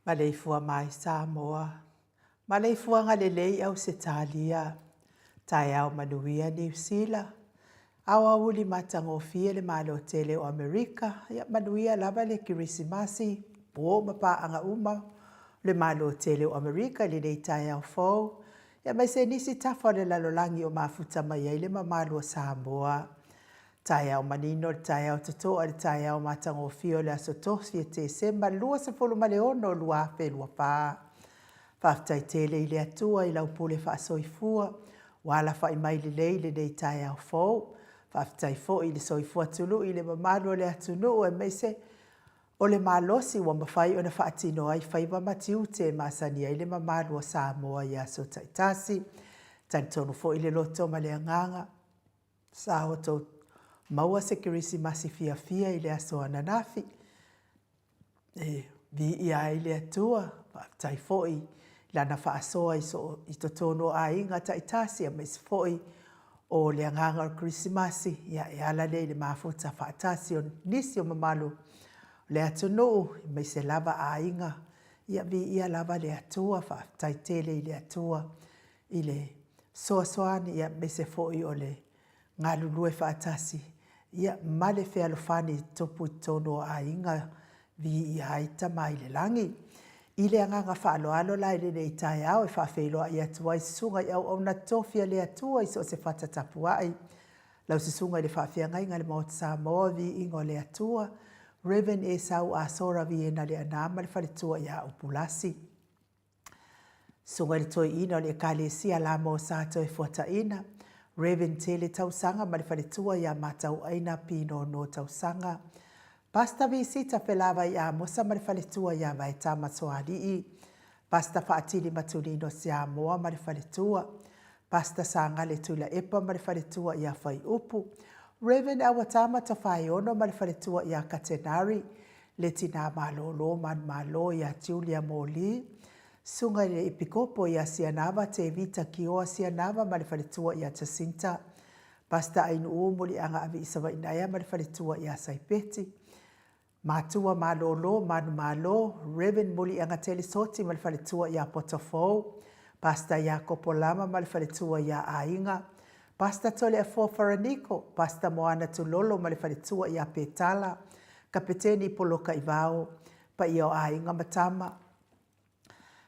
Maleifua mai Samoa, maleifuaga lelei Ausetalia, taeao manuia Niu Sila, aoauli matagofie le Malo tele o Amerika, ia manuia lava le Kerisimasi, po ma paaga uma o le Malo tele o Amerika i lenei taeao fou, aemaise nisi tafa o le lalolagi o mafuta mai ai le mamalu o Samoa. Taeao manino le taeao totoa le taeao matagofie o le aso Tofi e Tesema 26 2024. Faafetai tele i le Atua i lau pule faasoifua ua alafai mai lelei i lenei taeao fou. Faafetai foi i le soifua tului i le mamalu o le atunuu aemaise o le malosi ua mafai ona faatino ai faiva ma tiute e masani ai le mamalu o Samoa i aso taitasi. Talitonu foi le loto ma le agaga, sa outou maua se Kerisimasi fiafia i le aso ananafi. E viia ai le Atua, faafetai foi i Lana faasoa i so i totonu o aiga taitasi aemaise foi o le agaga o le Kerisimasi, ia e ala lea i le mafuta faatasi o nisi o mamalu o le atunuu, aemaise lava aiga, ia viia lava le Atua, faafetai tele i le Atua i le fesoasoani, ia aemaise foi o le galulue faatasi, ia ma le fealofani i tupu i totonu o aiga, viia ai Tama i le Lagi. I le agaga faaaloalo la i lenei taeao e faafeiloai atu ai susuga i auauna tofi a le Atua i so o se fata tapuai, lau susuga i le faafeagaiga i le Maota Samoa, viiga o le Atua, Rev. Esau Asora Viena Leaana ma le faletua ia Upulasi. Susuga i le Toeaina o le Ekalesia Lamo Sa Toefuataina, Rev. Tele Tausaga ma le faletua ia Matauaina Pinono Tausaga, Pastor Visita Felavai Amosa ma le faletua ia Vaetama Soalii, Pastor Faatili Matulino Siamoa ma le faletua, Pastor Sagale Tuilaepa ma le faletua ia Faiupu, Rev. Auatama Tofaeono ma le faletua ia Katenari, le tina malolo manumalo ia Julia Moli, Susuga i le Epikopo ia Sianava Tevita Kioa Sianava ma le faletua ia Jacinta. Pastor Ainuu Muliaga Aviisavainaea ma le faletua ia Saipeti. Matua Malolo Manumalo, Rev. Muliagatele Soti ma le faletua ia Potofou, Pastor Iakopo Lama ma le faletua ia Aiga, Pastor Toleafoa Faraniko, Pastor Moana Tulolo ma le faletua ia Petala, Kapeteni Poloka Ivao, Paia o Aiga ma Tama,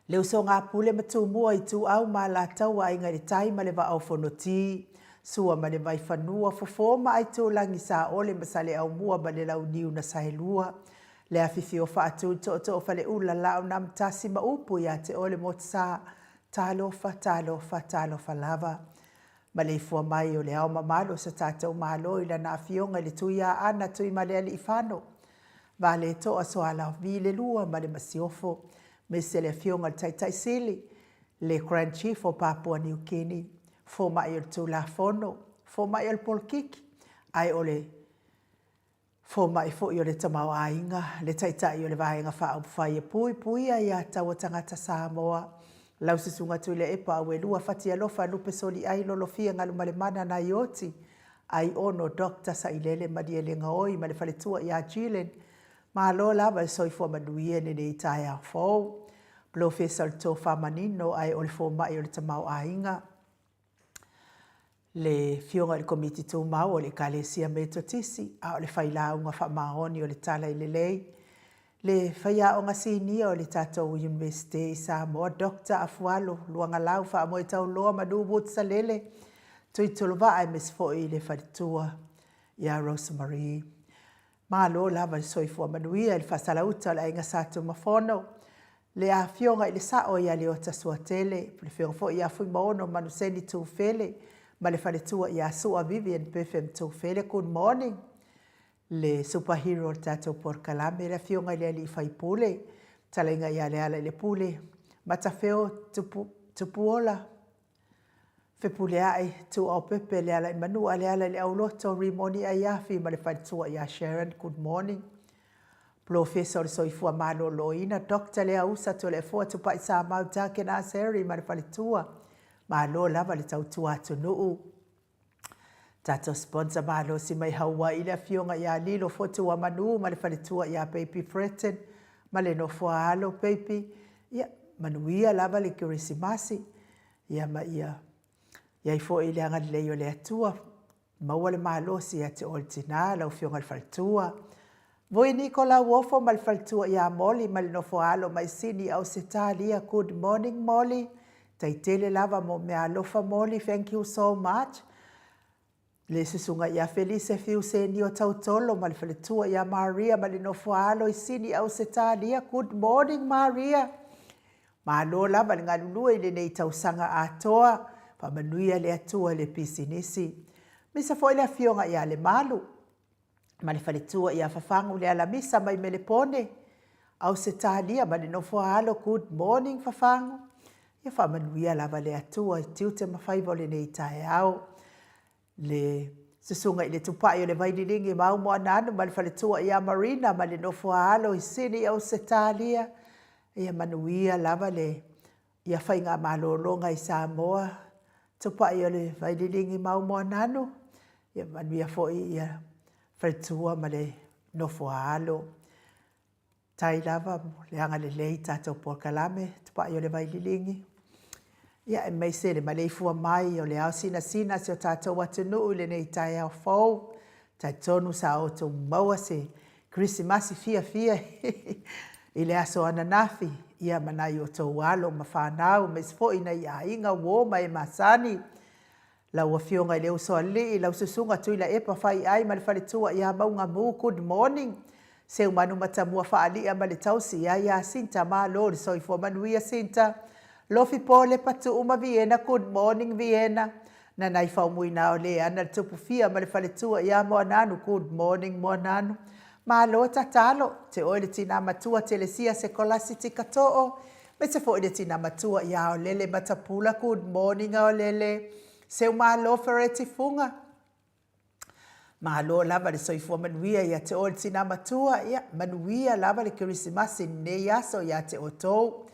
Le usoga a Pule ma Tumua, Ituau ma Alataua, Aiga i le Tai ma le Vaa o Fonoti, Sua ma le Vaifanua, Fofo ma Aitulagi, Saole ma Saleaaumua ma le Launiu na Saelua, Le Afifio o Faatu, Tootoo o Faleula, Laaunaamatasi ma Upu ia te oe le Motusa, Talofa, talofa, talofa lava. Maleifua mai o le Ao mamalu o so tatou Malo i Lana Afioga i le Tuiaana Tuimalealiifano Valetoa Sualauvi le Lua ma le Masiofo, aemaise le Afioga i le Taitai Sili, le Grand Chief o Papua New Guinea, Fomai o le Tulafono, Fomai o le Polokiki, ae o le Fomai foi o le Tamaoaiga, le Taitai o le Vaega Faaupufai e Puipuia Ia Taua Tagata Samoa, lau Susuga Tuilaepa Auelua Fatialofa Lupe Soliai Lolofia Galumalemana Naioti, Aiono Doctor Sailele Malielegaoi ma le faletua ia Jillian, malo lava le soifua manuia i lenei taeao fou. Polofesa o le Tofa Manino ae o le Fomai o le Tamaoaiga, le Afioga i le Komiti Tumau o le Ekalesia Metotisi, a o le Failauga Faamaoni o le Tala i Lelei, Le faiaoga sinia o le tatou Iunivesite i Samoa, Doctor Afualo Luagalau Faamoetauloa Manu Woods Salele, Tuitolovaa aemaise foi le faletua ia Rosemarie. Malo lava le soifua manuia i le faasalauta o le Aiga Sa Tumafono, le Afioga i le Sao ia Leota Suatele, le Afioga foi ia Fuimaono Manuseni Tufele ma le faletua ia Sua Vivian Berthem Tufele. Good morning. Le super hero o le tatou polokalame, le Afioga i le Alii Faipule, Fetalaiga ia Lealailepule, Matafeo Tupu, Tupuola, Fepuleai, Tuaopepe, Lealaimanua, Lealaileauloto, Rimoni Aiafi ma le faletua ia Sharon, good morning. Polofesa o le Soifua Maloloina, Doctor Leausa Toleafoa Tupai Samau Duncan Aseri ma le faletua, malo lava le tautua atunuu. Tatou sponsor malosi mai Hawaii le afioga ia Lilo Fotuamanu ma le faletua ia Baby Breton ma le nofo a alo Baby. Ia, manuia lava le Kerisimasi. Ia ma ia i ai foi le agalelei o le Atua, maua le malosi ia te oe le tina, lau afioga i le faletua. Vui Niko Lauofo ma le faletua ia Molly ma le nofo a alo mai Sini Ausetalia Good morning Molly Tai tele lava mo mea alofa Molly thank you so much Le susuga ia Felise Fiu Senio Tautolo ma le faletua ia Maria ma le nofo a alo i Sini Ausetalia Good morning Maria Malo lava le galulue i lenei tausaga atoa Faamanuia le Atua i le pisinisi Misa foi le afioga ia Lemalu ma le faletua ia Fafagu le Alamisa mai Melepone, Ausetalia ma le nofo a alo Good morning Fafagu, ia faamanuia lava le Atua i tiute ma faiva o lenei taeao. Le susuga i le Tupai o le Vaililigi ma Aumoananu ma le faletua ia Marina ma le nofo a alo i Sydney Ausetalia, ia manuia lava le Ia faigamalologa i Samoa, tupai o le Vaililigi ma Aumoananu, ia manuia foi ia faletua ma le nofo a alo. Tai lava mo le agalelei i tatou polokalame, tupai o le Vaililigi. Ia aemaise le maleifua mai o le ao sinasina si o tatou atunuu i lenei taeao fou. Talitonu sa outou maua se Kerisimasi fiafia i le aso ananafi, ia ma nai outou alo ma fanau, aemaise foi nai aiga, uo ma e masani. Lau Afioga i le Usoalii, lau Susuga Tuilaepa Faiai ma le faletua ia Maugamu, good morning. Seumanu Matamua Faalia ma le tausi ia Iasinta, malo le soifua manuia Sinta. Lofi Polepa Tuu ma Viena, good morning Viena. Nanai Faumuina o Leana le Tupufia ma le faletua ia Moananu, good morning Moananu. Malo tatalo, te oe le tina matua Telesia Sekolasi Tikatoo, aemaise foi le tina matua ia Aolele Matapula, good morning Aolele. Seumalo Fereti Fuga, Malo lava le soifua manuia ia te oe le tina matua, ia manuia lava le Kerisimasi i lenei aso ia te outou.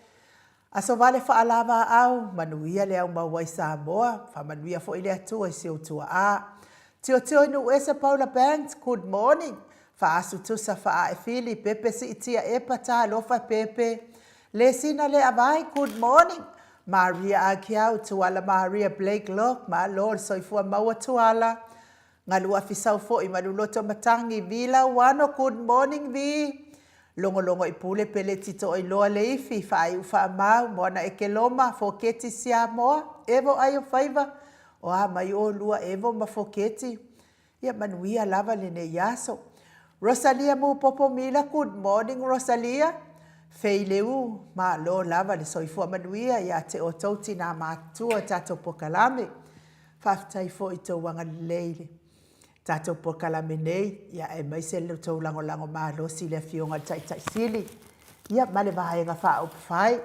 Aso vale faalavaau, manuia le au maua i Samoa, faamanuia foi le Atua i si ou tuaa. Tiotio i Nuuese Paula Banks, good morning. Faasu tusa faae fili, pepe siitia epa talofa pepe. Lesina le avai, good morning. Maria Akiau, Tuala Maria Blake Lok, malo le soifua maua Tuala. Galu afi sau foi Maluloto Matangi, Vi Lauano, good morning Vi. Logologo i pule pele titoiloa Leifi, faaiu faamau, Moana Ekeloma, Foketi Siamoa, Evo ai o faiva, o a mai olua Evo ma Foketi. Ia manuia lava lenei aso. Rosalia Mupopo Mila, good morning Rosalia. Fei Leu, malo lava le soifua manuia ia te outou tinā matutua o tatou pokalame. Faafetai foi i tou agalelei i le tatou polokalame nei, ia aemaise le tou lagolago malosi i le Afioga i le Taitai Sili, ia ma le Vaega Faaupufai.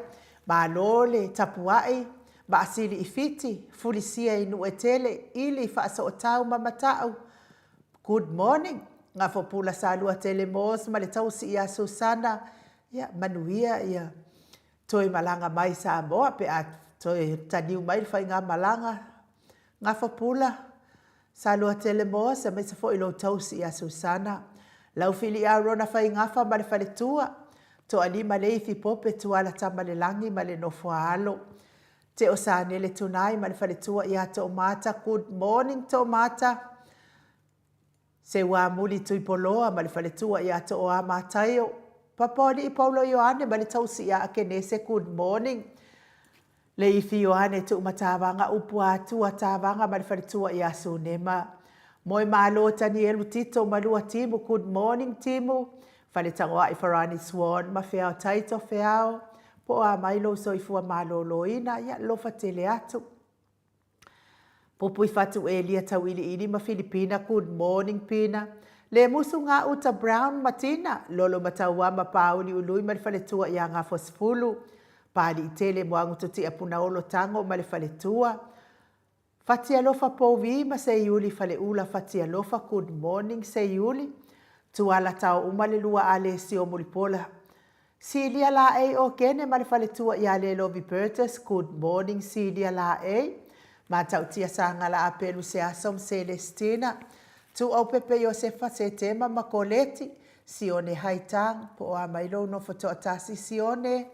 Malo le tapuai, vaasili i Fiti, fulisia i Nuuetele, ili faasootau ma Mata'u. Good morning. Gafopula Saluatele Moss ma le tausi ia Susana, ia manuia ia toe malaga mai i Samoa pe a toe taliu mai le faigamalaga. Gafopula Saluatele Moss aemaise foi lou tausi ia Susana, Laufili Arona Faigafa ma le faletua, Toalima Leifi Pope Tuala Tamalelagi ma le nofoaalo, Teo Sanele Tunai ma le faletua ia Toomata. Good morning Toomata. Seuamuli Tuipoloa ma le faletua ia Tooa Mataio, Papaoalii Paulo Ioane ma le tausi ia Akenese. Good morning. Leifi Ioane Tuumatavaga Upuatua Tavaga ma le faletua ia Sunema. Moemalo Tanielu Tito ma lua Timu. Good morning Timu. Faletagoai Farani Swan ma Feao Taito Feao. Po o a mai lou soifua maloloina, ia lofa tele atu. Pupuifatu Elia Tauiliili ma Filipina. Good morning Pina. Lemusu Gauta Brown ma Tina. Lolo Matauama Pauli Ului ma le faletua ia Gafosefulu. Paliitele Moagututia Punaolo Tago ma le faletua. Fatialofa Povi ma Seiuli Faleula Fatialofa. Good morning Seiuli. Tuala Taouma le lua Alesio Mulipola. Silia Laei Okene ma le faletua ia Lelovi Burgess. Good morning Silia Laei. Matautia Sagala Apelu Seaso ma Celestina. Tuuaupepe Iosefa Setema ma Koleti. Sione Haitang, po o a mai lou nofo toatasi Sione.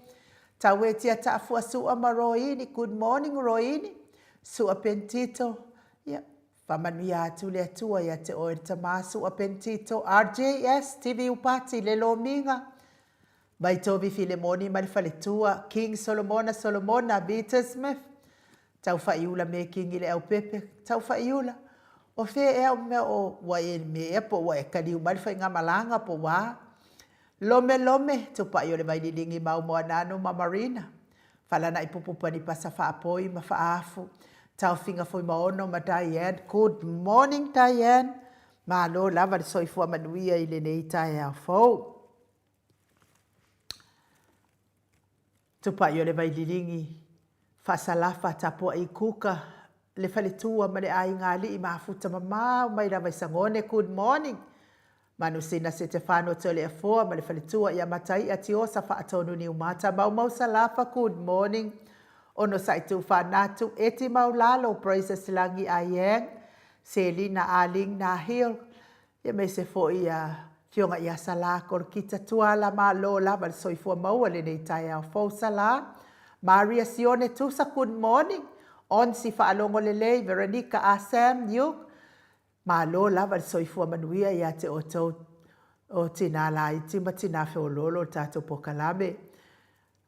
Tauetia Taafua Sua ma Roini. Good morning Roini. Sua Pentito, ia, Faamanuia atu le Atua ia te oe le Tama Sua Pentito, RJS, TV Upati, le Lomiga, Vaitovi Filemoni ma le faletua, King Solomona Solomona, Vita Smith, Taufaiula Mekingi le Aupepe, Taufaiula, o fea ea o mea o ua e me ea po ua e kaliu mai le faigamalaga po ua Lome Lome, Tupai o le Vaililingi Mau Moananu ma Marina, Falanaʻi Pupu Panipasa Faapoi ma Faaafu, Taofiga Fuimaono ma Diane. Good morning Diane. Malo lava le soifua manuia i lenei taeao fou. Tupai o le Vaililigi, Faasalafa, Tapuaʻi Kuka, le faletua ma le aiga alii mafuta mamao mai lava i Sagone. Good morning. Manusina Setefano Toleafoa ma le faletua ia Mataia Tiosa Faatonu Niumata Maumau Salafa. Good morning. Onosai Tuufaanatu, Eti Maulalo, Praises Lagi Aiang, Selina Aling Nahil, aemaise foi ia Afioga ia Salā Kolokita Tuala. Malo lava le soifua maua lenei taeao fou Salā. Maria Sione Tusa, good morning. Onsi Faalogo Lelei, Veronica Asam Yuk, malo lava le soifua manuia ia te outou o tinā laiti ma tinā feoloolo o le tatou pokalame.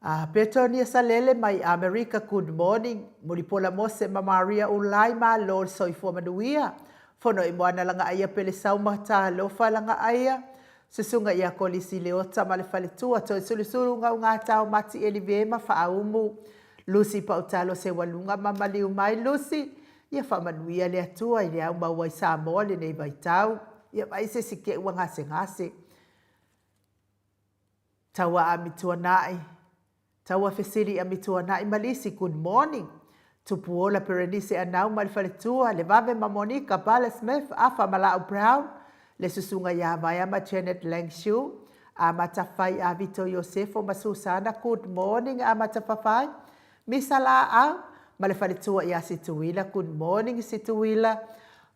A Petonia Salele mai Amerika, good morning. Mulipola Mose ma Maria Ulai, malo le soifua manuia. Fonoimoana Lagaaia Pelesau ma Talofa Lagaaia. Susuga ia Kolisi Leota ma le faletua, Toesulusulu Gaugata o Mati Elive ma Faaumu. Lucy Pautalo Seualuga ma maliu mai Lucy. Ia faamanuia le Atua i le au maua i Samoa lenei vaitau. Ia vaai se isi keʻu ua gasegase. Taua Amituanai, Taua Fesili Amituanai ma Lisi, good morning. Tupuola Perenise Anau ma le faletua, Levave ma Monica, Bala Smith, Afa ma Laau Brown, le susuga ia Vaea ma Janet Langshu, Amata Fai Avito Iosefo ma Susana Good morning Amata Fafai Misa Laau ma le faletua ia Situila Good morning Situila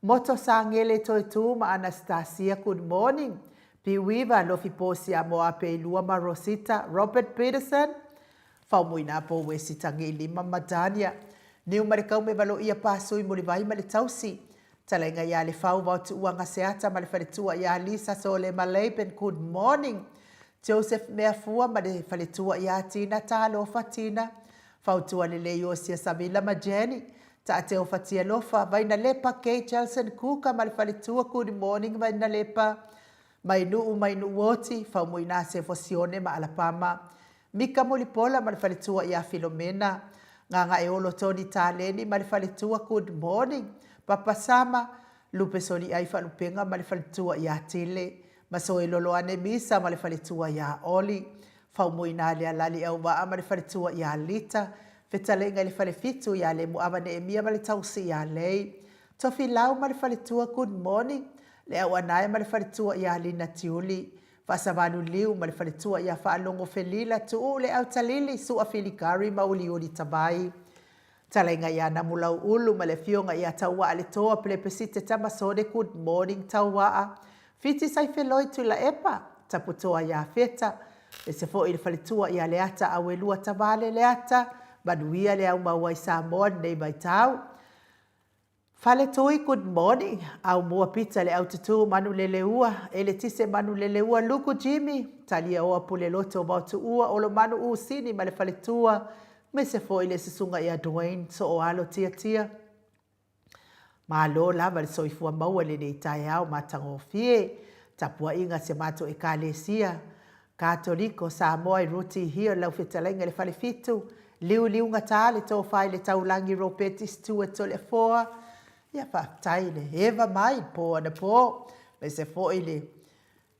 Moto Sagele Toetu ma Anastasia Good morning Piuiva Lofi Posi Amoa Peilua ma Rosita Robert Peterson Faumuina po Wesi Tagilima ma Dania Niu ma le Kaume Valoia Pasui Mulivai ma le Tausi Talaiga ia Lefau Vao Tuuaga Seata ma le faletua ia Lisa Sole ma Laban Good morning Joseph Meafua ma le faletua ia Tina Talofa Tina Fautua Lelei Osia Samila ma Jenny Taateo Fatialofa Vainalepa Kay Chelson Kuka ma le faletua Good morning Vainalepa Mainuu Mainuuoti Faumuina Sefo Sione ma Alapama Mika Mulipola ma le faletua ia Filomena, Gagaeolo Tony Taleni ma le faletua Good morning Papa Sama, Lupe Soliai Faalupega ma le faletua ia Tile, Masoe Loloane Misa ma le faletua ia Oli, Faumuina Lealali Auvaa ma le faletua ia Lita, Fetalaiga i le Falefitu ia Lemuava Neemia ma le tausi ia Lei, Tofilau ma le faletua Good morning Le Auanae ma le faletua ia Lina Tiuli, Faasavalu Liu ma le faletua ia Faalogo Felila, Tuuu le Autalili, Sua Filigari ma Uliuli Tavai. Talaiga ia Namulau Ulu ma le afioga ia Tauaa le Toa Pelepesite Tamasone Good morning Tauaa Fiti Saifeloi Tuilaepa Taputoa ia Feta Ese foi le faletua ia Leata Auelua Tavale Leata Manuia le aumau ai Samoa lenei vaitau. Faletui good morning Aumua Pita le aututu Manuleleua Eletise Manuleleua Luku Jimmy Taliaoa Puleloto Vaotuua Olomanu Usini ma le faletua aemaise foi le susuga ia Dwayne Sooalo Tiatia Malo lava le soifua maua i lenei taeao matagofie tapuaiga si a matou Ekalesia Katoliko Samoa i Ruti Hill lau fetalaiga i le Falefitu, liuliugata le tofa i le taulagi Ropeti Stewart Toleafoa, ia faafetai le eva mai i le po anapo, aemaise foi le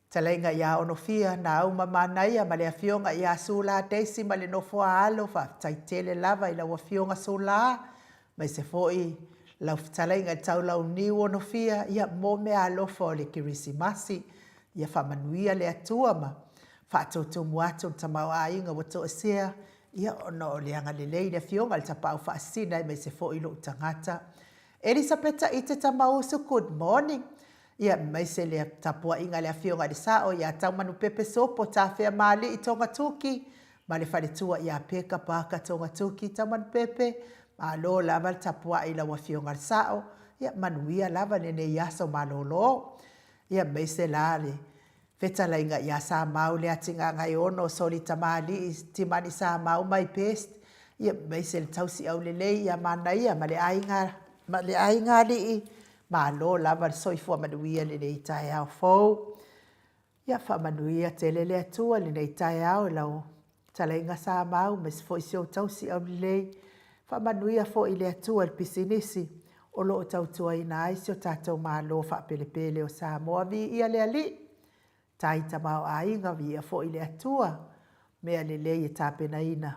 fetalaiga ia Onofia Nauma Manaia ma le afioga ia Sula Daisy ma le nofo a alo, faafetai tele lava i lau afioga Sula, aemaise foi lau fetalaiga i le Taulauniu Onofia, ia mo meaalofa o le Kerisimasi. Ia faamanuia le Atua ma faatutumu atu le tamaoaiga ua toesea, ia ona o le agalelei i le Afioga i le Tapaau Faasisina aemaise foi lou tagata. Elisapeta Ite Tamausu, good morning. Ia aemaise le tapuaiga a le Afioga i le Sao ia Taumanupepe Sopo Tafea Maali'i Togatuki ma le faletua ia Peka Parker Togatuki Taumanupepe, malo lava le tapuai i lau Afioga i le Sao, ia manuia lava lenei aso malolo. Ia aemaise la le fetalaiga ia Samau Leatigagaeono Soli Tamalii Timani Samau my best ia aemaise le tausi aulelei ia Manaia ma le aiga ma le aiga alii malo lava le soifua manuia lenei taeao fou. Ia faamanuia tele le Atua lenei taeao i lau Talaiga Samau aemaise foi si ou tausi aulelei. Faamanuia foi le Atua i le pisinisi o lo o tautuaina ai si o tatou Malo faapelepele o Samoa. Viia le Alii, tai tamaoaiga, viia foi le Atua, mea lelei e tapenaina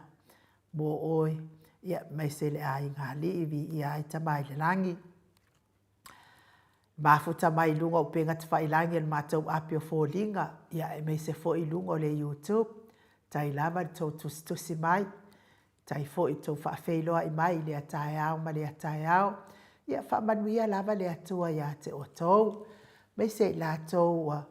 mo oe, ia aemaise le aiga alii, viia ai Tama i le Lagi. Mafuta mai i luga o upega tafailagi o le matou api o foliga, ia aemaise foi i luga o le YouTube. Tai lava le tou tusitusi mai, tai foi le tou faafeiloai mai i lea taeao ma lea taeao. Ia faamanuia lava le Atua ia te outou, aemaise i latou ua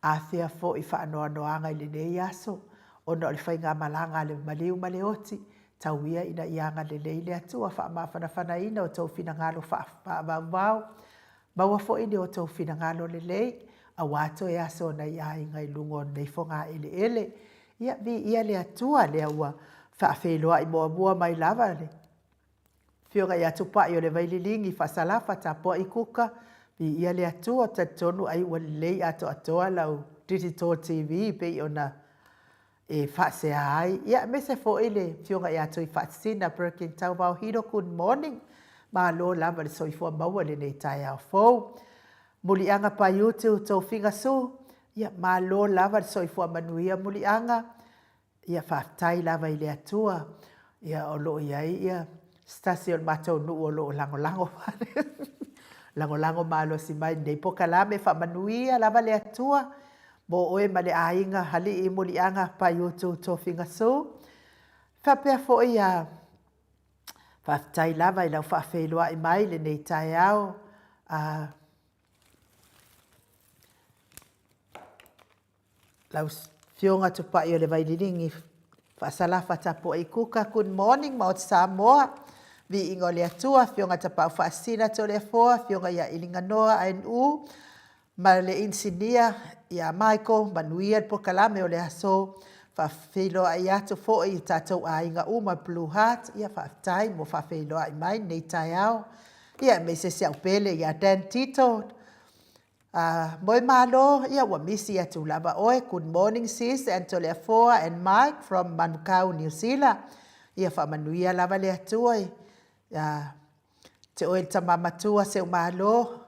afea foi i faanoanoaga i lenei aso ona o le faigamalaga a le maliu ma le oti, Tau ia ina ia agalelei le Atua faamafanafanaina outou finagalo faavauvau, maua foi ni outou finagalo lelei, aua toe aso o nai aiga i luga o lenei fogaeleele. Ia, viia le Atua lea ua faafeiloai muamua mai lava le Afioga ia Tupai o le Vaililigi Faasalafa Tapuai Kuka, viia le Atua, talitonu ai ua lelei atoatoa lau Digital TV pei ona e faasea ai. Ia, aemaise foi le Afioga ia Tuifaasisina Perkin Tauvao Hiro, good morning. Malo lava le soifua maua i lenei taeao fou. Muliaga Paiutu Tofiga Su, ia malo lava le soifua manuia Muliaga. Ia faafetai lava i le Atua, ia o lo o i ai ia se tasi o le matou nuu o lo o lagolago lagolago malosi mai i lenei polokalame. Faamanuia lava le Atua. Mo oe ma le aiga Alii Muliaga Paiutu Tofiga Su. Faapea foi a faafetai lava i lau faafeiloai mai lenei taeao a lau Afioga Tupai o le Vaililigi Faasalafa Tapuai Kuka. Good morning Maota Samoa. Viiga o le Atua, Afioga Tapaau Faasisina Toleafoa, Afioga ia Iliganoa ANU ma le Inisinia ia Michael, manuia le polokalame o le aso. Faafeiloai atu foi i tatou aiga uma Blue Heart, ia faafetai mo faafeiloai mai lenei taeao. Ia aemaise si au pele ia Dan Tito, Moemalo, ia ua misi atu lava oe. Good morning sis and Toleafoa and Mike from Manukau, New Zealand. Ia faamanuia lava le Atua ia te oe le tama matua Seumalo,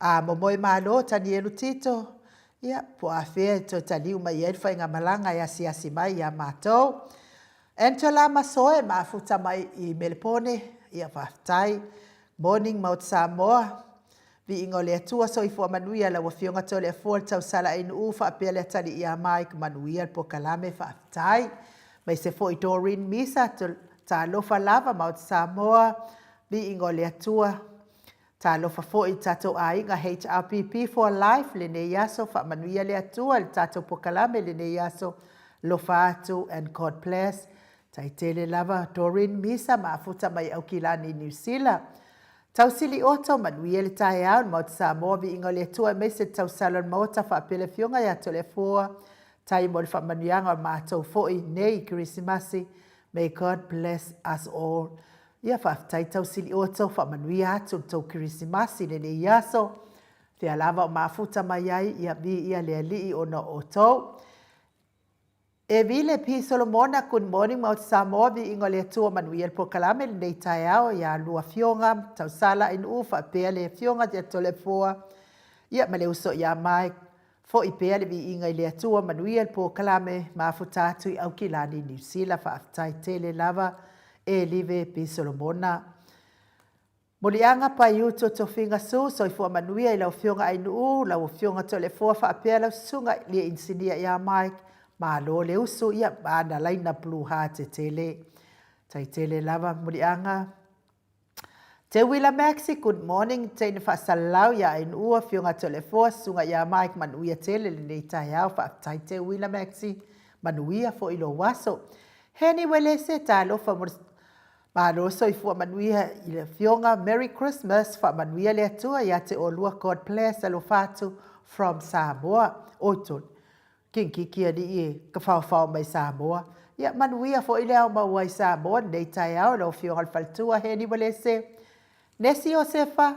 a Momoemalo Tanielu Tito, ia po o afea e toe taliu mai ai le faigamalaga e asiasi mai ia matou. Angela Masoe mafuta mai i Melepone, ia faafetai. Morning Maota Samoa. Viiga o le Atua, soifua manuia lau Afioga Toleafoa le tausala Ainuu faapea le atalii ia Mike, manuia le polokalame, faafetai. Aemaise foi Doreen Misa, talofa lava Maota Samoa, viiga o le Atua. Talofa foi i tatou aiga HRPP for life lenei aso, faamanuia le Atua i le tatou polokalame lenei aso, alofa atu and God bless. Tai tele lava Doreen Misa mafuta mai Aukilani Niu Sila. Tausili Otto, manuia le taeao i le Maota Samoa, viiga o le Atua aemaise le tausala o le Maota faapea le Afioga ia Toleafoa, tai mo le faamanuiaga o matou foi nei Kerisimasi. May God bless us all. Ia faafetai Tausili Otto, faamanuia atu le tou Kerisimasi i lenei aso. Fea lava o mafuta mai ai, ia viia le Alii ona o outou. E Vile P. Solomona, Good morning Maota Samoa, viiga o le Atua, manuia le polokalame lenei taeao ia lua afioga, Tausala Ainuu faapea le afioga ia Toleafoa, ia ma le uso ia Mike, foi pea le viiga i le Atua, manuia le polokalame, mafuta atu i Aukilani, Niu Sila, faafetai tele lava e Live P. Solomona. Moliaga Paiutu Tofiga Su, soifua manuia i lau Afioga Ainuu, lau Afioga Toleafoa faapea lau Susuga i le Inisinia ia Mike, malo le usu, ia ma ana laina Blue Heart tele. Tai tele lava Moliaga. Teuila Maxi, good morning, teine faasalalau ia Ainuu, Afioga Toleafoa, Susuga ia Mike, manuia tele lenei taeao, faafetai Teuila Maxi, manuia foi lou aso. Heni Welese, talofa mo le Malo soifua manuia i le afioga Merry Christmas faamanuia le Atua ia te olua God bless alofa atu from Samoa oi tonu kikiki alii e ka faofao mai Samoa ia manuia foi le ao maua i Samoa lenei taeao lau afioga le faletua Heni Walese Nesi Iosefa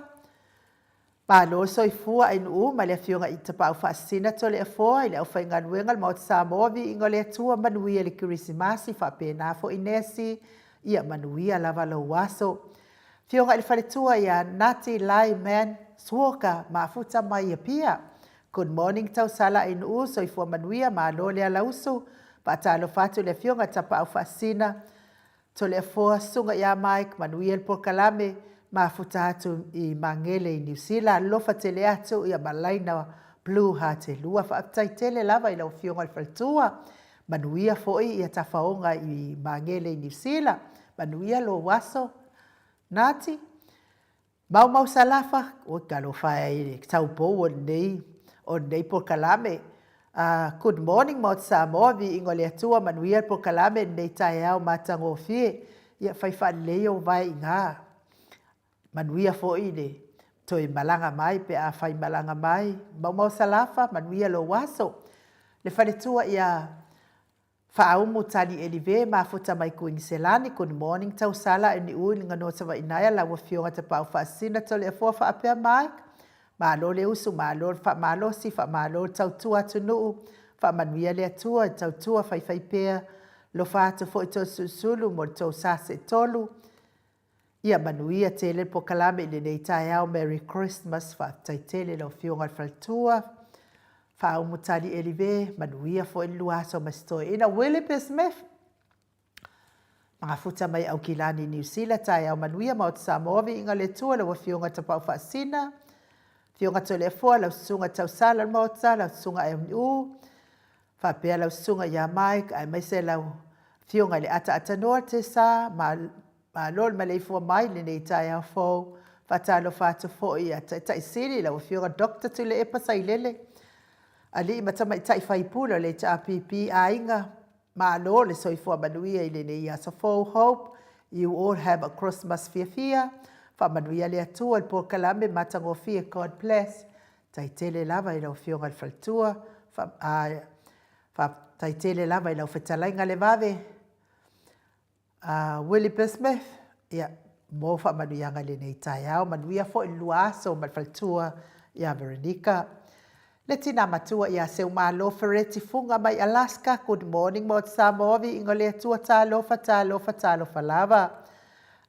Malo le soifua Ainuu ma le Afioga i Tapaau Faasisina Toleafoa i le aufaigaluega le Maota Samoa Viiga o le Atua manuia le Kerisimasi faapena foi Nesi ia manuia lava lou aso. Afioga i le Faletua ia Nati Lai Man Suoka mafuta mai Apia. Good morning Tausala Ainuu soifua manuia malo le alausu faatalofa atu i le Afioga Tapaau Faasisina Toleafoa, Susuga ia Mike, manuia le polokalame, mafuta atu i Magele i Niu Sila, alofa tele atu ia malaina Blue Heart e lua. Faafetai tele lava i lau Afioga i le Faletua, manuia foi ia tafaoga i Magele i Niu Sila, manuia lou aso, Nati. Maumau Salafa, oi talofa e i le taupou o lenei, o lenei polokalame. Good morning Maota Samoa, viiga o le Atua, manuia le polokalame i lenei taeao matagofie. Ia fai faalelei ou vae i ina. Manuia foi le toe malaga mai pe a fai malaga mai. Maumau Salafa, manuia lou aso. Le faletua ia Faaumu Tali Elive mafuta mai Kuiniselani Good morning Tausala and Niu i Liganoa Savainaea lau Afioga Tapaau Faasisina Toleafoa faapea Mike Malo le usu malo le faamalosi faamalo le tautua atunuu faamanuia le Atua i tautua faifaipea lofa atu foi Toesulusulu mo le tou sa seetolu Ia manuia tele le polokalame i lenei taeao Merry Christmas faafetai tele lau afioga i le faletua Faaumu Tali Elive manuia foi le lua aso ma si toeaina Willie P Smith Magafuta mai Aukilani Niu Sila taeao manuia Maota Samoa viiga le Atua lau afioga Tapaau Faasisina Afioga Toleafoa lau susuga Tausala le Maota lau susuga Aeoniu. Faapea lau susuga ia Mike aemaise lau afioga i le Ataatanoa Tesa, malo le maleifua mai i lenei taeao fou. Faatalofa atu foi ia Taitai Sili lau afioga Dr. Tuilaepa Sailele, alii ma tamaitai faipule o le HRPP, aiga, malo le soifua manuia i lenei aso fou. Hope you all have a Christmas fiafia. Faamanuia le Atua i le polokalame matagofie. God bless. Tai tele lava i lau afioga i le faletua, faafetai tele lava i lau fetalaiga Levave, Willie Bismuth, ia, mo faamanuiaga i lenei taeao. Manuia foi le lua aso ma le faletua ia Veronica. Le tina matua ia Seumalo Fereti Fuga mai Alaska, good morning Maota Samoa, viiga o le Atua, talofa, talofa, talofa lava.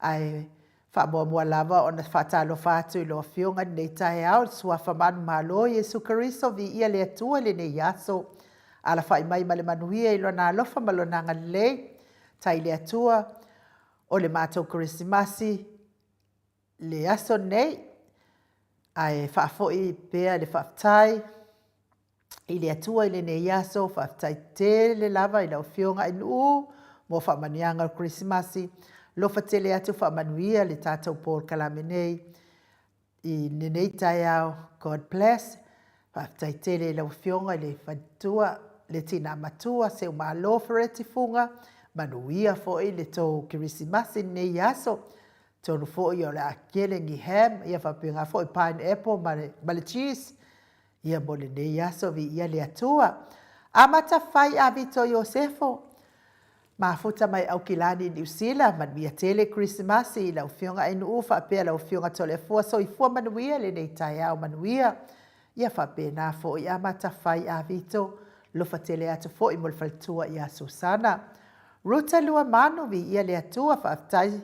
Ae faamuamua lava ona faatalofa atu i lau Afioga i lenei taeao i le Suafa manumalo o Iesu Keriso, viia le Atua i lenei aso. Alafai mai ma le manuia i Lona alofa ma Lona agalelei. Tai le Atua, o le matou Kerisimasi le aso lenei, ae faafoi pea le faafetai i le Atua i lenei aso. Faafetai tele lava i lau Afioga Ainuu mo faamanuiaga o le Kerisimasi. Alofa tele atu faamanuia le tatou polokalame nei i lenei taeao. God bless. Faafetai tele i lau Afioga i le faletua, le tina matua, Seumalo Fereti Fuga, manuia foi le tou Kerisimasi i lenei aso. Atonu foi o le a tele ni ham, ia faapena foi pineapple ma le cheese. Ia mo lenei aso, viia le Atua. Amata fai a Vito Iosefo, mafuta mai Aukilani i Niu Sila, manuia tele Kerisimasi i lau Afioga Ainuu faapea lau Afioga Toleafua, soifua manuia lenei taeao manuia. Ia faapena foi amata fai a Vito, lofa tele atu foi mo le faletua ia Susana. Ruta Luamanu, viia le Atua, faafetai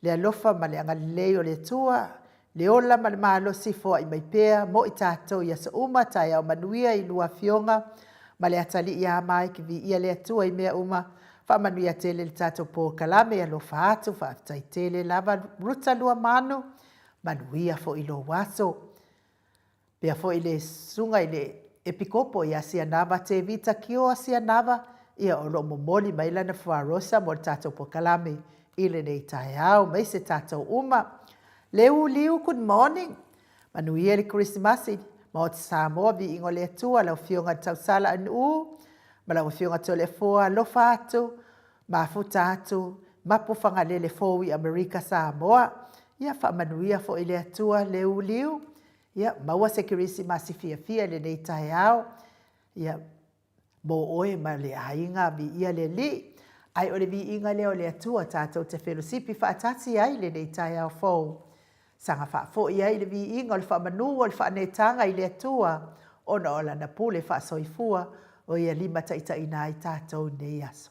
le alofa ma le agalelei o le Atua, le ola ma le malosi foai mai pea mo i tatou i aso uma, taeao manuia i lua afioga ma le atalii ia Mike, viia le Atua i mea uma, faamanuia tele le tatou polokalame, alofa atu, faafetai tele lava Ruta Luamanu, manuia foi lou aso. Pea foi le susuga i le Epikopo ia Sianava Tevita Kioa Sianava, ia o lo o momoli mai lana fuarosa mo le tatou polokalame i lenei taeao aemaise tatou uma. Leu Liu, good morning. Manuia le Kerisimasi, Maota Samoa, viiga o le Atua, lau Afioga i le Tausala Ainuu ma lau Afioga Toleafoa, alofa atu, mafuta atu, mapu Fagalele fou i Amerika Samoa. Ia faamanuia foi le Atua, Leu Liu. Ia, maua se Kerisimasi fiafia i lenei taeao. Ia, mo oe ma le aiga, viia le Alii. Ae o le viiga lea o le Atua tatou te felosipi faatasi ai i lenei taeao fou. Saga faafoi ai le viiga o le faamanu o le faaneetaga i le Atua ona o Lana pule faasoifua o Ia limataitaiina ai tatou i lenei aso.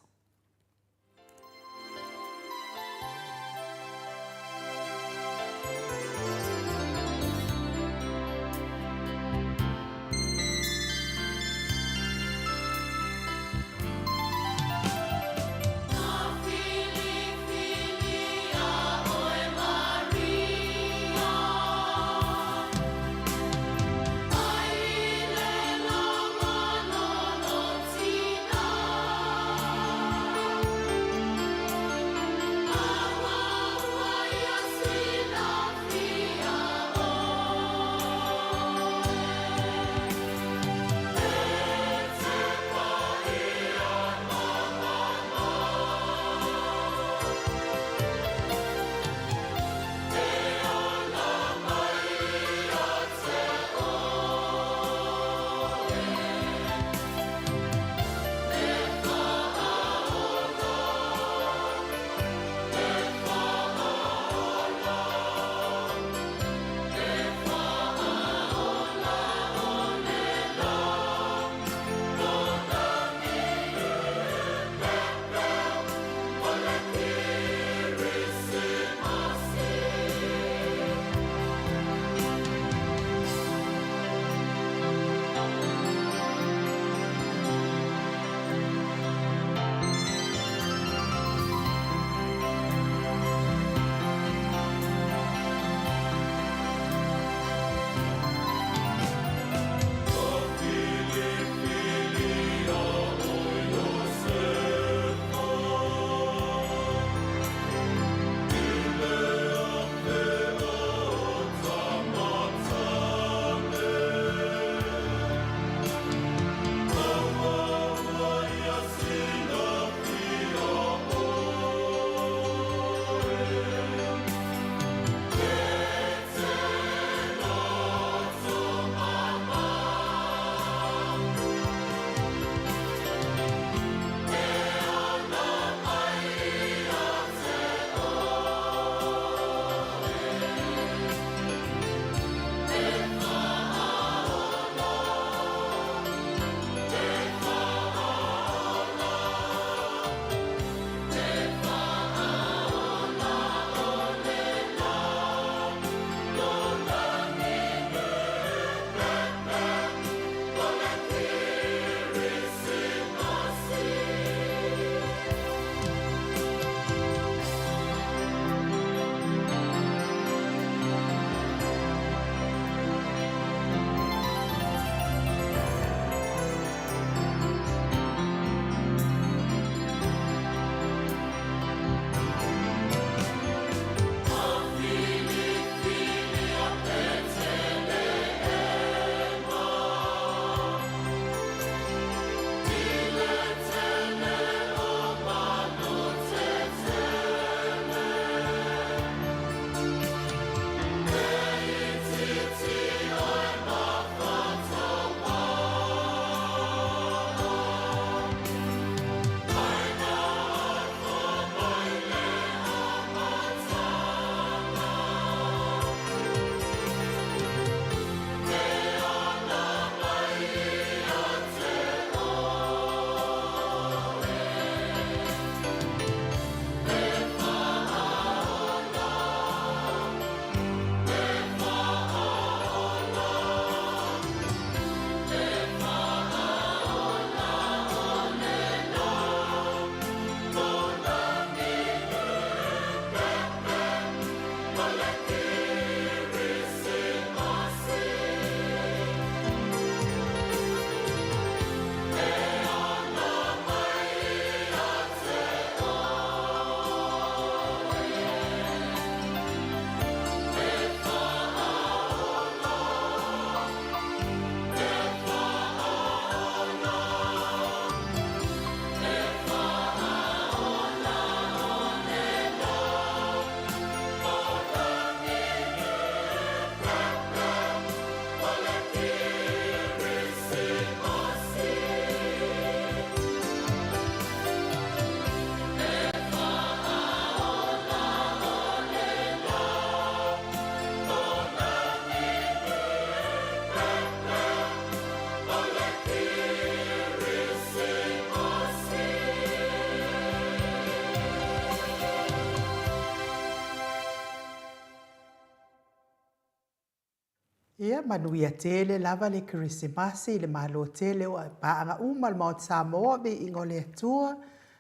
Ia manuia tele lava le Kerisimasi i le Malo tele o paaga uma o le Maota Samoa, viiga o le Atua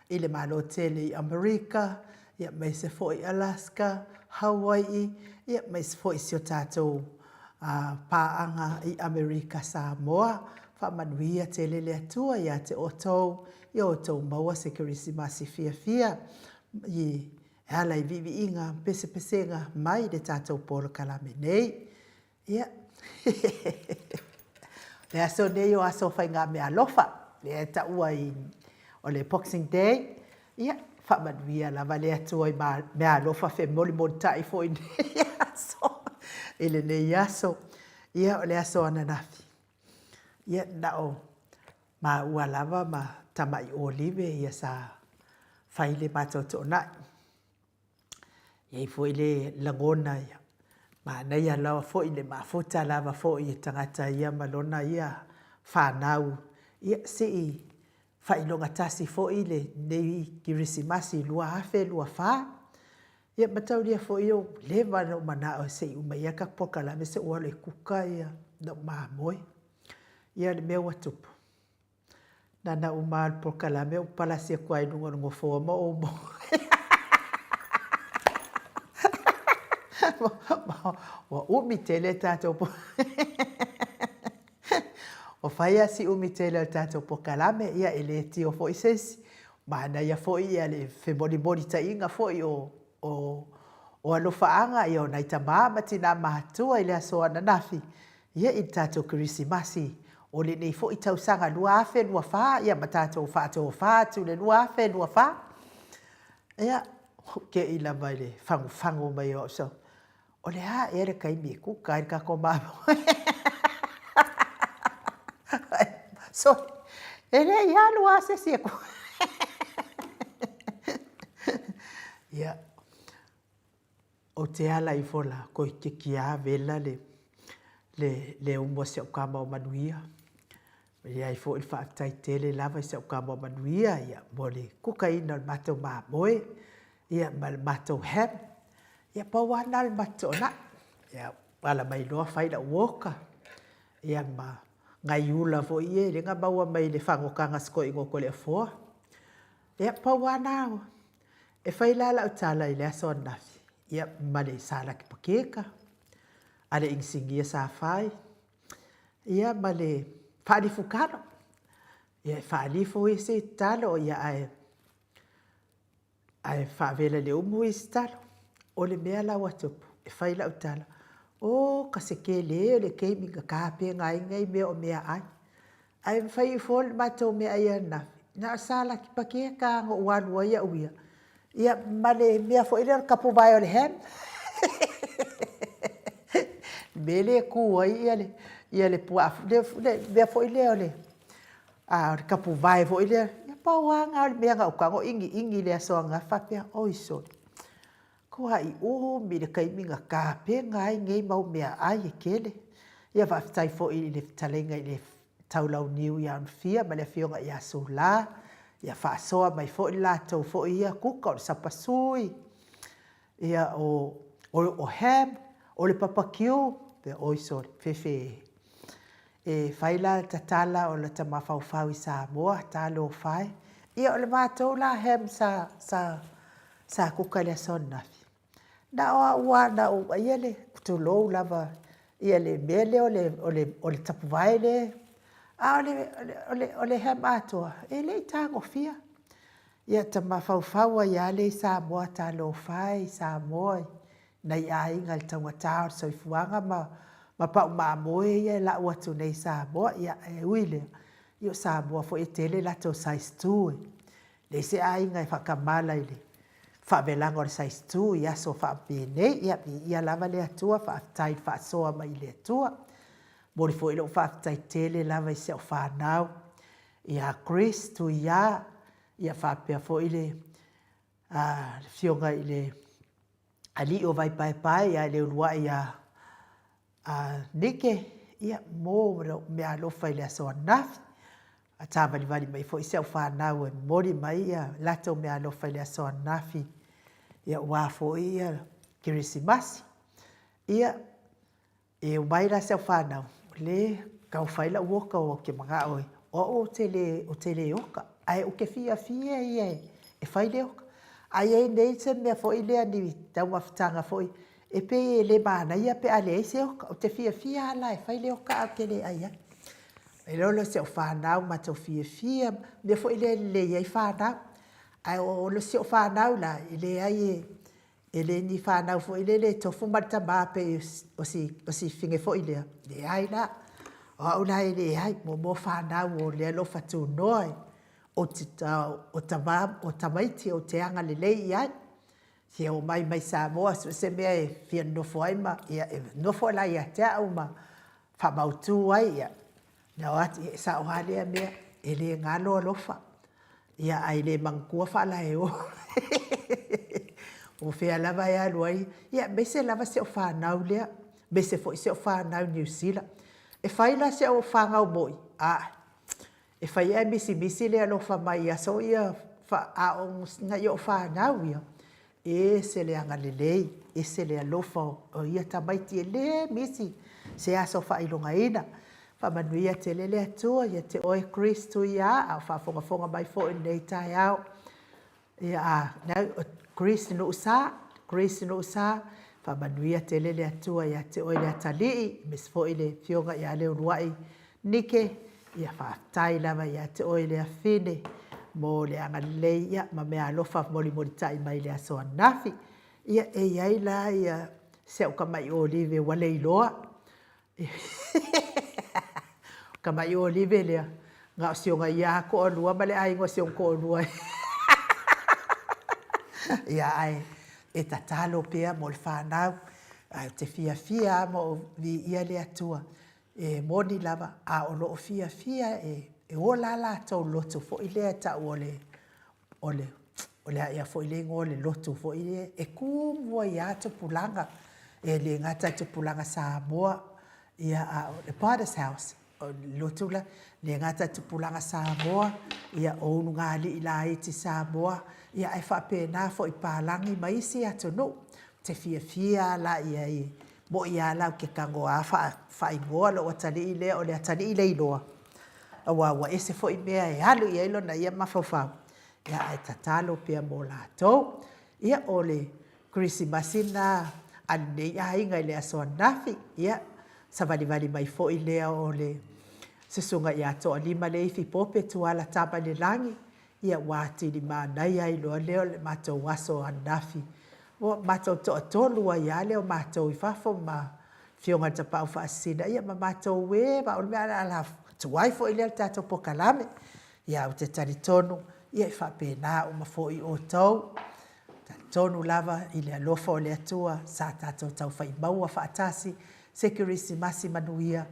i le Malo tele i Amerika, ia aemaise foi Alaska, Hawaii, ia aemaise foi si o tatou paaga i Amerika Samoa. Faamanuia tele le Atua ia te outou, ia outou maua se Kerisimasi fiafia i e ala i viiviiga ma pesepesega mai le tatou polokalame nei. Ia, o le aso nei o aso o faigameaalofa, lea e taua i, o le Boxing Day, ia, faamanuia lava le Atua i meaalofa femolimolitai foi i lenei aso, i lenei aso. Ia, o le aso ananafi, ia, na o maua lava ma tamai olive ia sa fai le matou toonai. E i ai foi le lagona ia, manaia lava foi le mafuta lava foi e tagata ia ma lona ia fanau, ia se i faailoga tasi foi lenei Kerisimasi 2024. Ia mataulia foi ua leva ona ou manao se i uma ia tatou polokalame se i ou alu e kuka ia lau mamoe. Ia o le mea ua tupu, na ona uma lava o le polokalame ou palasi atu lava i luga o le nofoa ma ou Ua umi tele le tatou Ua fai lava si umi tele o le tatou polokalame, ia e le tio foi se isi. Manaia foi le femolimolitaiga foi o o alofaaga ia o nai tama ma tina matutua i le aso ananafi, ia i le tatou Kerisimasi o lenei foi tausaga 2024, ia ma tatou faatofa atu i le 2024. Ia, ou te i lava i le fagufagu mai o au sau, o le a ea le taimi e kuka ai le tatou mamoe? Sole, e le i alu lava se isi e kuka. Ia, ou te ala ihola toeitiiti lava vela le, le, le umu a si au tama o Manuia. E i ai foi le faafetai tele lava i si au tama o Manuia ia, mo le kukaina o le matou mamoe, ia, ma le matou ham. Ia, pau lava lena o le matou toonai. Ia, ala mai loa fai lau oka, ia ma nai ula foi ia lea na maua mai le fagotaga a si toeaina o Toleafoa. Ia, pau lava lena. E fai la lau tala i le aso ananafi, ia, ma le salaki paketa a le inisinia sa fai, ia ma le faalifu talo. Ia, e faalifu isi talo, ia ae, ae faavela i le umu isi talo. O le mea la ua tupu, e fai lau tala, o ka se tele o le taimi na tapena ai nei mea o meaai. Ae mafai ifo le matou meaai ananafi, na o le salaki paketa lava na ou alu ai au ia, ia ma le mea foi lea o le tapuvae o le ham. Le mea lea e tu ai ia le puaa, le mea foi lea o le tapuvae foi lea. Ia pau lava lena o le mea na ou tago iniini i le aso ananafi faapea, oi sole, matuai umi le taimi na tapena ai nei mau meaai e tele. Ia faafetai foi i le fetalaiga i le Taulauniu ia Onofia ma le afioga ia Sula, ia faasoa mai foi le latou foi ia kuka o le sapasui, ia o, o ham, o le papakiu, oi sole, fefe e. E fai la le tatala o lata mafaufau i Samoa, talofa e. Ia o le matou la ham sa, sa, sa kuka i le aso ananafi, na o au lava na ou vaaia le, tulou lava, ia le mea lea o le, o le, o le tapuvae lea, a o le, o le, o le ham atoa, e le i tagofia. Ia ta mafaufau ai lava lea i Samoa, talofa e i Samoa i nai aiga i le taugata o le soifuaga ma, ma pau mamoe ia e lau atu nei i Samoa. Ia, e ui i lea, ia o Samoa foi e tele latou size 2 e leai se aiga e faatamala i le faavelaga o le size 2 i aso faapenei. Ia, viia lava le Atua, faafetai i le faasoa mai le Atua. Momoli foi lou faafetai tele lava i si au fanau, ia Chris Tuia, ia faapea foi le afioga i le alii o Vaipaepae ia Leuluai ia Nike, ia, mo lou meaalofa i le aso ananafi. A savalivali mai foi si au fanau e momoli mai ia latou meaalofa i le aso ananafi, ia aua foi ia Kerisimasi. Ia. E omai la si au fanau, o lea e tau fai lau oka aua ou te manao e, o au ou te le, ou te le oka, ae ou te fiafia ia e fai le oka. A i ai nei se mea foi lea ni taumafataga foi, e pei e le manaia pe a leai se oka. Ou te fiafia lava la e fai le oka ae ou te le ai ai. E iloa lea o si au fanau matou fiafia, mea foi lea e lelei ai fanau. Ae o si au fanau la, e leai e, E le ni fanau foi lele e tofu ma le tama pei o si fine foi lea, leai la. O au la e leai, muamua fanau o lea o lo o fatunoa, o tama, o tamaiti ou te agalelei i ai. Fia omai mai Samoa so o se mea e fia nonofo ai ma, ia e nofo la ia te au ma faamautu ai, ia, na o atu, e sao lava lea mea, e le galo alofa. Ia, ae le manatua faalaeo. O fea lava e alu ai, ia aemaise lava si au fanau lea, aemaise foi si au fanau i Niu Sila. E fai la si au fanau moi, ae, e fai ae misimisi le alofa mai i aso ia, a o nai ou fanau ia, E ese le agalelei, ese le alofa o ia tamaiti e le misi se aso faailogaina. Faamanuia tele le Atua ia te oe Chris Tuia a o faafogafoga mai foi i lenei taeao. Ia a, Chris Nuusa, Chris Nuusa, faamanuia tele le Atua ia te oe le atalii, aemaise foi le afioga ia Leuluai Nike, ia faafetai lava ia te oe le afine mo le agalelei ia ma meaalofa molimolitai mai i le aso ananafi. Ia e i ai la ia si au tama'i olive ua leiloa. O tama'i olive lea, na o si ona ia lava toalua ma le aiga o si ona toalua. Ia ae e tatalo pea mo le fanau, ae ou te fiafia lava ma ou viia le Atua E moni lava, a o loo fiafia e ola a latou lotu foi lea e tau o le, o le, o le a ea foi le igoa o le lotu foi lea, e ku mua ai lava tupulaga, e le gata i tupulaga Samoa, ia a o le Potter's House, o le lotu la, e le gata i tupulaga Samoa, ia o ulugalii laiti Samoa, ia ae faapena foi i palagi ma isi atunuu. Ou te fiafia lava la i ai Moʻi lava la ou te tago a faaigoa lou atalii lea o le atalii leiloa, aua ua ese foi mea e alu i ai lona ia mafaufau, ia ae tatalo pea mo latou. Ia o le Kerisimasi lena a lenei aiga i le aso ananafi, ia savalivali mai foi lea o le Susuga ia Toalima Leifi Pope Tuala Tamailelagi, ia ua atili manaia ai loa lea o le matou aso ananafi. Ua matou toatolu ai lava lea o matou i fafo ma Afioga i le Tapaau Faasisina, ia ma matou e ma o le mea o le a tuai foi lea le tatou polokalame. Ia ou te talitonu, ia e faapena uma foi outou. Talitonu lava i le alofa o le Atua sa tatou taufai maua faatasi se Kerisimasi manuia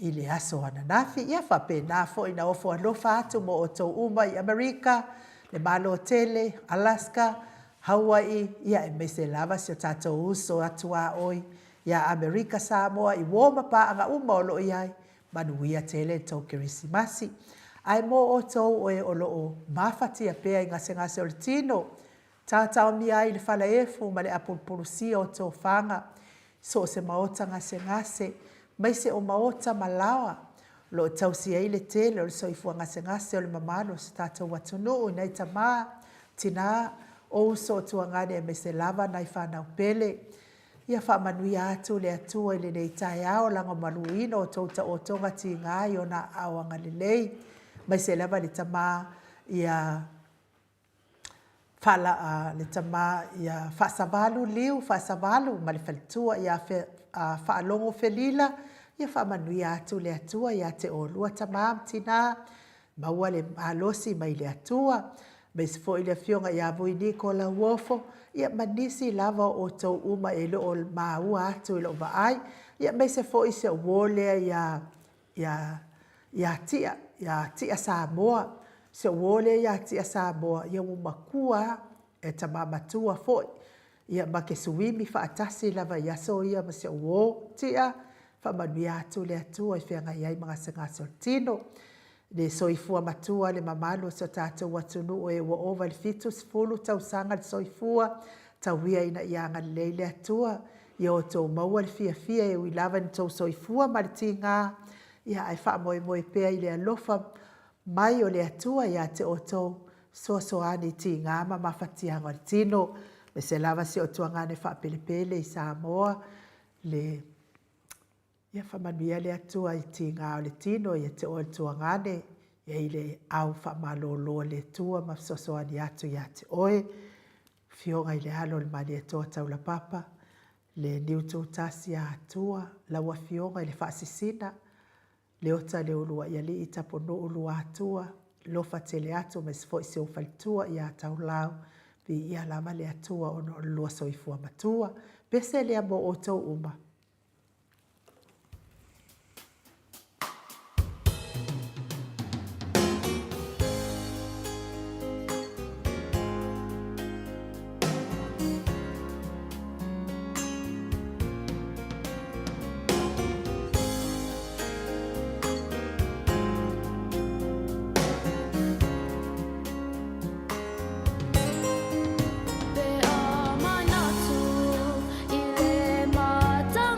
i le aso ananafi. Ia faapena foi na ofo alofa atu mo outou uma i Amerika, le Malo Tele, Alaska, Hawaii, ia aemaise lava si o tatou uso atuaoi ia Amerika Samoa i uo ma paaga uma o lo o i ai, manuia tele le tou Kerisimasi. Ae mo outou oe o lo o mafatia pea i gasegase o le tino, Taotaomia ai le falaefu ma le apulupulusia o tofaga, so o se maota gasegase, maise o maota ma laoa, o lo o tausi ai le tele o le soifua gasegase o le mamalu o so tatou atunuu i nai tama, tina, o uso o tuagane aemaise lava nai fanau pele. Ia faamanuia atu le Atua i lenei taeao lagomaluina o tou taotoga tiga i ona aao agalelei, maise lava le tama ia Faala le tama ia Faasavalu Liu Faasavalu ma le faletua ia Faalogo Felila, ia faamanuia atu le Atua ia te oulua tama ma tina, maua le malosi mai le Atua, aemaise foi le afioga ia Vui Niko Lauofo, ia ma nisi lava o outou uma e le o maua atu i lou vaai, ia aemaise foi si ou uo lea ia ia, ia Tia, ia Tia Samoa. Si ou uo lea ia Tia Samoa, ia ua matua lava, e tama matua foi. Ia ma te suimi faatasi lava i aso ia ma si ou uo. Tia, faamanuia atu le Atua i feagai ai ma gasegase o le tino. Le soifua matua le mamalu o si o tatou atunuu e ua ova i le 70 tausaga le soifua, tau ia ina ia agalelei le Atua. Ia outou maua le fiafia e ui lava ina outou soifua ma le tiga, ia ae faamoemoe pea i le alofa mai o le Atua ia te outou, fesoasoani i tiga ma mafatiaga o le tino. Aemaise lava si ou tuagane faapelepele i Samoa, le Ia faamanuia le Atua i tiga o le tino ia te oe le tuagane, ia i le au faamalolo a le Atua ma fesoasoani atu ia te oe. Afioga i le alo o le Malietoa Taulapapa, le Niututasi a Atua, lau Afioga i le Faasisina, Leota Leuluaialii Tapunuu Luatua, alofa tele atu aemaise foi si ou faletua ia Taulau, viia lava le Atua ona o le lua soifua matua. Pese lea mo outou uma. Pe a manatu i le matagofie.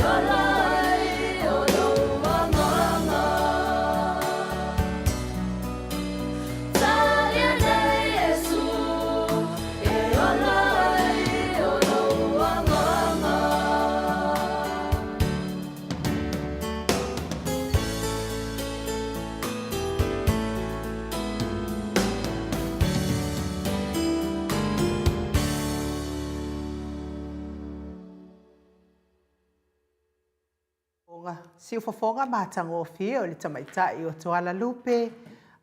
ola ai o lou agaga. Talia nei Iesu e ola ai o lou agaga. Siufofoga matagofie o le tamaitai o Toalalupe,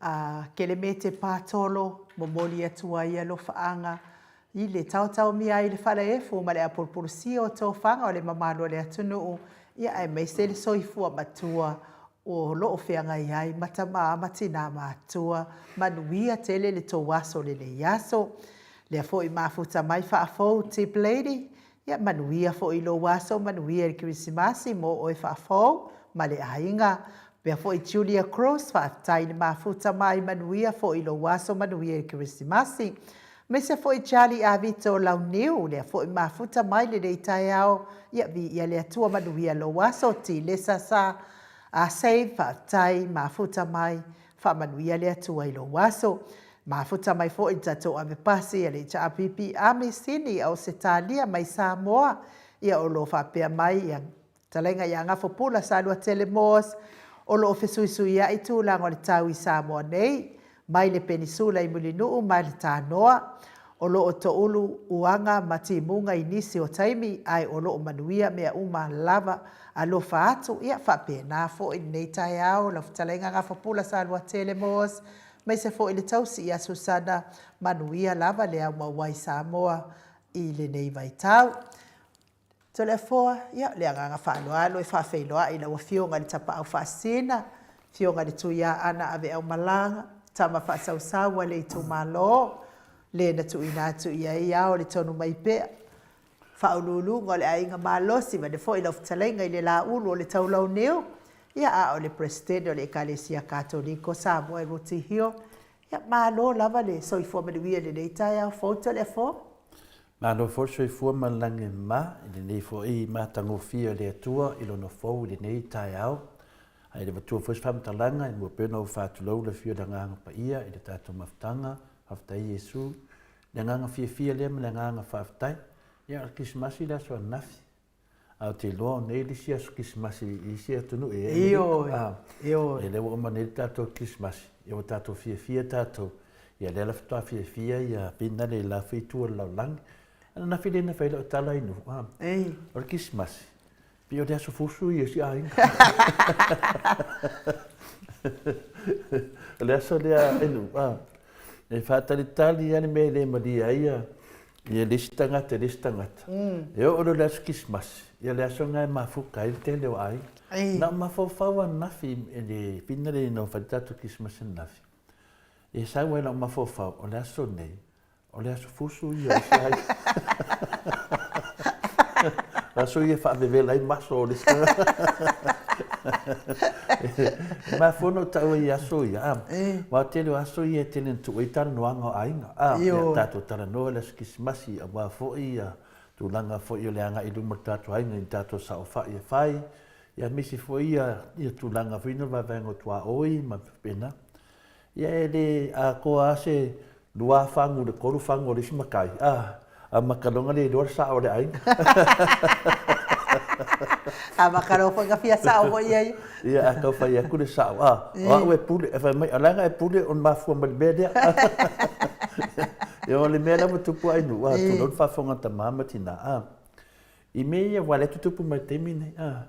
a Kelemete Patolo, momoli atu ai alofaaga i le taotaomia ai i le falaefu ma le apulupulusia o tofaga o le mamalu o le atunuu, ia aemaise le soifua matua o lo o feagai ai ma tama ma tina matua. Manuia tele le tou aso lenei aso. Lea foi mafuta mai faafou Tip Lady, ia manuia foi lou aso, manuia le Kerisimasi mo oe faafou ma le aiga. Pea foi Julia Cruz, faafetai le mafuta mai, manuia foi lou aso, manuia le Kerisimasi. Aemaise foi Charlie Avito Launiu, lea foi mafuta mai lenei taeao, ia viia le Atua, manuia lou aso. Tilesa Sa a Save, faafetai mafuta mai, faamanuia le Atua i lou aso. Mafuta mai foi le tatou ave pasi a le HRPP Army Sini a Ausetalia mai Samoa, ia o lo o faapea mai ia Fetalaiga ia Gafopula Saluatele Moores, o lo o fesuisuiaʻi tulaga o le tau i Samoa nei, mai le Penisula i Mulinuu ma le Tanoa. O lo o toulu uaga ma timuga i nisi o taimi, ae o lo o manuia mea uma lava. Alofa atu, ia faapena foi lenei taeao, lau Fetalaiga Gafopula Saluatele Moores, aemaise foi le tausi ia Susana, manuia lava le aumau ai Samoa i lenei vaitau. Toleafoa, ia, o le agaga faaaloalo e faafeiloai i lau Afioga i le Tapaau Faasisina, Afioga i le Tuiaana Aveaumalaga, tama faasausau a le itumalo, le na tuuina atu i ai ao le tonu mai pea, faauluuluga o le aiga malosi, vaeane foi lau fetalaiga i le Laulu o le Taulauniu, ia, a o le Peresetene o le Ekalesia Katoliko o Samoa e Ruti Hill. Ia, malo lava le soifua manuia i lenei taeao fou Toleafoa. Malo foi le soifua ma le lagi e mama i lenei foi matagofie o le Atua i Lona fou i lenei taeao. Ae le avatua foi se faamatalaga e mua pea ona ou faatulou le afio o le Agaga Paia i le tatou mafutaga. Faafetai Iesu. Le agaga fiafia lea ma le agaga faafetai. Ia, o le Kerisimasi le aso ananafi. Ae ou te iloa o nei le isi aso Kerisimasi i isi atunuu e i Amerika. Ioe. Ia lea ua uma nei le tatou Kerisimasi, ia ua tatou fiafia tatou. Ia lea la faatoa fiafia ia Finale i la foi itu o le lalolagi. Ananafi lea na fai ai lau tala i Nu'u, o le Kerisimasi, pei o le aso fusu ia i si aiga. O le aso lea e Nu'u, e faatalitali lava le mea e le malie ai ia Ia le isi tagata i le isi tagata. E oo loa i le aso Kerisimasi, ia le aso lena e mafuta ai le tele o aiga. Na ou mafaufau ananafi i le fina lea ina ua fai le tatou Kerisimasi ananafi, e sau ai i lou mafaufau, o le aso nei, o le aso fusu ia o isi aiga. O le aso ia e faavevela ai maso o le isi tagata. E mafua ona ou taua i aso ia, aua o le tele o aso ia e tele ina tuu ai talanoaga o aiga. A, ia tatou talanoa i le aso Kerisimasi aua foi ia tulaga foi o le agai i luma o le tatou aiga i ni tatou saofai e fai, ia aemaise foi ia tulaga foi na o le vaevaega o tuaoi ma faapena. Ia e le atoa lava se lua fagu i le tolu fagu o le isi matai, a, a makaloga le iloa le sao o le aiga. A makaloga foi na fia sao foi ia ia. Ia, a tau fai atu le sao, a, o au e pule, ae fai mai, o le a na e pule o le mafua mai le mea lea. Ia, o le mea la ua tupu ai nuu, a, tulou le faafofoga a tama ma tina, a. I mea ia ua lea tutupu mai le taimi nei, a.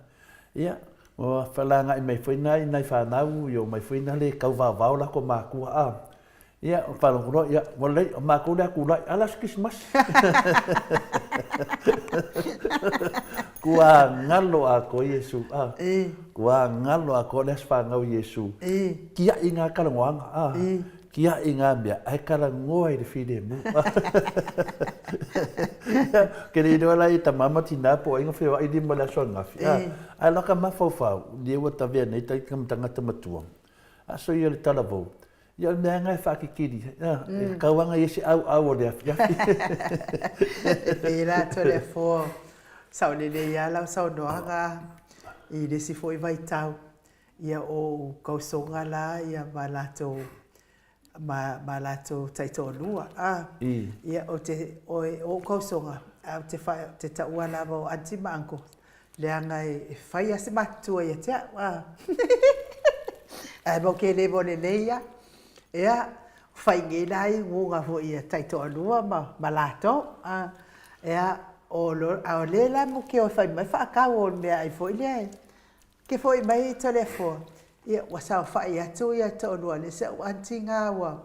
Ia, ua felagai mai foi nai nai fanau, ia omai foi nale tau vaovao latou matua, a. Ia, faalogo loa, ia, ua lelei, o matou lea tulai, a o le aso Kerisimasi. Ua galo atoa Iesu, a. Ua galo atoa le aso fanau o Iesu. Tiai ngā talanoaga, a. Tiai ngā mea, ae talanoa i le filemu. Ia, ke le iloa la i tama ma tina po o ai na feoai lima i le aso ananafi, a. Ae laka mafaufau, lea ua tavea nei tagata matua, aso ia o le talavou, Ia o le mea lena e faakikili ai, e tatau lava ona i ai se auau o le afiafi. E pēlā Toleafoa. Sao lelei lava lau saunoaga i le isi foi vaitau, ia o ou tausoga la ia ma latou ma ma latou taitoalua a. Ia ou te o ou tausoga ae ou te fa te taua lava o aunty ma uncle leaga e fai lava si matutua ia te au a. Ae matou te le lelei lava. Ia fai nei la iuga foi ia taitoalua ma ma latou a. Ia o lo a o le la matou te o e fai mai faatau o le meaai foi lea Ke foi mai i Toleafoa, ia ua saofai atu ia toalua le si au aunty na ua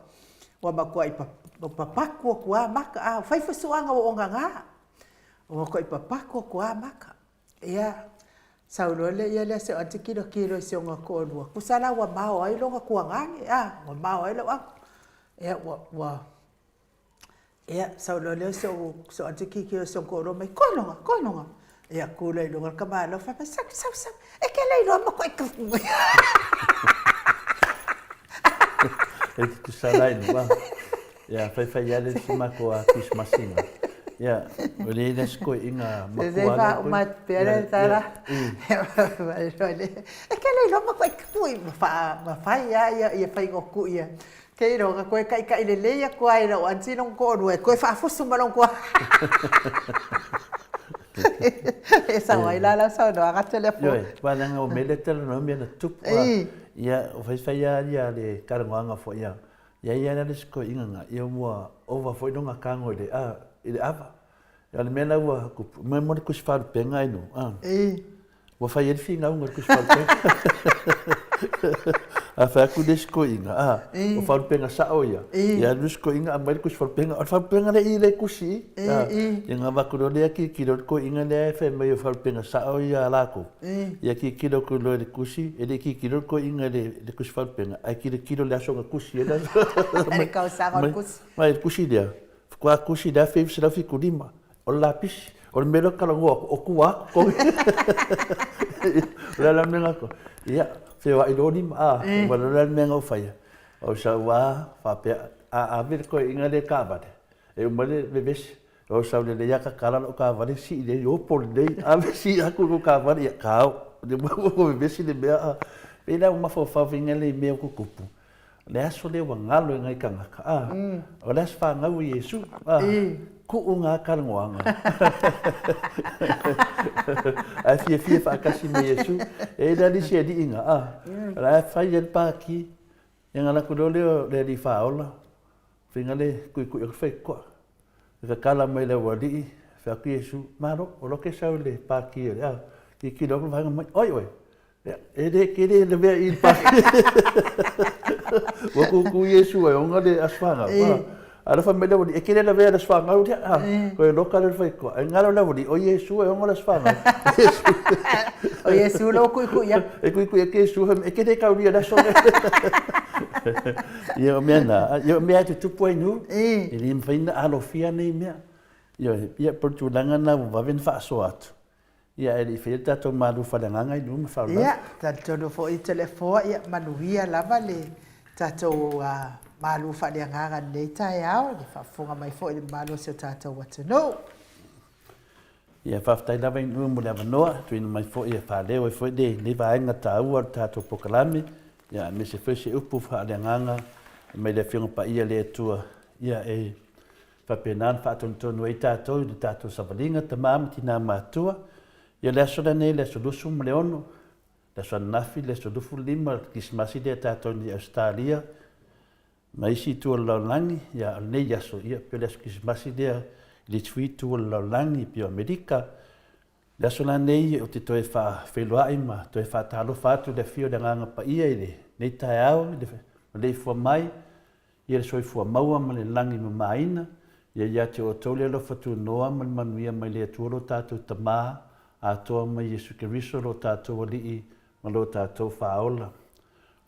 ua matuai papatu atu lava maka, a fai foi suaga ua ogaga, ua matuai papatu atu lava maka. Ia, sau loa lea lea si au aunty tilotilo i si ona toalua, tusa la ua mao ai lona tuagane, a, ua mao ai lau uncle. Ia ua ua Ia, sau loa lea o si ou aunty tilotilo i si ona toalua mai, Koe loga, koe loga. Ia, tu loa i luga le tamaloa, fai mai, sau, sau, sau, e te le iloa matuai E tutusa la i luga. Ia, faifai lava le isi matou a Krisimasi ina. Ia, o le le si toeaina matua lea. Se faauma atu pea le tala. E te le iloa matuai ma fai lava ia faiga o kui ia. Ke iloa na toe taitai lelei atu lava i lau aunty lona toalua e toe faafusu ma lona toalua. E sao ai la lau saunoaga Toleafoa. Ioe, aua leaga o mea lea e talanoa mea na tupu. Ia, o faifai lava ia le talanoaga foi ia, ia i ai la le isi toeaina na, ia ua ova foi lona tago i le, a, i le ava. Ia o le mea la ua tupu, mo le tusi faalupega ai no, a. Ua fai ai le finauga i le tusi faalupega. A fai atu le isi toeaina, a, o faalupega sao ia, ia alu le isi toeaina aumai le tusi faalupega, o le faalupega lea i le tusi i. Ia ona avatu loa lea tilotilo le toeaina lea e fai mai o faalupega sao ia a latou, ia tilotilo atu loa i le tusi, e le i tilotilo le toeaina i le tusi faalupega, ae tilotilo i le aso na tusi ai le aso. Le tausaga o le tusi. Ma le tusi lea, faatoa tusi i le 1975. O le lapisi, o le mea lea ou te talanoa atu, o tua atu. O le a la le mea na atu? Ia, feoai loa lima, a, ua o le a le mea na ou faia? O sau lava faapea, a ave le toeaina lea i le taavale, e uma le vevesi, o sau lelei lava tatala lau taavale, sii lelei, opo lelei, ave sii atu i lau taavale, ia tao. Ua vevesi le mea, a. E pei la ua mafaufau foi lea i mea ua tutupu. O le aso lea ua galo i nai tagata, a, o le aso fanau o Iesu, a, tuu na talanoaga. Ae fiafia faatasi ma Iesu. E i ai la le isi alii na, a, o la e fai ai le pati, ia ona alu atu loa lea o le alii faaola, faiga le tuitui atu faitotoa, e tatala mai le aualii, fai atu Iesu, malo, o la e sau i le pati a, tilotilo atu le vaega mai, o ai oe? E le tele le mea i le pasi. Ua tutu Iesu ai ona le aso fanau. A la fai mai le aualii, e tele lavea le aso fanau lea. Koe loka le faitotoa. Ai galo le aualii, o Iesu e ona le aso fanau. O Iesu la ua tuitui atu. E tuitui atu Iesu, fai mai, e tele taulia le aso lea. Ia o mea na, ia o mea e tutupu ai nuu, e le mafai ona alofia nei mea. Ioe, ia po o le tulaga lena ua vave ona faasoa atu. Ia, ae le i faia le tatou malu faaleagaga i nuu ma faalavelave. Ia, talitonu foi Toleafoa, ia manuia lava le tatou malu faaleagaga i lenei taeao, i le faafofoga mai foi i le mamalu o si o tatou atunuu. Ia, faafetai lava i nuu mo le avanoa, tuuina mai foi e faaleo ai foi lenei vaega taua o le tatou polokalame, ia, aemaise foi se upu faaleagaga mai le Afioga Paia le Atua, ia, e Faapena ona faatonutonu ai tatou i le tatou savaliga, tama ma tina matutua. Ia le aso lenei, le aso 26, le aso ananafi, le aso 25 o le Kerisimasi lea tatou nei i Ausetalia ma isi itu o le lalolagi. Ia, o lenei aso, ia, pei o le aso Kerisimasi lea i le isi foi itu o le lalolagi, pei o Amerika. Le aso lenei ou te toe faafeiloai ma toe faatalofa atu i le afio o le Agaga Paia i lenei taeao i le maleifua mai ia le soifua maua ma le lagi mamaina, ia ia te outou le alofa tunoa ma le manuia mai le Atua lo tatou Tama atoa ma Iesu Keriso lo tatou Alii ma lo tatou Faaola.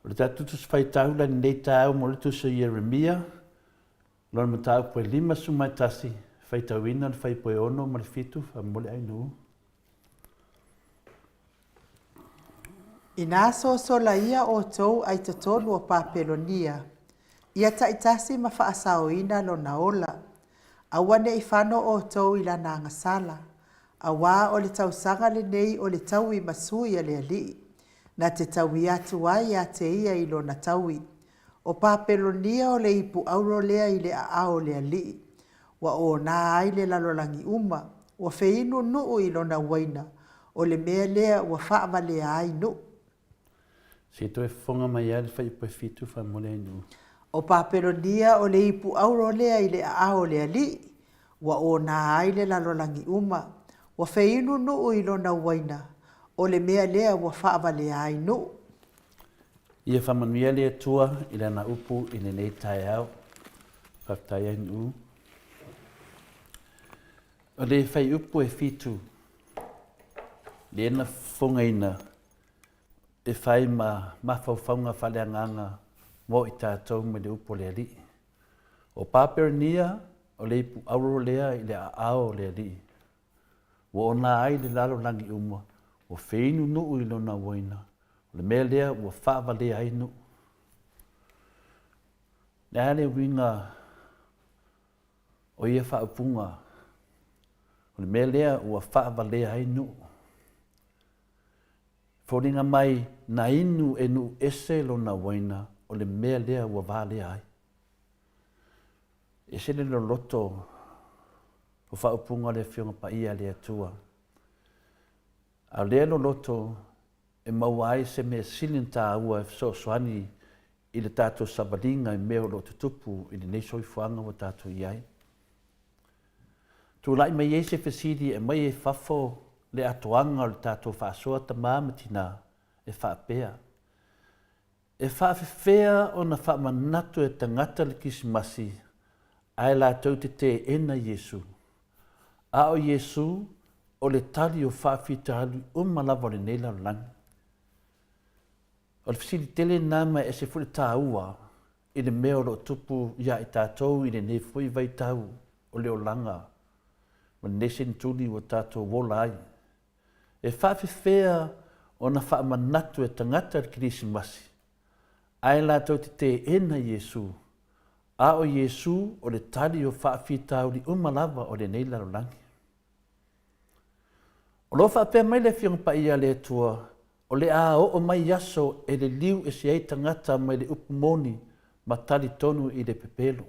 O le tatou Tusi Faitau la i lenei taeao mo le Tusi o Ieremia, lona mataupu e 51, faitauina le fuaipue 6 ma le 7, faamolemole Ainuu. Inā sosolaia outou ai totonu o Papelonia, ia taitasi ma faasaoina lona ola. Aua ne i fano outou i lana agasala. Auā o le tausaga lenei o le taui ma sui a le Alii, na te taui atu ai ia te ia i lona taui. O Papelonia o le ipu auro lea i le aao o le Alii, ua ōnā ai le lalolagi uma, ua feinu nuu i lona uaina, o le mea lea ua faavalea ai nuu. Se i toe fofoga mai lava le fuaiupu e fitu faamolemole ai nuu. O Papelonia o le ipu auro lea i le aao o le Alii, ua ōnā ai le lalolagi uma, ua feinu nuu i lona uaina, o le mea lea ua faavalea ai nuu. Ia faamanuia le Atua i Lana upu i lenei taeao. Faafetai ai nuu. O le fuaiupu e fitu, lea na fofogaina e fai ma mafaufauga faaleagaga mo i tatou mai le upu a le Alii. O Papelonia o le ipu auro lea i le aao o le Alii. Ua ona ai le lalolagi uma, ua feinu nuu i lona uaina, o le mea lea ua faavalea ai nuu. Le a le uiga o ia faaupuga, o le mea lea ua faavalea ai nuu. Foliga mai na inu e nuu ese lona uaina, o le mea lea ua valea ai. Ese le loloto o faaupuga o le Afioga Paia a le Atua. A o lea loloto e maua ai se mea sili ona taua e fesoasoani i le tatou savaliga i mea o lo o tutupu i lenei soifuaga ua tatou i ai. Tulai mai ai se fesili e aumai ai fafo le atoaga o le tatou faasoa tama ma tina e faapea, E faafefea ona faamanatu e tagata le Kerisimasi ae latou te teena Iesu? A o Iesu o le tali o faafitauli uma lava o lenei lalolagi. O le fesili tele lena ma e ese foi le taua i le mea o lo o tupu ia i tatou i lenei foi vaitau o le olaga ma lenei senetuli ua tatou ola ai. E faafefea ona faamanatu e tagata le Kerisimasi, ae latou te teena Iesu, a o Iesu o le tali o faafitauli uma lava o lenei lalolagi. O lo o faapea mai le Afioga Paia a le Atua, o le a oo mai aso e liliu ese ai tagata mai le upu moni ma talitonu i le pepelo.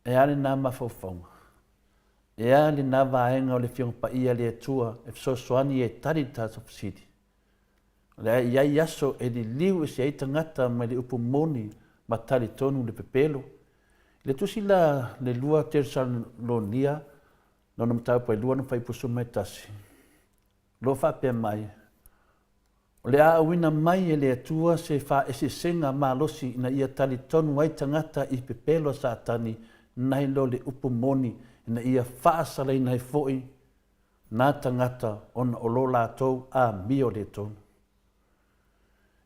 E a lena mafaufauga? E a lena vaega o le Afioga Paia a le Atua e fesoasoani e tali le tatou fesili? O le a i ai aso e liliu ese ai tagata mai le upu moni ma talitonu le pepelo. I le tusi la le lua Tesalonia, lona mataupu e lua ona fuaiupu 11, o lo o faapea mai, O le a auina mai e le Atua se faaeseesega malosi ina ia talitonu ai tagata i pepelo a Satani nai lo le upu moni ina ia faasalaina ai foi nā tagata ona o lo latou amio le tonu.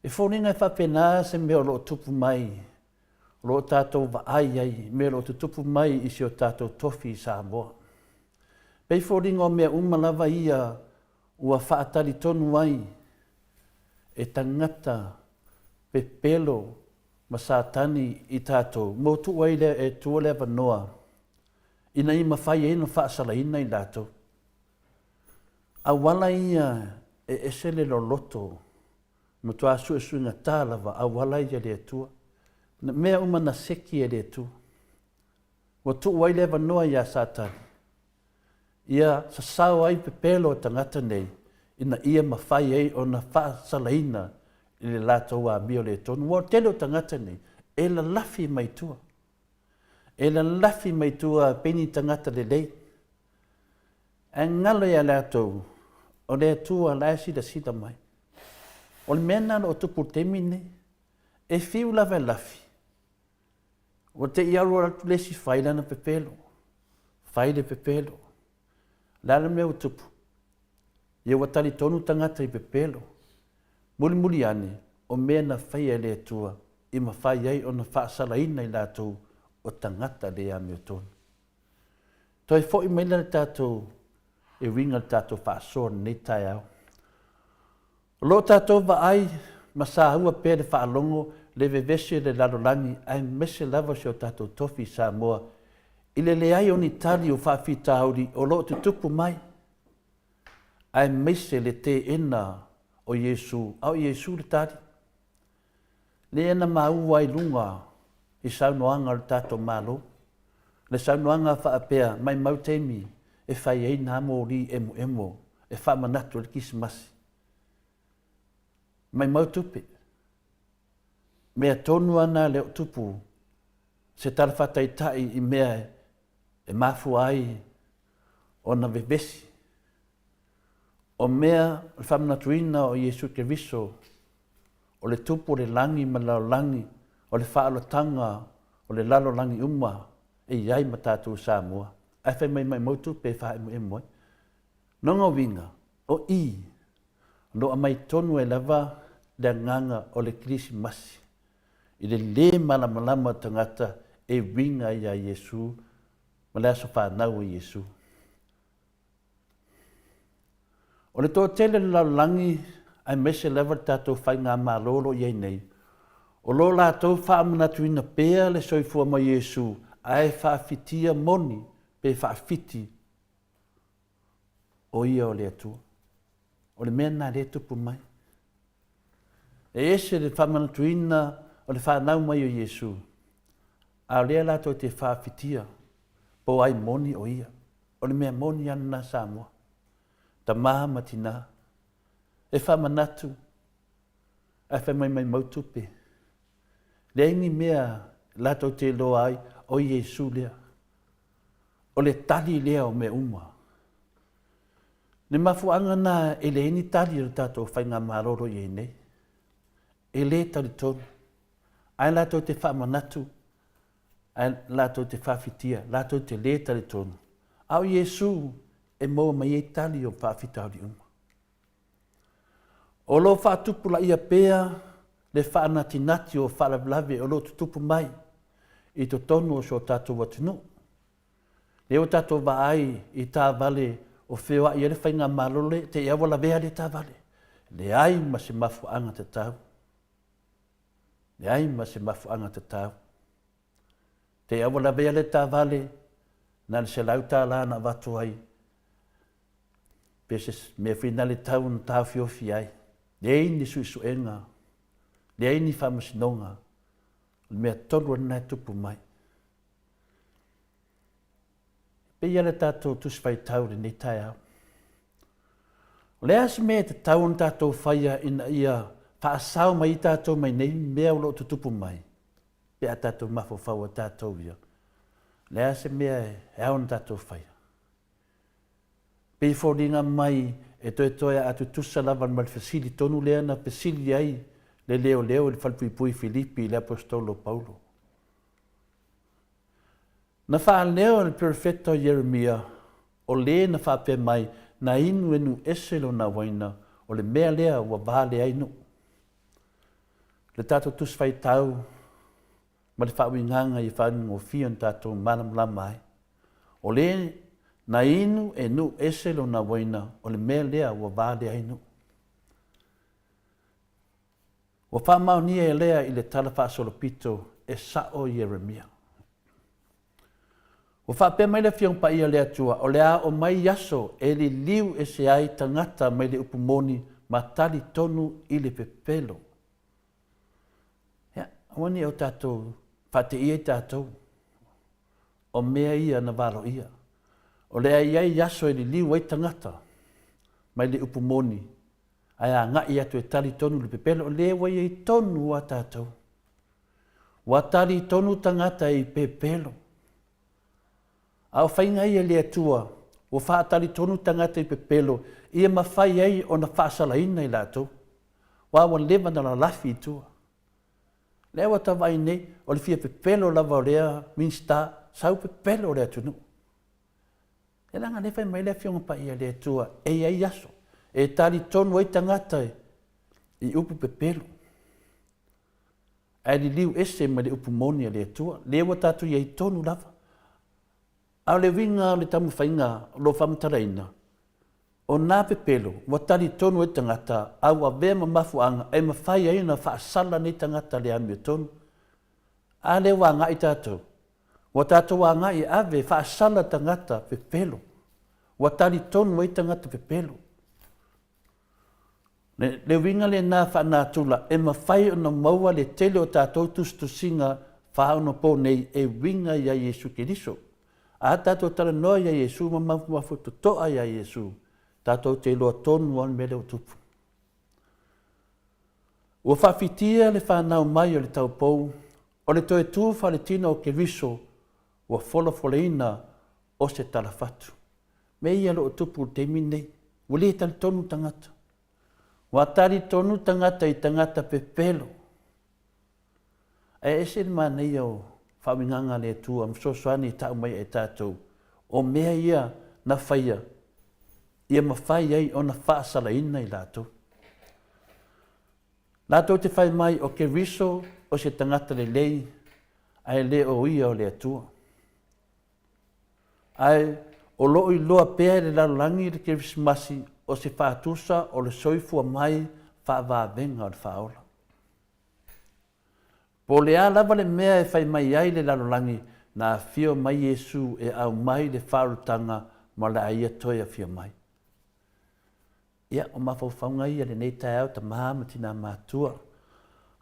E foliga e faapena se mea o lo o tupu mai, o lo o tatou vaai ai i mea o lo o tutupu mai i si o tatou tofi i Samoa. Pei foliga o mea uma lava ia ua faatalitonu ai e tagata pepelo ma Satani i tatou, mo tuu ai lea e Atua le avanoa ina ia mafai ai ona faasalaina i latou. Auala ia e ese le loloto, matua suesuegata lava auala ia le Atua. Mea uma na seki e le Atua. Ua tuu ai le avanoa iā Satani ia sasao ai pepelo o tagata nei ina ia mafai ai ona faasalaina i le latou amio le tonu. Ua o le tele o tagata nei e lalafi mai tua. E lalafi mai tua pei ni tagata lelei. Ae galo ia latou o le Atua la e silasila mai. O le mea lena o lo o tupu i le taimi lenei. E fiu lava e lafi, Ua te i alu atu le isi fai lana pepelo. Fai le pepelo. O le a le mea ua tupu? Ia ua talitonu tagata i pepelo. Mulimuli ane, o mea na faia e le Atua i mafai ai ona faasalaina i latou o tagata le amiotonu. Toe foi mai la le tatou e uiga i le tatou faasoa i lenei taeao. O lo o tatou vaai ma saua pea le faalogo, le vevesi o le lalolagi aemaise lava si o tatou tofi i Samoa I le leai o ni tali o faafitauli o lo o tutupu mai, aemaise le teena o Iesu, a o Iesu le tali. Lea na maua ai luga i saunoaga a le tatou Malo, le saunoaga faapea, maimau taimi e fai ai nā moli emoemo e faamanatu ai le Kerisimasi. Maimau tupe. Mea tonu lava na lea o tupu se tala faataitai i mea e mafua ai ona vevesi. O mea o le faamanatuina o Iesu Keriso, o le Tupu o le lagi ma le lalolagi, o le faaolataga o le lalolagi uma e i ai ma tatou i Samoa. Ae fai mai maimau tupe e faaemoemo ai. Lona uiga, o i, o lo o aumai tonu ai lava le agaga o le Kerisimasi i le lē malamalama o tagata e uiga iā Iesu ma le aso fanau o Iesu. O le toatele o le lalolagi aemaise lava le tatou faigamalo o lo o i ai nei, o lo o latou faamanatuina pea le soifua mai o Iesu ae faafitia moni pe faafiti o ia o le Atua. O le mea lena lea e tupu mai. E ese le faamanatuina o le fanau mai o Iesu, a o lea latou te faafitia po o ai moni o ia. O le mea moni lava lena Samoa, tama ma tina, e faamanatu ae fai mai maimau tupe. Leai ni mea latou te iloa ai o Iesu lea. O le tali lea o mea uma. Le mafuaaga lena e leai ni tali a le tatou faigamalo o lo o i ai nei. E le talitonu. Ae latou te faamanatu, ae latou te faafitia, latou te le talitonu. A o Iesu e maua mai ai tali o faafitauli uma. O lo o faatupulaia pea le faanatinati o faalavelave o lo o tutupu mai i totonu o si o tatou atunuu. Lea ua tatou vaai i taavale o feoai ai le faigamalo le te i a ua lavea lea taavale. Leai ma se mafuaaga tatau. Leai ma se mafuaaga tatau. Te i a ua lavea lea taavale, na o le $100 na avatu ai pe se mea foi na le tau na taofiofi ai. Leai ni suesuega, leai ni faamasinoga, o le mea tonu lava lena e tupu mai. E pei lava le tatou Tusi Faitau i lenei taeao. O le a se mea e tatau ona tatou faia ina ia faasao mai ai tatou mai nei mea o lo o tutupu mai pe a tatou mafaufau a tatou ia? O le a se mea e ao ona tatou faia? Pei e foliga mai e toetoe a tutusa lava ma le fesili tonu lea na fesili ai le leoleo i le falepuipui Filipi i le Aposetolo o Paulo. Na faaleo e le perofeta o Ieremia, o le na faapea mai, na inu e nuu ese lona uaina, o le mea lea ua valea ai nuu. Le tatou Tusi Faitau ma le faauigaga ia faigofie ona tatou malamalama ai. O le na inu e nuu ese lona uaina, o le mea lea ua valea ai nuu. Ua faamaonia e lea i le tala faasolopito e sa'o Ieremia. Ua faapea mai le Afioga Paia a le Atua, o le a oo mai aso e liliu ese ai tagata mai le upu moni ma tali tonu i le pepelo. Ia, aua ne i o tatou faateia i tatou. O mea ia na valoia. O le a i ai aso e liliu ai tagata mai le upu moni ae agai atu e tali tonu le pepelo, o lea ua i ai tonu a tatou. Ua tali tonu tagata i pepelo. A o faiga ia le Atua, ua faatali tonu tagata i pepelo, ia mafai ai ona faasalaina i latou. Aua ua leva ona lalafi i tua. Lea ua ta vaai nei, o le fia pepelo lava o lea Minisita, sau pepelo le atunuu. E leaga o lea e fai mai le Afioga Paia a le Atua, e i ai aso e talitonu ai tagata i upu pepelo, ae liliu ese mai le upu moni a le Atua. Lea ua tatou i ai tonu lava. A o le uiga o le taumafaiga o lo o faamatalaina, o nā pepelo ua talitonu ai tagata a ua avea ma mafuaaga e mafai ai ona faasala nei tagata le amiotonu. A lea ua agai tatou. Ua tatou agai e ave e faasala tagata pepelo. Ua talitonu ai tagata pepelo. Le, le uiga lena faanatura e mafai ona maua le tele o tatou tusitusiga faaonapo nei e uiga iā Iesu Keriso. A tatou talanoa iā Iesu ma mafutotoa iā Iesu, tatou te iloa tonu lava le mea lea ua tupu. Ua faafitia le fanau mai o le taupou, o le toe tu faaletino o Keriso ua folafolaina o se talafatu. Mea ia o lo o tupu i le taimi lenei, ua le talitonu tagata. Ua talitonu tagata i tagata pepelo. Ae ese le manaia o faauigaga a le Atua ma fesoasoani e tau mai e tatou, o mea ia na faia ia mafai ai ona faasalaina i latou. Latou te fai mai o Keriso o se tagata lelei, ae le o ia o le Atua. Ae o lo o iloa pea e le lalolagi le Kerisimasi o se faatusa o le soifua mai faavavega o le faaola. Po o le a lava le mea e fai mai ai le lalolagi, na afio mai Iesu e aumai le faaolataga ma le a Ia toe afio mai. Ia, o mafaufauga ia i lenei taeao, tama ma tina matua,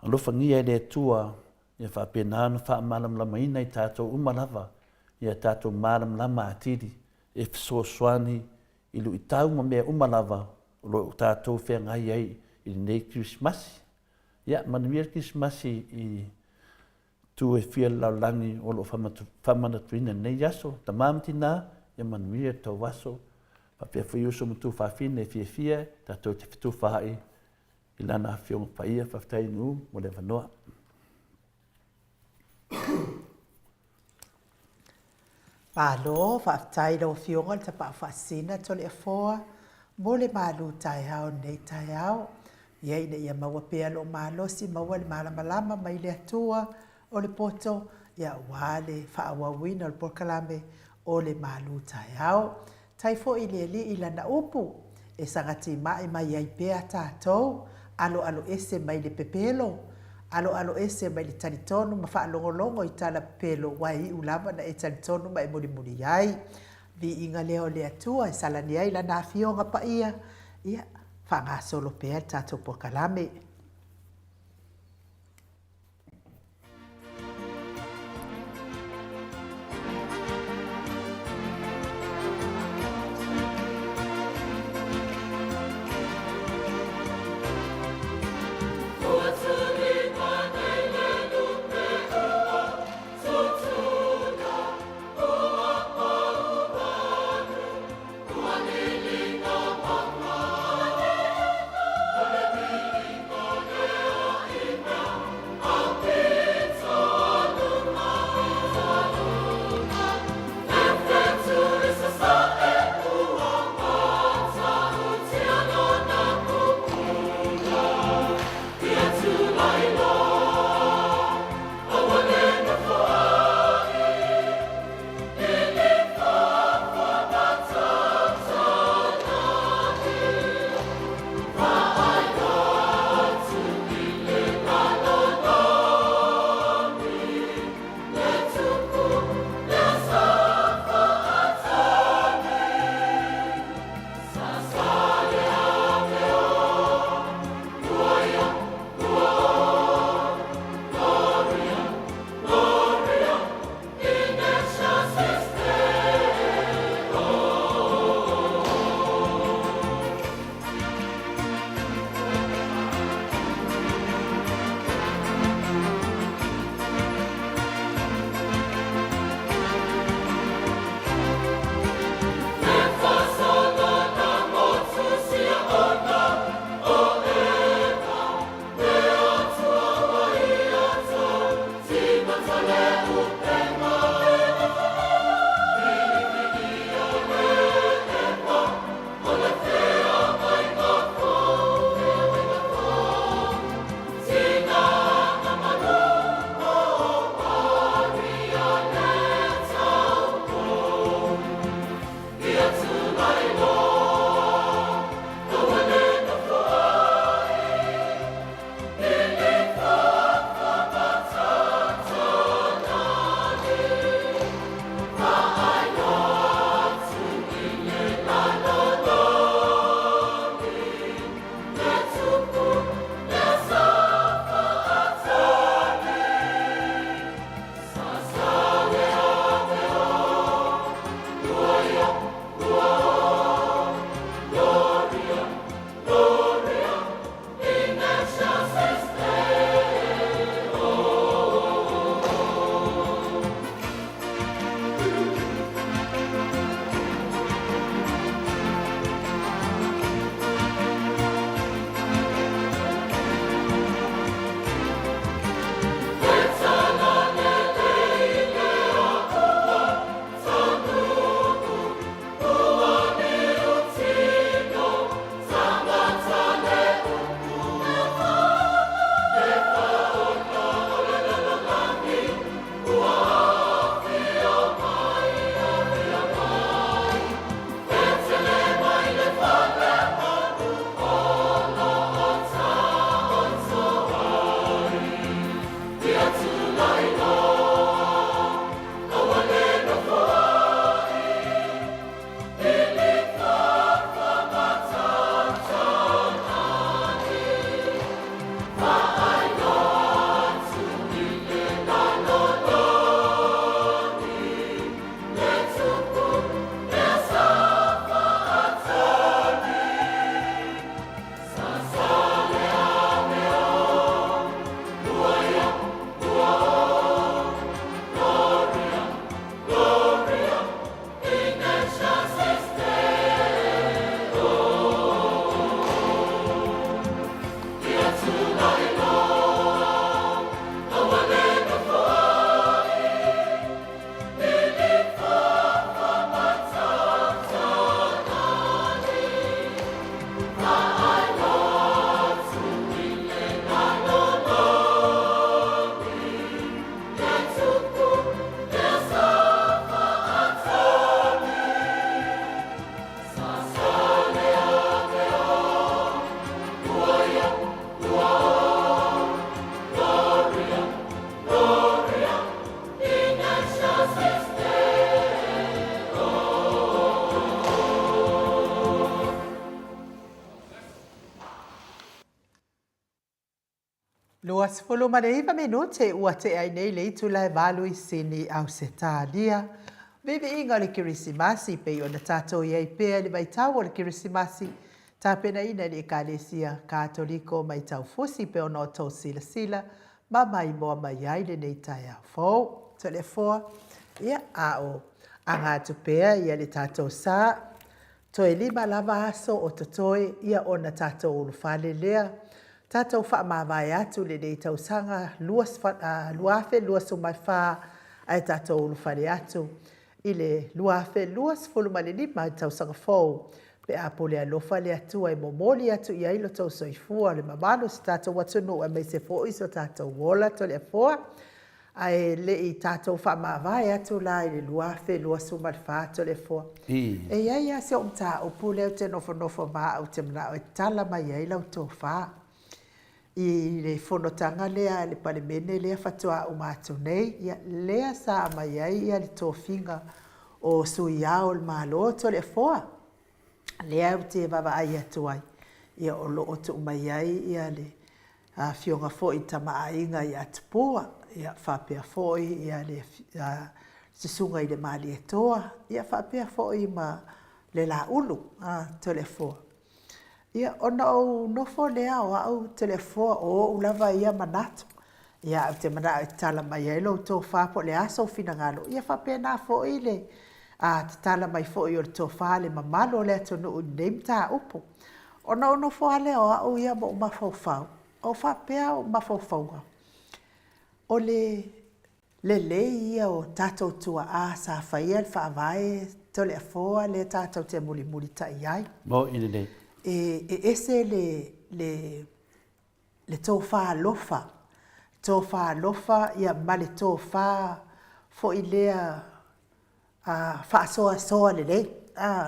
alofagia e le Atua ia faapena ona faamalamalamaina i tatou uma lava ia tatou malamalama atili e fesoasoani i luitau ma mea uma lava o lo o tatou feagai ai i lenei Kerisimasi. Ia, manuia le Kerisimasi i itu e fia o le lalolagi o lo o faamanatuina i lenei aso. Tama ma tina, ia manuia le tou aso. Faapea foi uso ma tuafafine e fiafia tatou te fetufaai i Lana Afioga Paia. Faafetai Nuu mo le avanoa. Malo, faafetai i lau Afioga i le Tapaau Faasisina Toleafoa mo le malu taeao i lenei taeao. Ia ina ia maua pea lou malosi, maua le malamalama mai le Atua o le poto, ia aua le faaauauina o le polokalame o le malu taeao. Tai foi i le Alii i Lana upu, e saga timai mai ai pea tatou, aloaloese mai le pepelo, aloaloese mai le talitonu ma faalogologo i tala pepelo ua e iu lava na e talitonu ma e mulimuli ai. Viiga lea o le Atua e salani ai Lana Afioga Paia, ia faagasolo pea le tatou polokalame. 29 minute ua tea ai nei le itula e valu i Sini, Ausetalia. Viiviiga o le Kerisimasi pei ona tatou i ai pea i le vaitau o le Kerisimasi, tapenaina e le Ekalesia Katoliko mai Taufusi pei ona outou silasila ma maimoa mai ai lenei taeao fou. Toleafoa, ia, a o aga atu pea ia le tatou sa, Toe lima lava aso o totoe ia ona tatou ulufale lea. Tatou faamavae atu lenei tausaga 2024 ae tatou ulufale atu i le 2025 i le tausaga fou pe a pule alofa le Atua e momoli atu i ai lo outou soifua, le mamalu o si tatou atunuu aemaise foi so tatou ola Toleafoa. Ae le i tatou faamavae atu la i le 2024 Toleafoa, e i ai lava si ou mataupu lea ou te nofonofo ma au ou te manao e tala mai ai lau tofa. I le fonotaga lea a le Palemene lea faatoa uma atu nei, ia lea sa aumai ai le tofiga o Sui Ao o le Malo Toleafoa. Lea ou te vaavaai atu ai, ia o lo o tuu mai ai ia le Afioga foi i Tama a Aiga ia Tupua, ia faapea foi ia le Susuga i le Malietoa, ia faapea foi ma le Laulu a Toleafoa. Ia ona ou nofo lea o au Toleafoa, o ou lava ia manatu, ia ou te manao e tatala mai ai lou tofa po o le a sou finagalo, ia faapena foi le tatala mai foi o le tofa a le mamalu o le atunuu i lenei mataupu. Ona ou nofo lava lea o au ia ma ou mafaufau, ou faapea ou mafaufauga, o le lelei ia o tatou tuaa sa faia le Faavae Toleafoa lea tatou te mulimulitai ai. Moni lelei. E ese le tofa alofa, tofa alofa ma le tofa foi lea faasoasoa lelei,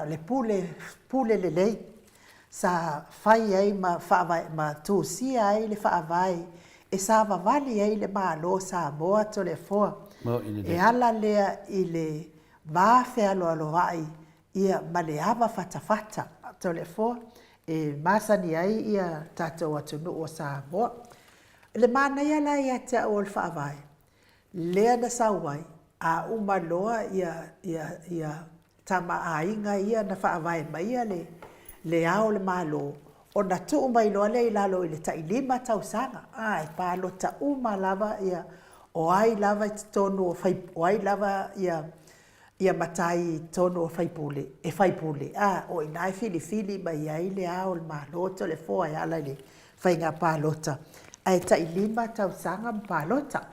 le pule, pule lelei sa fai ai ma faavae, ma tusia ai le faavae e savavali ai le Malo o Samoa Toleafoa. E ala lea i le va fealoaloai ia ma le ava fatafata Toleafoa e masani ai ia tatou atunuu o Samoa. O le manaia la ia te au o le faavae, lea na sau ai, a uma loa ia, ia, ia Tama a Aiga ia na faavae maia le, le Ao o le Malo, ona tuu mai loa lea i lalo i le tai 5 tausaga, a, e palota uma lava ia, o ai lava i totonu o fai, o ai lava ia, ia matai i totonu o faipule, e faipule, a, o i ina e filifili mai ai le Ao o le Malo Toleafoa e ala i le faiga palota, ae tai 5 tausaga ma palota.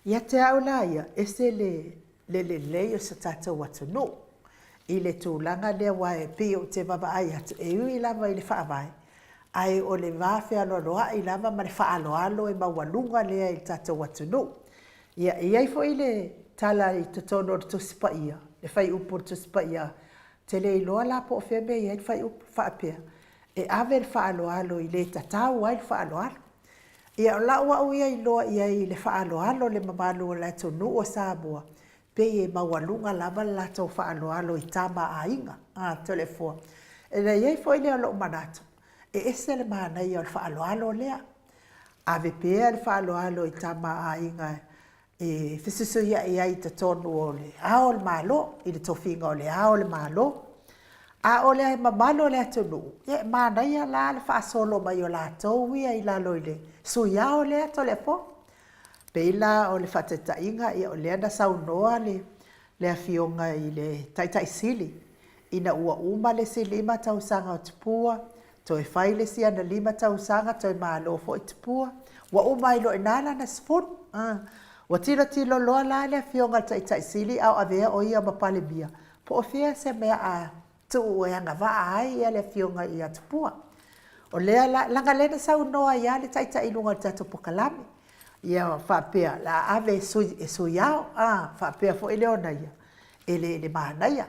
Ia te au la ia, ese le le lelei o se tatou atunuu i le tulaga lea aua e pei ou te vaavaai atu, e ui lava i le Faavae, ae o le va fealoaloai lava ma le faaaloalo e maualuga lea i le tatou atunuu. Ia, e i ai foi le tala i totonu o le Tusi Paia, le fuaiupu o le Tusi Paia, ou te le iloa la po o fea mea e i ai le fuaiupu faapea, e ave le faaaloalo i le tatau ai le faaaloalo. Ia, o lau au ia iloa i ai i le faaaloalo le mamalu o le atunuu o Samoa, pei e maualuga lava le latou faaaloalo i tama a aiga, a Toleafoa. Ona i ai foi lea o lou manatu, e ese le manaia o le faaaloalo lea. Ave pea le faaaloalo i tama a aiga e fesuisuiai ai i totonu o le Ao o le Malo, i le tofiga o le Ao o le Malo. A o le mamalu o le atunuu, ia e manaia la le faasolo mai o latou ia i lalo i le Sui Ao lea Toleafoa. E pei la o le faataitaiga, ia o lea na saunoa le le Afioga i le Taitai Sili, ina ua uma le isi 5 tausaga o Tupua, toe fai le isi ana 5 tausaga toe malo foi Tupua, ua uma ai loa i ina lana 10. Ua tilotilo loa la le Afioga i le Taitai Sili a o avea o ia ma Palemia, po o fea se mea a tuu e agavaa ai le Afioga ia Tupua. O lea la, leaga o lea na saunoa ai lava le Taitai i luga o le tatou polokalame, ia faapea o le a ave e Sui Ao, a faapea foi lea ona ia, e le manaia.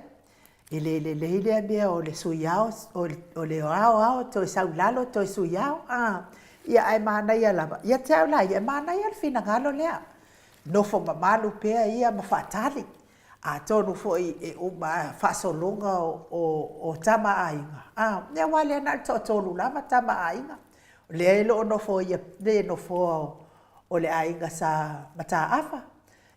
E le lelei lea mea o le Sui Ao, o le Ao ao toe sau i lalo toe Sui Ao, a. Ia ae manaia lava, ia te au la ia, e manaia le finagalo lea, nofo mamalu pea ia ma faatali. Atonu foi e uma faasologa o Tama a Aiga, a, aua o lea na o le toatolu lava Tama a Aiga. Lea e le o nofoia le nofoa o le aiga sa Mataafa,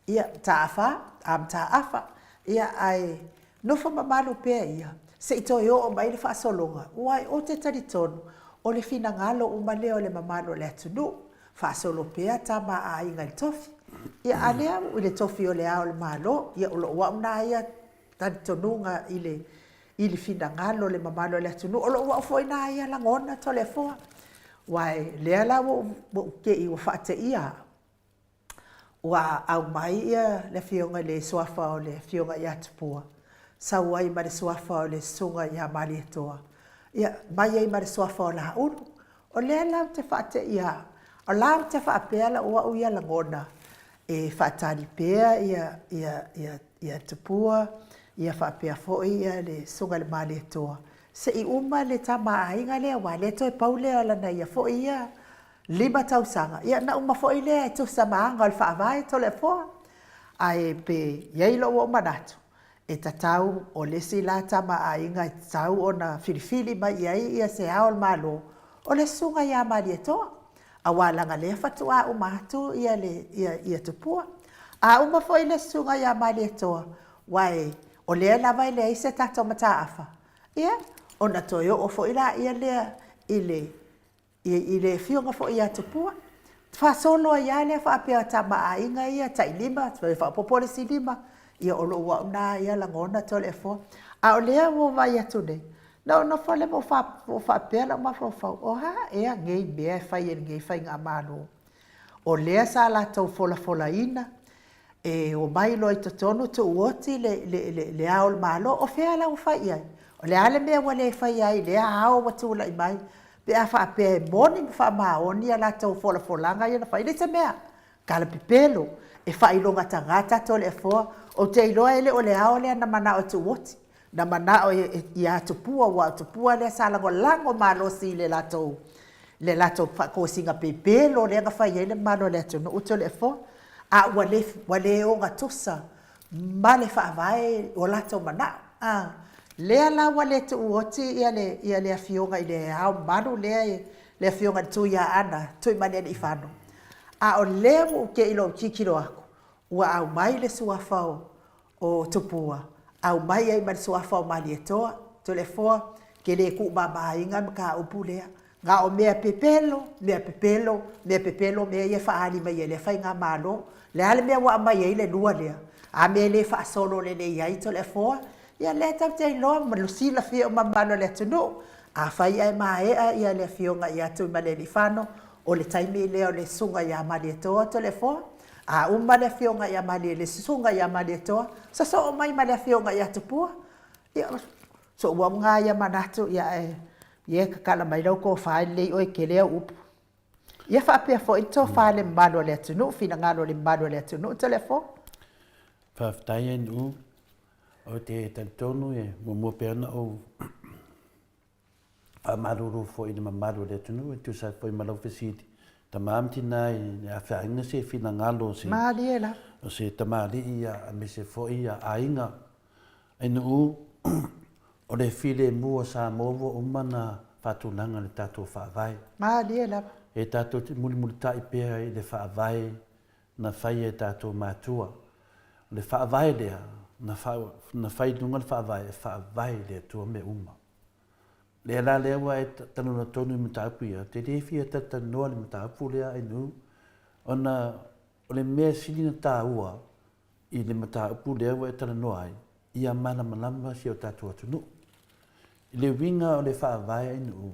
ia, Mataafa, a Mataafa, ia, ae nofo mamalu pea ia se i toe oo mai le faasologa, aua ou te talitonu o le finagalo uma lea o le mamalu o le atunuu, faasolo pea tama a aiga i le tofi. Ia, a lea i le tofi o Le Ao o le Malo, ia o lou au lena ia talitonuga i le i le finagalo o le mamalu o le atunuu. O lou au foi lena ia lagona Toleafoa, aua o lea la ua ou te i ua faateia au, ua aumai le afioga i le suafa o le afioga ia Tupua, sau ai ma le suafa o le susuga ia Malietoa, ia, mai ai ma le suafa o Laulu. O lea la ou te faateia au, o la ou te faapea lou au ia lagona, e faatali pea ia Tupua, ia faapea foi le susuga i le Malietoa, se i uma le Tama a Aiga lea, aua o lea toe pau lea o lana ia foi ia 5 tausaga, ia ona uma foi lea e tusa ma aga o le Faavae Toleafoa. Ae pe i ai lou manatu, e tatau, o le isi la Tama a Aiga e tatau ona filifili mai i ai se Ao o le Malo, o le Susuga ia Malietoa, aua leaga o lea faatoa uma atu Tupua. A uma foi le Susuga ia Malietoa, aua o lea lava e leai se tatou mataafa, ia, ona toe oo foi lea i le i le afioga foi ia Tupua, faasolo ai lava lea faapea o Tama a Aiga ia e tai 5, toe faaopoopo le isi 5, ia o lou au lena ia lagona Toleafoa. A o lea ua ou vaai atu nei, na ou nofo lea ma ou faapea lou mafaufau, o a ea nei mea e fai e lenei faigamalo? O lea sa latou folafolaina, e omai loa i totonu tuuoti le Ao o le Malo. O fea la ua fai i ai? O le a le mea ua le faia ai i lea Ao ua tulai mai pe a faapea e moni ma faamaoni a latou folafolaga ia na fai? E leai se mea, talapepelo, e faailoga tagata Toleafoa. Ou te iloa e le o le Ao lea na manao e tuuoti, na manao ia Tupua, aua o Tupua lea sa lagolago malosi i le latou faatosina pepelo lea na fai ai le mamalu o le atunuu Toleafoa, a ua le, ua le ogatusa ma le Faavae o latou manao. A lea la ua le tuuoti le Afioga i Le Ao Mamalu lea, le Afioga i le Tuiaana Tuimalealiifano, a o lea ua ou te i i lou tilotilo atu, ua aumai le suafa o Tupua, aumai ai ma le suafa o Malietoa, Toleafoa, ou te le tuumamaina le mataupu lea, na o mea pepelo, mea pepelo, mea pepelo mea ia e faaali mai e lea faigamalo. O le a le mea ua aumai ai le lua lea? A mea e le faasolo lelei ai Toleafoa? Ia o lea tatou te iloa ma silafia uma e le mamalu o le atunuu, afai ae maea le Afioga ia Tuimalealiifano, o le taimi lea o le Susuga ia Malietoa Toleafoa, A uma le afioga ia Malie, le susuga ia Malietoa, sosoo mai ma le afioga ia Tupua. Ia, sou au lena ia manatu, ia ae ia tatala mai lau tofa e lelei oe e tele au upu. Ia faapea foi le tofa i le mamalu o le atunuu, finagalo o le mamalu o le atunuu Toleafoa. Faafetai Ainu. Ou te talitonu e muamua pea ona ou faamalulu foi i le mamalu o le atunuu e tusa ai foi ma lau fesili, tama ma tina i le afeaiga se finagalo o se, Malie lava. o se tamalii ia aemaise foi ia aiga. Ainu o le filemu o Samoa ua uma ona faatulaga i le tatou Faavae. Malie lava. E tatou te mulimulitai pea i le Faavae na fai e tatou matua. O le Faavae lea na, na fai i luga o le Faavae e faavae i le Atua mea uma. Lea la lea ua e talanoa tonu i mataupu ia, ou te le fia talatalanoa i le mataupu lea Ainuu, ona o le mea sili ona taua i le mataupu lea ua e talanoa ai, ia malamalama si o tatou atunuu. I le uiga o le Faavae Ainuu,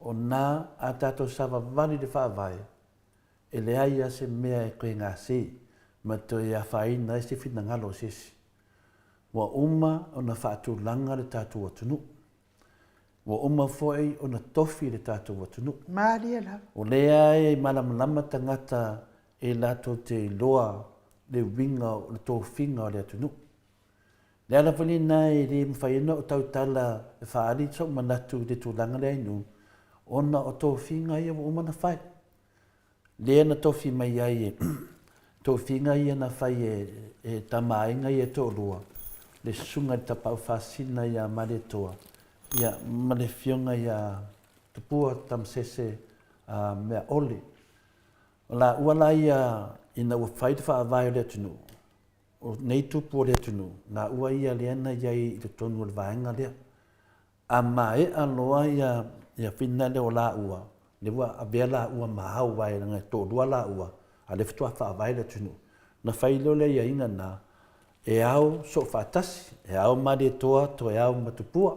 o na a tatou savavali i le Faavae, e leai lava se mea e toe gase ma toe afaina ai se finagalo o se isi. Ua uma ona faatulaga le tatou atunuu. Ua uma foi ona tofi le tatou atunuu. Malie lava. O lea e malamalama tagata e latou te iloa le uiga o le tofiga o le atunuu. O le ala foi lena e le mafai ai ona ou tautala e faaali sou manatu i le tulaga lea i nuu, ona o tofiga ia ua uma ona fai. Lea na tofi mai ai e tofiga ia na fai e Tama Aiga ia e toalua, le Susuga i le Tapaau Faasisina ia Malietoa, ia, ma le Afioga ia Tupua Tamasese. mea ʻole. O lāua la ia ina ua fai le faavae o le atunuu, o nei tupu o le atunuu, lāua ia lea na i ai i totonu o le vaega lea. A maea loa ia ia fina lea o lāua, lea ua avea lāua ma ao aua leaga e toalua lāua, a o lea faatoa faavae le atunuu. Ona fai loa lea o aiaiga na, e ao soofaatasi, e ao Malietoa toe ao ma Tupua.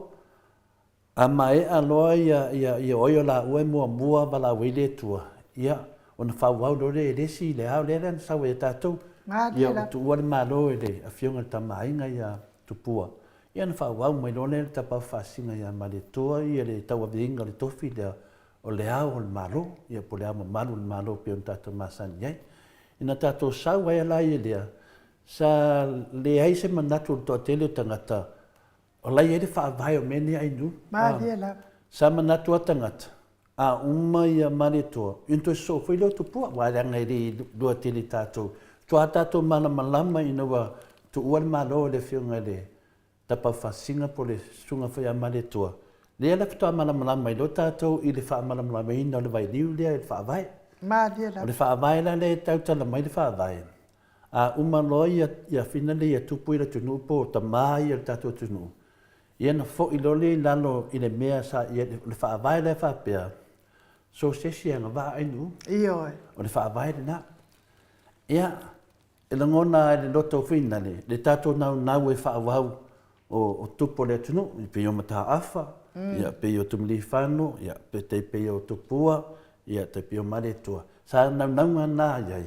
A maea loa ia ia ia o ai o lāua e muamua valaau ai le Atua, ia, ona faaauau loa lea e le isi le ao lea na sau ai ia tatou. Ia ua tuua le Malo e le Afioga i le Tama a Aiga ia Tupua, ia ona faaauau mai loa lea e le Tapaau Faasisina ia Malietoa ia le tauaveina o le tofi lea o le Ao o le Malo, ia po o le Ao Mamalu o le Malo e pei ona tatou masani ai. Ina tatou sau ai la ia lea, sa leai se manatu o le toatele o tagata O la e i ai le faavae o mea nei Ainu. Malie lava. Sa manatu a tagata, a uma ia Malietoa, ia ona toe sosoo foi lea o Tupua, aua leaga e le iloa tele e tatou. Faatoa tatou malamalama ina ua tuua le Malo e le Afioga i le Tapaufasina po o le Susuga foi ia Malietoa, lea la faatoa malamalama ai loa tatou i le faamalamalamaina o le vailiu lea i le faavae. Malie lava. O le faavae la lea e tautala mai le faavae, A uma loa ia ia fina lea ia tupu i le atunuu po o tama ia o le tatou atunuu, ia ona foi loa lea i lalo i le mea sa i ai, o le faavae la e faapea, so o se isi e agavaa ai nuu. Ioe. O le faavae lena. Ia, e lagona lava i le loto foi lale, le tatou naunau e faaauau o, o tupu o le atunuu, e pei o Mataafa, ia, pei o Tumilifano, ia, pe tai pei o Tupua, ia, tai pei o Malietoa. Sa naunauga na i ai,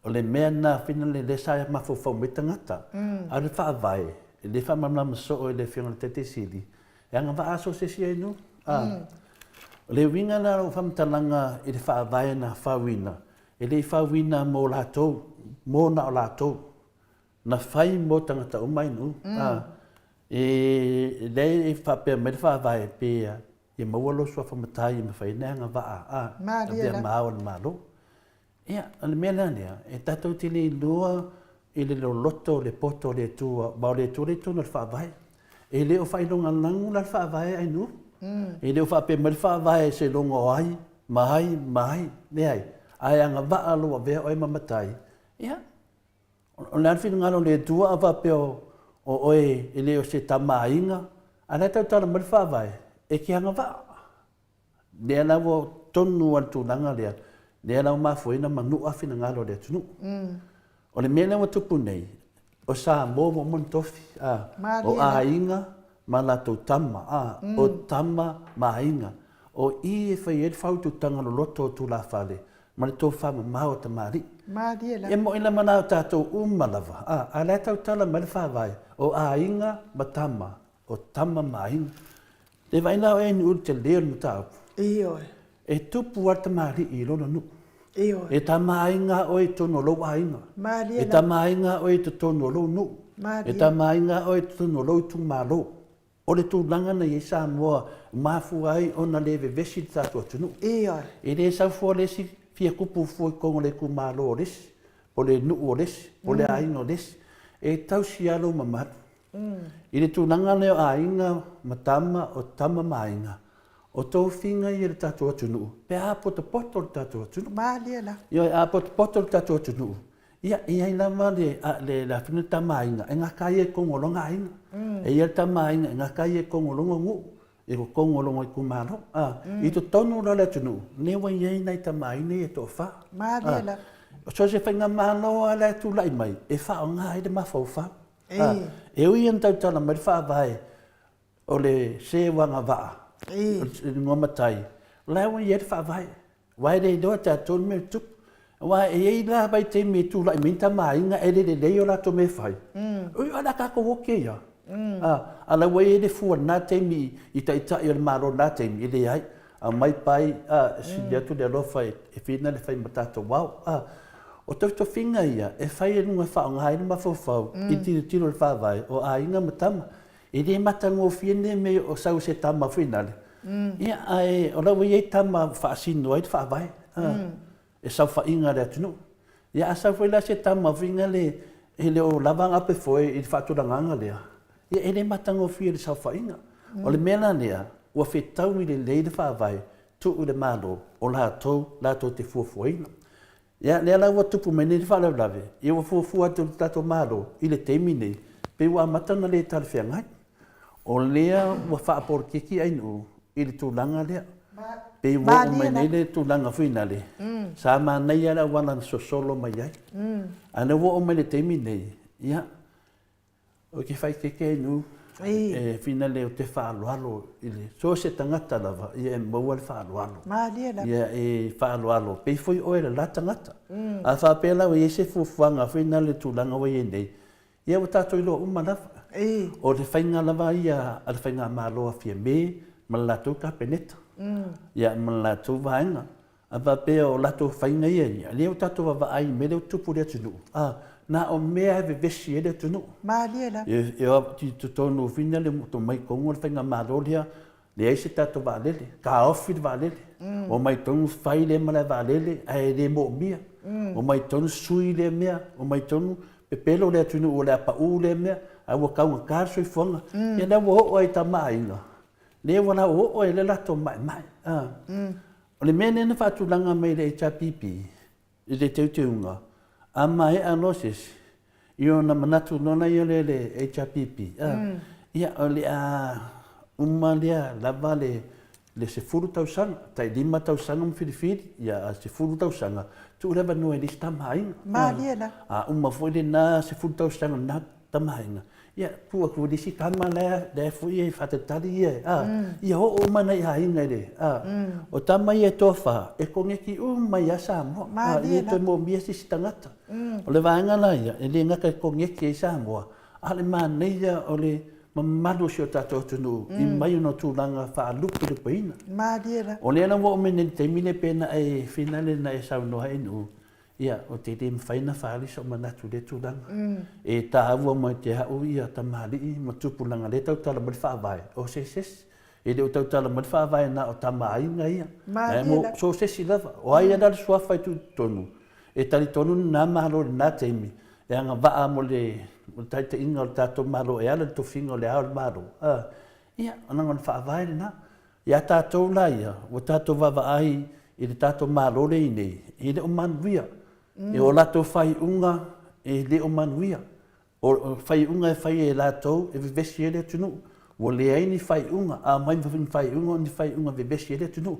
O le mea lena finale lea sa mafaufau mai tagata. A o le faavae, e le faamalamalama soo e le Afioga i le Taitai Sili, e agavaa so o se isi ai nuu. O le uiga la o lau faamatalaga i le faavae na fauina, e le i fauina mo latou, mo na o latou. Na fai mo tagata uma ai nuu. E lea e faapea mai le faavae, pe ia maua lou suafa matai e mafai ai ona e agavaa, avea ma ao o le Malo. Ia, o le mea la lea, e tatou te le iloa i le loloto o le poto o le Atua, aua o le Atua lea e i totonu o le Faavae. E le o faailogalanu la le Faavae Ainuu. E le o faapea mai le Faavae seiloga o ai, ma ai, ma ai. Leai. Ae agavaa lou avea oe ma matai, ia, o le a le finagalo o le Atua a faapea o oe e le o se Tama a Aiga, a o la e tautala mai le Faavae, e te agavaa. Lea la ua tonu lava le tulaga lea, lea la ua mafua ai ona manua finagalo o le atunuu. O le mea lea ua tupu nei, o Samoa ua uma ona tofi, a, o aiga ma latou tama, a, o tama ma aiga. O i e fai ai le faaututaga loloto o tulafale ma le tofamamao a tamalii. E moni lava la o tatou uma lava, a, a o la e tautala mai le faavae, o aiga ma tama, o tama ma aiga. Le vaai la oe i le tele o le mataupu. Ioe. E tupu lava le tamalii i lona nuu. Ioe. E tama aiga oe i totonu o lou aiga. Malie E tama aiga oe i totonu o lou nuu. Malie. E tama aiga oe i totonu o lou itumalo. O le tulaga na i ai Samoa, mafua ai ona le vevesi le tatou atunuu. Ioe. E le sau fua le isi fia tupu fua i totonu o le itumalo o le isi, po o le nuu o le isi, po o le aiga o le isi. E tausi lava lou mamalu. I le tulaga lea o aiga ma tama, o tama ma aiga, o tofiga ia i le tatou atunuu pe a potopoto le tatou atunuu. Malie la. Ioe, a potopoto le tatou atunuu, ia, e i ai lava le, le, le afioga le tama aiga e gata ai i totonu o lona aiga. E i ai le tama aiga e gata ai i totonu o lona nuu, i totonu o lona itumalo. I totonu la o le atunuu, lea ua i ai nai tama aiga ia e toafa. Malie la. So o se faigamalo lava la e tulai mai e faaaoga ai le mafaufau. E ui ina tautala mai le faavae o le se ua agavaa, o le igoa matai, o la e ua i ai le faavae, aua e le iloa e tatou le mea e tupu. Aua e i ai la vaitaimi e tulai mai ni tama aiga e le lelei o latou mea e fai, oi o le a tatou oki ai lava. A o la ua i ai le fua i lena taimi i taitai o le Malo i lena taimi, e leai. Aumai pai, a, e sili atu le alofa e fina le fai ma tatou ao. A, o tofitofiga ia e fai i luga e faaaoga ai le mafaufau i le tilotilo i le faavae o aiga ma tama. E le matagofie lenei mea o sau se tama foi nale, ia, ae o la ua i ai tama e faasino ai le faavae, a, e saofaiga a le atunuu. Ia a sau foi la se tama foi nale e le o lava ana apefoe i le faatulagaga lea, ia e le matagofie i le saofaiga. O le mea la lea, ua fetaui lelei le faavae. tuu i le Malo, o latou latou te fuafuaina. Ia, lea la ua tupu mai nei le faalavelave, ia ua fuafua atu e le tatou Malo i le taimi nei, pei ua amata ona le talafeagai. O lea ua faapolokiki ainuu i le tulaga lea. Pei ua oo mai nei le tulaga foi lale, sa manaia le auala na sosolo mai ai. A o lea ua oo mai le taimi nei, ia, Ou te faaeteete ai nu, e finale ou te faaaloalo i le so o se tagata lava, ia e maua le faaaloalo. Malie lava. Ia e faaaloalo, pei foi oe le la tagata. A faapea la ua i ai se fuafuaga foi lea i le tulaga ua i ai nei, ia ua tatou iloa uma lava. O le faiga lava ia a le faigamalo a Fiame ma le latou Kapeneta, ia ma le latou vaega. A faapea o latou faiga ia ia, lea ua tatou vaavaai i mea lea ua tupu i le atunuu, a, na o mea e vevesi ai le atunuu. Malie lava. E o atu i totonu foi lea omai tonu le faigamalo lea, leai se tatou vaalele, taofi le vaalele. Omai tonu fai lea malae vaalele ae le moomia. Omai tonu sui lea mea, omai tonu pepelo le atunuu o le a pau lea mea, ae ua taugata le soifuaga. Ia lea ua oo lava i tama aiga, lea ua oo ai le latou maemae. O le mea lea na faatulaga mai e le HRPP i le teuteuga, a maea loa se isi, ia ona manatu loa lea o le HRPP, ia o le a uma lea lava le 10 tausaga, tai 5 tausaga ma filifili, ia 10 tausaga, tuu le avanoa i le isi tama aiga. Malie la. A uma foi lena 10 tausaga i lena tama aiga, Ia, tuu atu i le isi tama la e foi e faatalitali ia, a, ia oo uma nai aiga i le, a. O tama ia e toafa, e koneti uma ia Samoa, a, e le toe moomia se isi tagata. O le vaega la ia, e le gata e koneti ai Samoa, a o le manaia o le mamalu o si o tatou atunuu i mai ona tulaga faalupelupeina. O lea la ua oo mai nei i le taimi lea pei ona e finagalo na e saunoa ai Nuu, Ia, ou te le mafai ona faaali sou manatu i lea tulaga. E taua mai te au ia tamalii ma tupulaga lea e tautala mai le Faavae, o se isi. E le o tautala mai le Faavae na o Tama a Aiga ia. Malie la. So o se isi lava. O ai la le suafa e tuu i totonu, e talitonu lena Malo i lena taimi, e agavaa mo le taitaiga o le tatou Malo e ala i le tofiga o Le Ao o le Malo. Ia, leaga o le Faavae lena. Ia tatou la ia, ua tatou vaavaai i le tatou Malo lea e i nei, e le o manuia. E o latou faaiuga e le o manuia. O faaiuga e fai e latou e vevesi ai le atunuu. Ua leai ni faaiuga, a aumai ni faaiuga o ni faaiuga e vevesi ai le atunuu.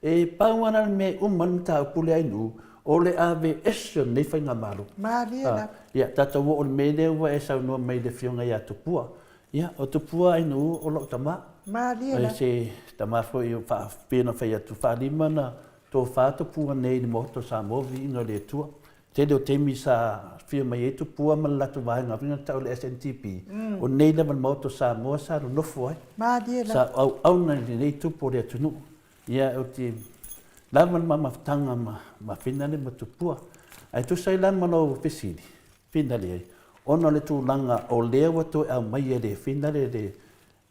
E pau lava la le mea e uma ai le mataupu lea i nuu, o le aveese o lenei faigamalo. Malie lava. Ia, tatou oo i le mea lea ua e saunoa mai i le Afioga ia Tupua. Ia, o Tupua Ainuu o lou tama. Malie la. O se tama foi o pei ona fai atu, faalima na tofa Tupua nei i le Maota o Samoa, viiga o le Atua. Tele o taimi sa afio mai ai Tupua ma le latou vaega foi na tau o le SNTP, o nei lava i le Maota o Samoa sa nonofo ai. Malie la. Sa auauna i lenei tupu o le atunuu. Ia, ou te lava le mamafutaga ma Finale ma Tupua. Ae tusa ai la ma lau fesili, Finale ai, ona o le tulaga o lea ua toe aumai e le Finale le,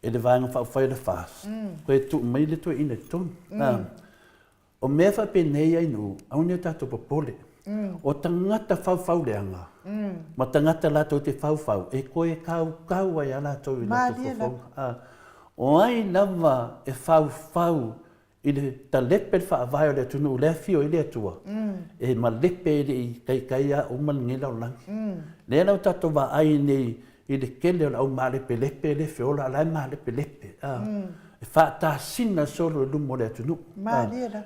e le Vaega Faaupufai o le FAST, toe tuu mai le toeaina i totonu. O mea faapenei ai nuu, aua ne i o tatou popole. O tagata faufauleaga ma tagata latou te faufau, e toe kaukau ai lava latou i latou faufauga. O ai lava e faufau i le talepe le faavae o le atunuu lea e afio ai le Atua, e malepe e le i taitai a uma lenei lalolagi. Lea la ua tatou vaai nei i le tele o le au malepelepe lea e feola a o la e malepelepe, e faatasina solo i luma o le atunuu.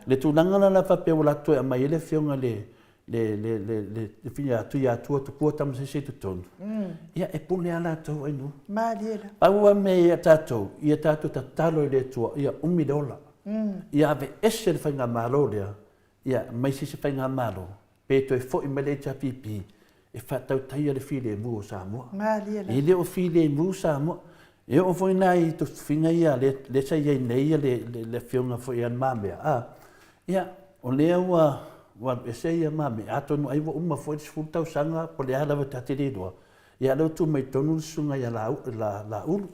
Le tulaga la la faapea ua latou toe aumai ai le afioga i le le Tuiatua Tupua Tamasese i totonu, ia e pule lava latou ai nuu. Malie la. Pau lava mea ia tatou, ia tatou tatalo i le Atua ia umi le ola. Ia aveese le faigamalo lea, ia aumai se isi faigamalo, pe toe foi mai le HRPP e faatautaia le filemu o Samoa. Malie la. E le o filemu Samoa. E oo foi la i tofiga ia lea sa i ai nei le afioga foi ia Le Mamea, a, ia, o lea ua alu ese ia Mamea, atonu ai ua uma foi le 10 tausaga po o le a lava ta te le iloa, ia lea ua tu mai totonu le susuga ia Laulu.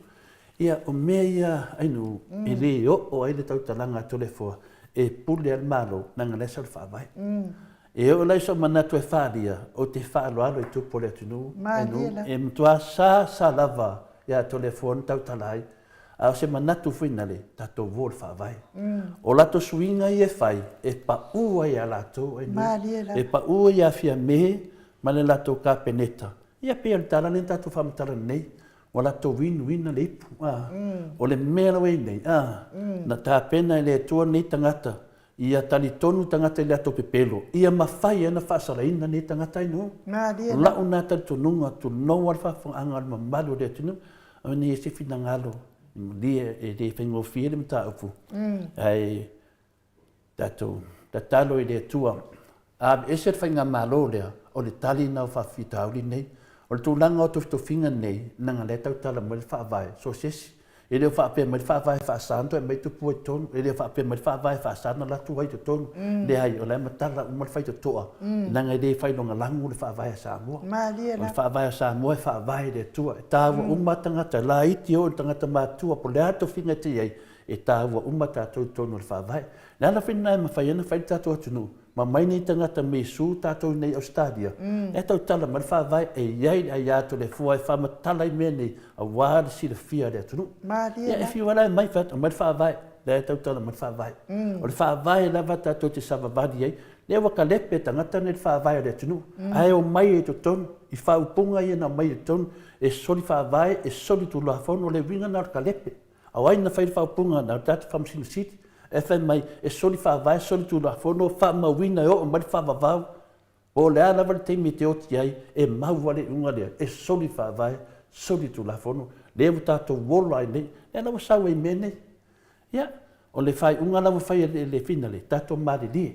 Ia, o mea ia Ainuu, e le oo ai le tautalaga a Toleafoa e pule lava le Malo, leaga o la e sau le Faavae. E oo la i sou manatu e faaalia, ou te faaaloalo i tupu o le atunuu, e matua sa sa lava ia Toleafoa na tautala ai. A o se manatu foi nale, tatou uo le Faavae. O latou suiga ia e fai, e pau ai ia latou ai nuu, e pau ai ia Fiame ma le latou Kapeneta. Ia pei o le tala lea na tatou faamatala nei, ua latou inuina le ipu. A, o le mea la ua i ai nei, a, na tapena e le Atua nei tagata, ia talitonu tagata i le latou pepelo, ia mafai ai ona faasalaina nei tagata ai nuu. O la'u na talitonuga, tulou a le faafofogaaga a le mamalu o le atunuu, aua ne i i ai se finagalo malie e le faigofie le mataupu, ae tatou tatalo i le Atua, aveese le faigamalo lea, o le tali lena o faafitauli nei. O le tulaga o tofitofiga nei, leaga o lea e tautala mai le Faavae, so o se isi. E le o faapea mai le Faavae faasa ona toe aumai tupua i totonu, e le o faapea mai le Faavae faasa ona alu atu ai i totonu. Leai, o la e matala uma le faitotoa, leaga e le failogalago le Faavae a Samoa. O le Faavae a Samoa e faavae i le Atua. E taua uma lava tagata, e laiti e oo i le tagata matua, po o le a le tofiga e te i ai, e taua uma tatou i totonu o le Faavae. O le ala foi lena e mafai ai ona fai le tatou atunuu, ma omai nei tagata me su tatou i inei Ausetalia, e tautala mai le Faavae e i ai le aia Toleafoa e faamatala ai mea nei aua le silafia a le atunuu. Ia e fiu lava la e aumai, fai atu, aumai le Faavae, lea e tautala mai le Faavae. O le Faavae lava tatou te savavali ai, lea ua kalepe tagata nei le Faavae o le atunuu, ae omai ai i totonu i faaupuga ia na aumai i totonu, e soli Faavae, e soli Tulafono, o le uiga lena o le kalepe. A o ai na fai le faaupuga na o le tatou Faamasino Sili? E fai mai, e soli faavae, soli tulafono, faamauina e oo mai le faavavau, po o le a lava le taimi e te oti ai, e mau lava le iuga lea, e soli faavae, soli tulafono, lea ua tatou ola ai nei, lea la ua sau ai i mea nei. Ia, o le faaiuga la ua fai e le finale, tatou malilie,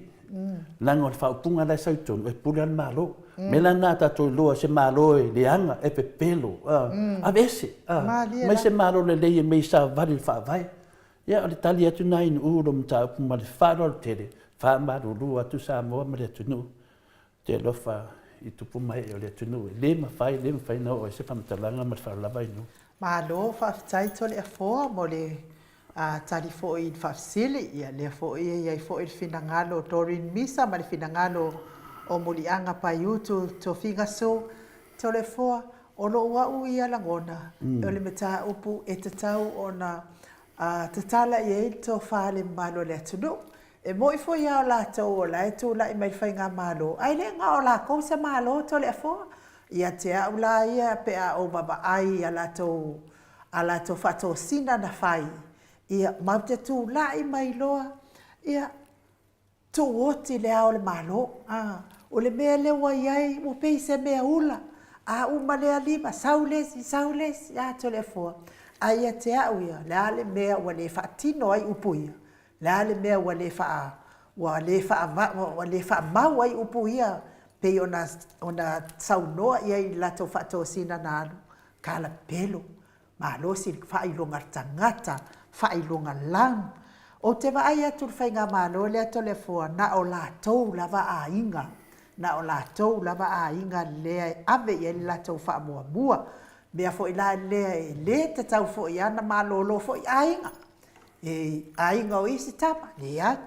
leaga o le faaupuga la e sau i totonu, e pule lava le Malo. O le mea la lena a tatou iloa se Malo e leaga, e pepelo, aveese, aumai se Malo lelei e mei savali i le Faavae. Ia, o le tali atu lena i Nu'u i lou mataupu ma le faaaloalo tele, faamalulu atu Samoa ma le atunuu, ou te alofa i tupu ma ee o le atunuu, e le mafai, le mafai ona oo ai se faamatalaga ma le faaaloalo lava i Nu'u. Malo faafetai Toleafoa mo le tali foi i le faafesili. Ia lea foi e i ai foi le finagalo o Doreen Misa ma le finagalo o Muliaga Paiutu Tofiga Sue. Toleafoa, o lou au ia lagona, o le mataupu e tatau ona tatala i ai le tofa a le mamalu o le atunuu. E moni foi lava o latou o la e tulai mai i le faigamalo, ae le na o latou se Malo Toleafoa. Ia te au la ia pe a ou vaavaai i a latou a latou faatosina na fai, ia, matou te tulai mai loa, ia, tuuoti le Ao o le Malo. A, o le mea lea ua i ai, ua pei se mea ula, a uma lea lima, sau le isi, sau le isi, a Toleafoa. Ae ia te au ia, o le a le mea ua le faatino ai upu ia? O le a le mea ua le faa, ua le faa, ua le faamau ai upu ia pei ona, ona saunoa i ai i le latou faatosina na alu? Kalapelo, malosi le faailoga tagata, faailoga lanu. Ou te vaai atu i le faigamalo lea Toleafoa, na o latou lava aiga, na o latou lava aiga lea e ave i ai le latou faamuamua. Mea foi la lea e le tatau foi lava ona malolo foi aiga, e aiga o isi tama, leai.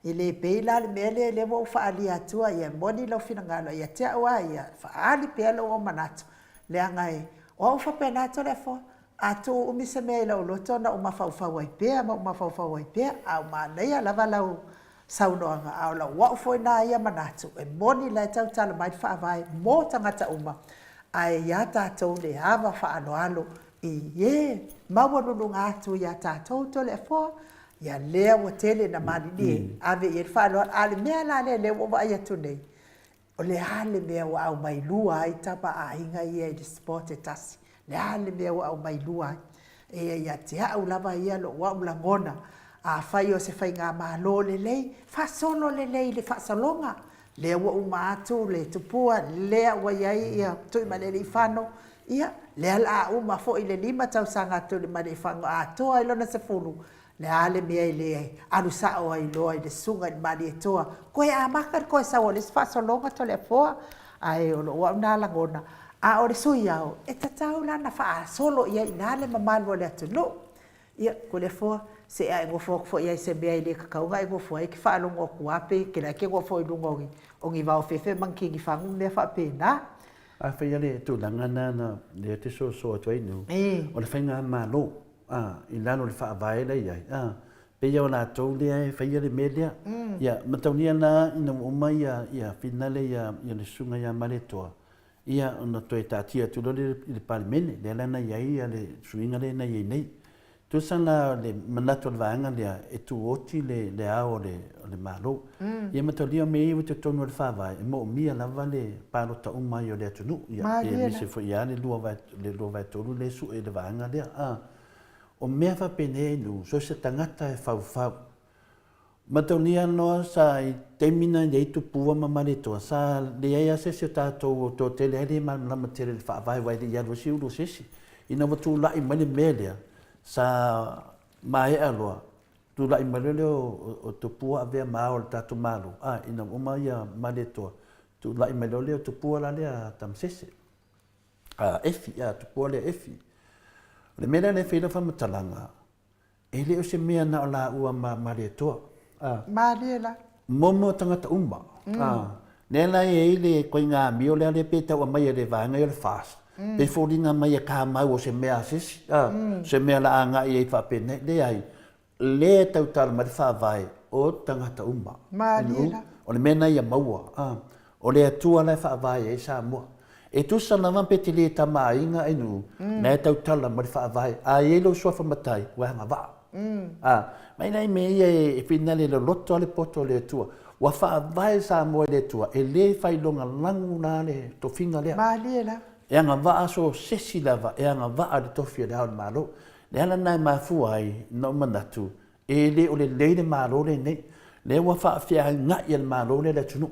E le pei la le mea lea, lea ua ou faaalia atua, ia e moni lou finagalo, ae ia te au lava ia, faaali pea lou manatu, leaga e, o au e faapena Toleafoa, a tuu umi se mea i lou loto ona ou mafaufau ai pea ma ou mafaufau ai pea, a ua manaia lava lau saunoaga, a o lau au foi lena ia manatu, e moni la e tautala mai le Faavae mo tagata uma, ae ia tatou le ava faaaloalo i e maualuluga atu ia tatou Toleafoa, ia lea ua tele ina malilie, ave i ai le faaaloalo. A o le mea la lea lea ua ou vaai atu nei, o le a le mea ua aumai lua ai tama a aiga ia i le spot e tasi? O le a le mea ua aumai lua ai? E ia te au lava ia lou au lagona, afai o se faigamalo lelei, faasolo lelei i le faasologa. Lea ua uma atu le tupua, lea ua i ai Tuimalealiifano, ia, lea o le a uma foi le 5 tausaga a Tuimalealiifano atoa ai lona 10, o le a le mea e le alu sao ai loa i le susuga i le Malietoa, toe amata le toe sau o le isi faasologa Toleafoa, ae o lou au lena lagona. A o le Sui Ao, e tatau la ona faasolo i ai i ina le mamalu o le atunuu. Ia, Toleafoa, se a e nofo atu foi lava i se mea e le tatau ona e nofo ai, e te faalogo atu lava pe e te la e te nofo i luga o ni vaofefe ma ni tinifagu ma mea faapena. Afai lava le tulaga lena lea e te soso atu ai Nu'u, o le faigamalo. a, i lalo o le Faavae la e i ai, a, pei o latou lea e faia le mea lea. Ia, mataulia la ina ua uma ia, ia finale ia, ia le Susuga ia Malietoa, ia ona toe taatia atu loa lea i le Palemene, lea la na i ai ia le suiga lea na i ai nei. Tusa la o le manatu o le vaega lea e tuoti le, le ao o le, o le Malo. Ia mataulia o mea ia ua i totonu o le Faavae, e moomia lava le palota uma ai o le atunuu, ia, pe aemaise foi lava le 2/3 lea e sue i le vaega lea. A, o mea faapenei nuu, so o se tagata e faufau. Mataulia loa sa i taimi na i ai Tupua ma Malietoa, sa leai lava se isi o tatou o toatele ai le malamalama tele i le faavae aua e le i alu ai se ulu o se isi. Ina ua tulai mai le mea lea, sa maea loa, tulai mai loa lea o Tupua avea ma ao o le tatou Malo, a, ina ua uma ia Malietoa, tulai mai loa lea o Tupua la lea a Tamasese, a Efi, a Tupua lea Efi. O le mea lea e fai ai lau faamatalaga, E le o se mea na o laua ma Malietoa. A. Malie la. Momo tagata uma. A. Lea la e i ai le koiga amio lea lea pe tau aumai e le vaega ia o le FAST. Pe foliga mai e kamau o se mea a se isi. A. Se mea la agai ai faapenei. Leai. Lea e tautala mai le faavae o tagata uma. Malie la. O le mea lena ia maua. A. O le Atua la e faavae ai Samoa. E tusa lava pe te le tamaaiga ai nuu, na e tautala ma le faavae. A i ai lou suafa matai, ua agavaa. A, mai nai mea ia e finale loloto a le poto o le Atua. Ua faavae Samoa i le Atua, e le failogalagu la le tofiga lea. Malie la. E agavaa so sesi lava e agavaa le tofi o le Ao o le Malo. Le ala lena e mafua ai na ou manatu, E le o lelei le Malo lenei. Lea ua faafeagaiga le Malo lea i le atunuu.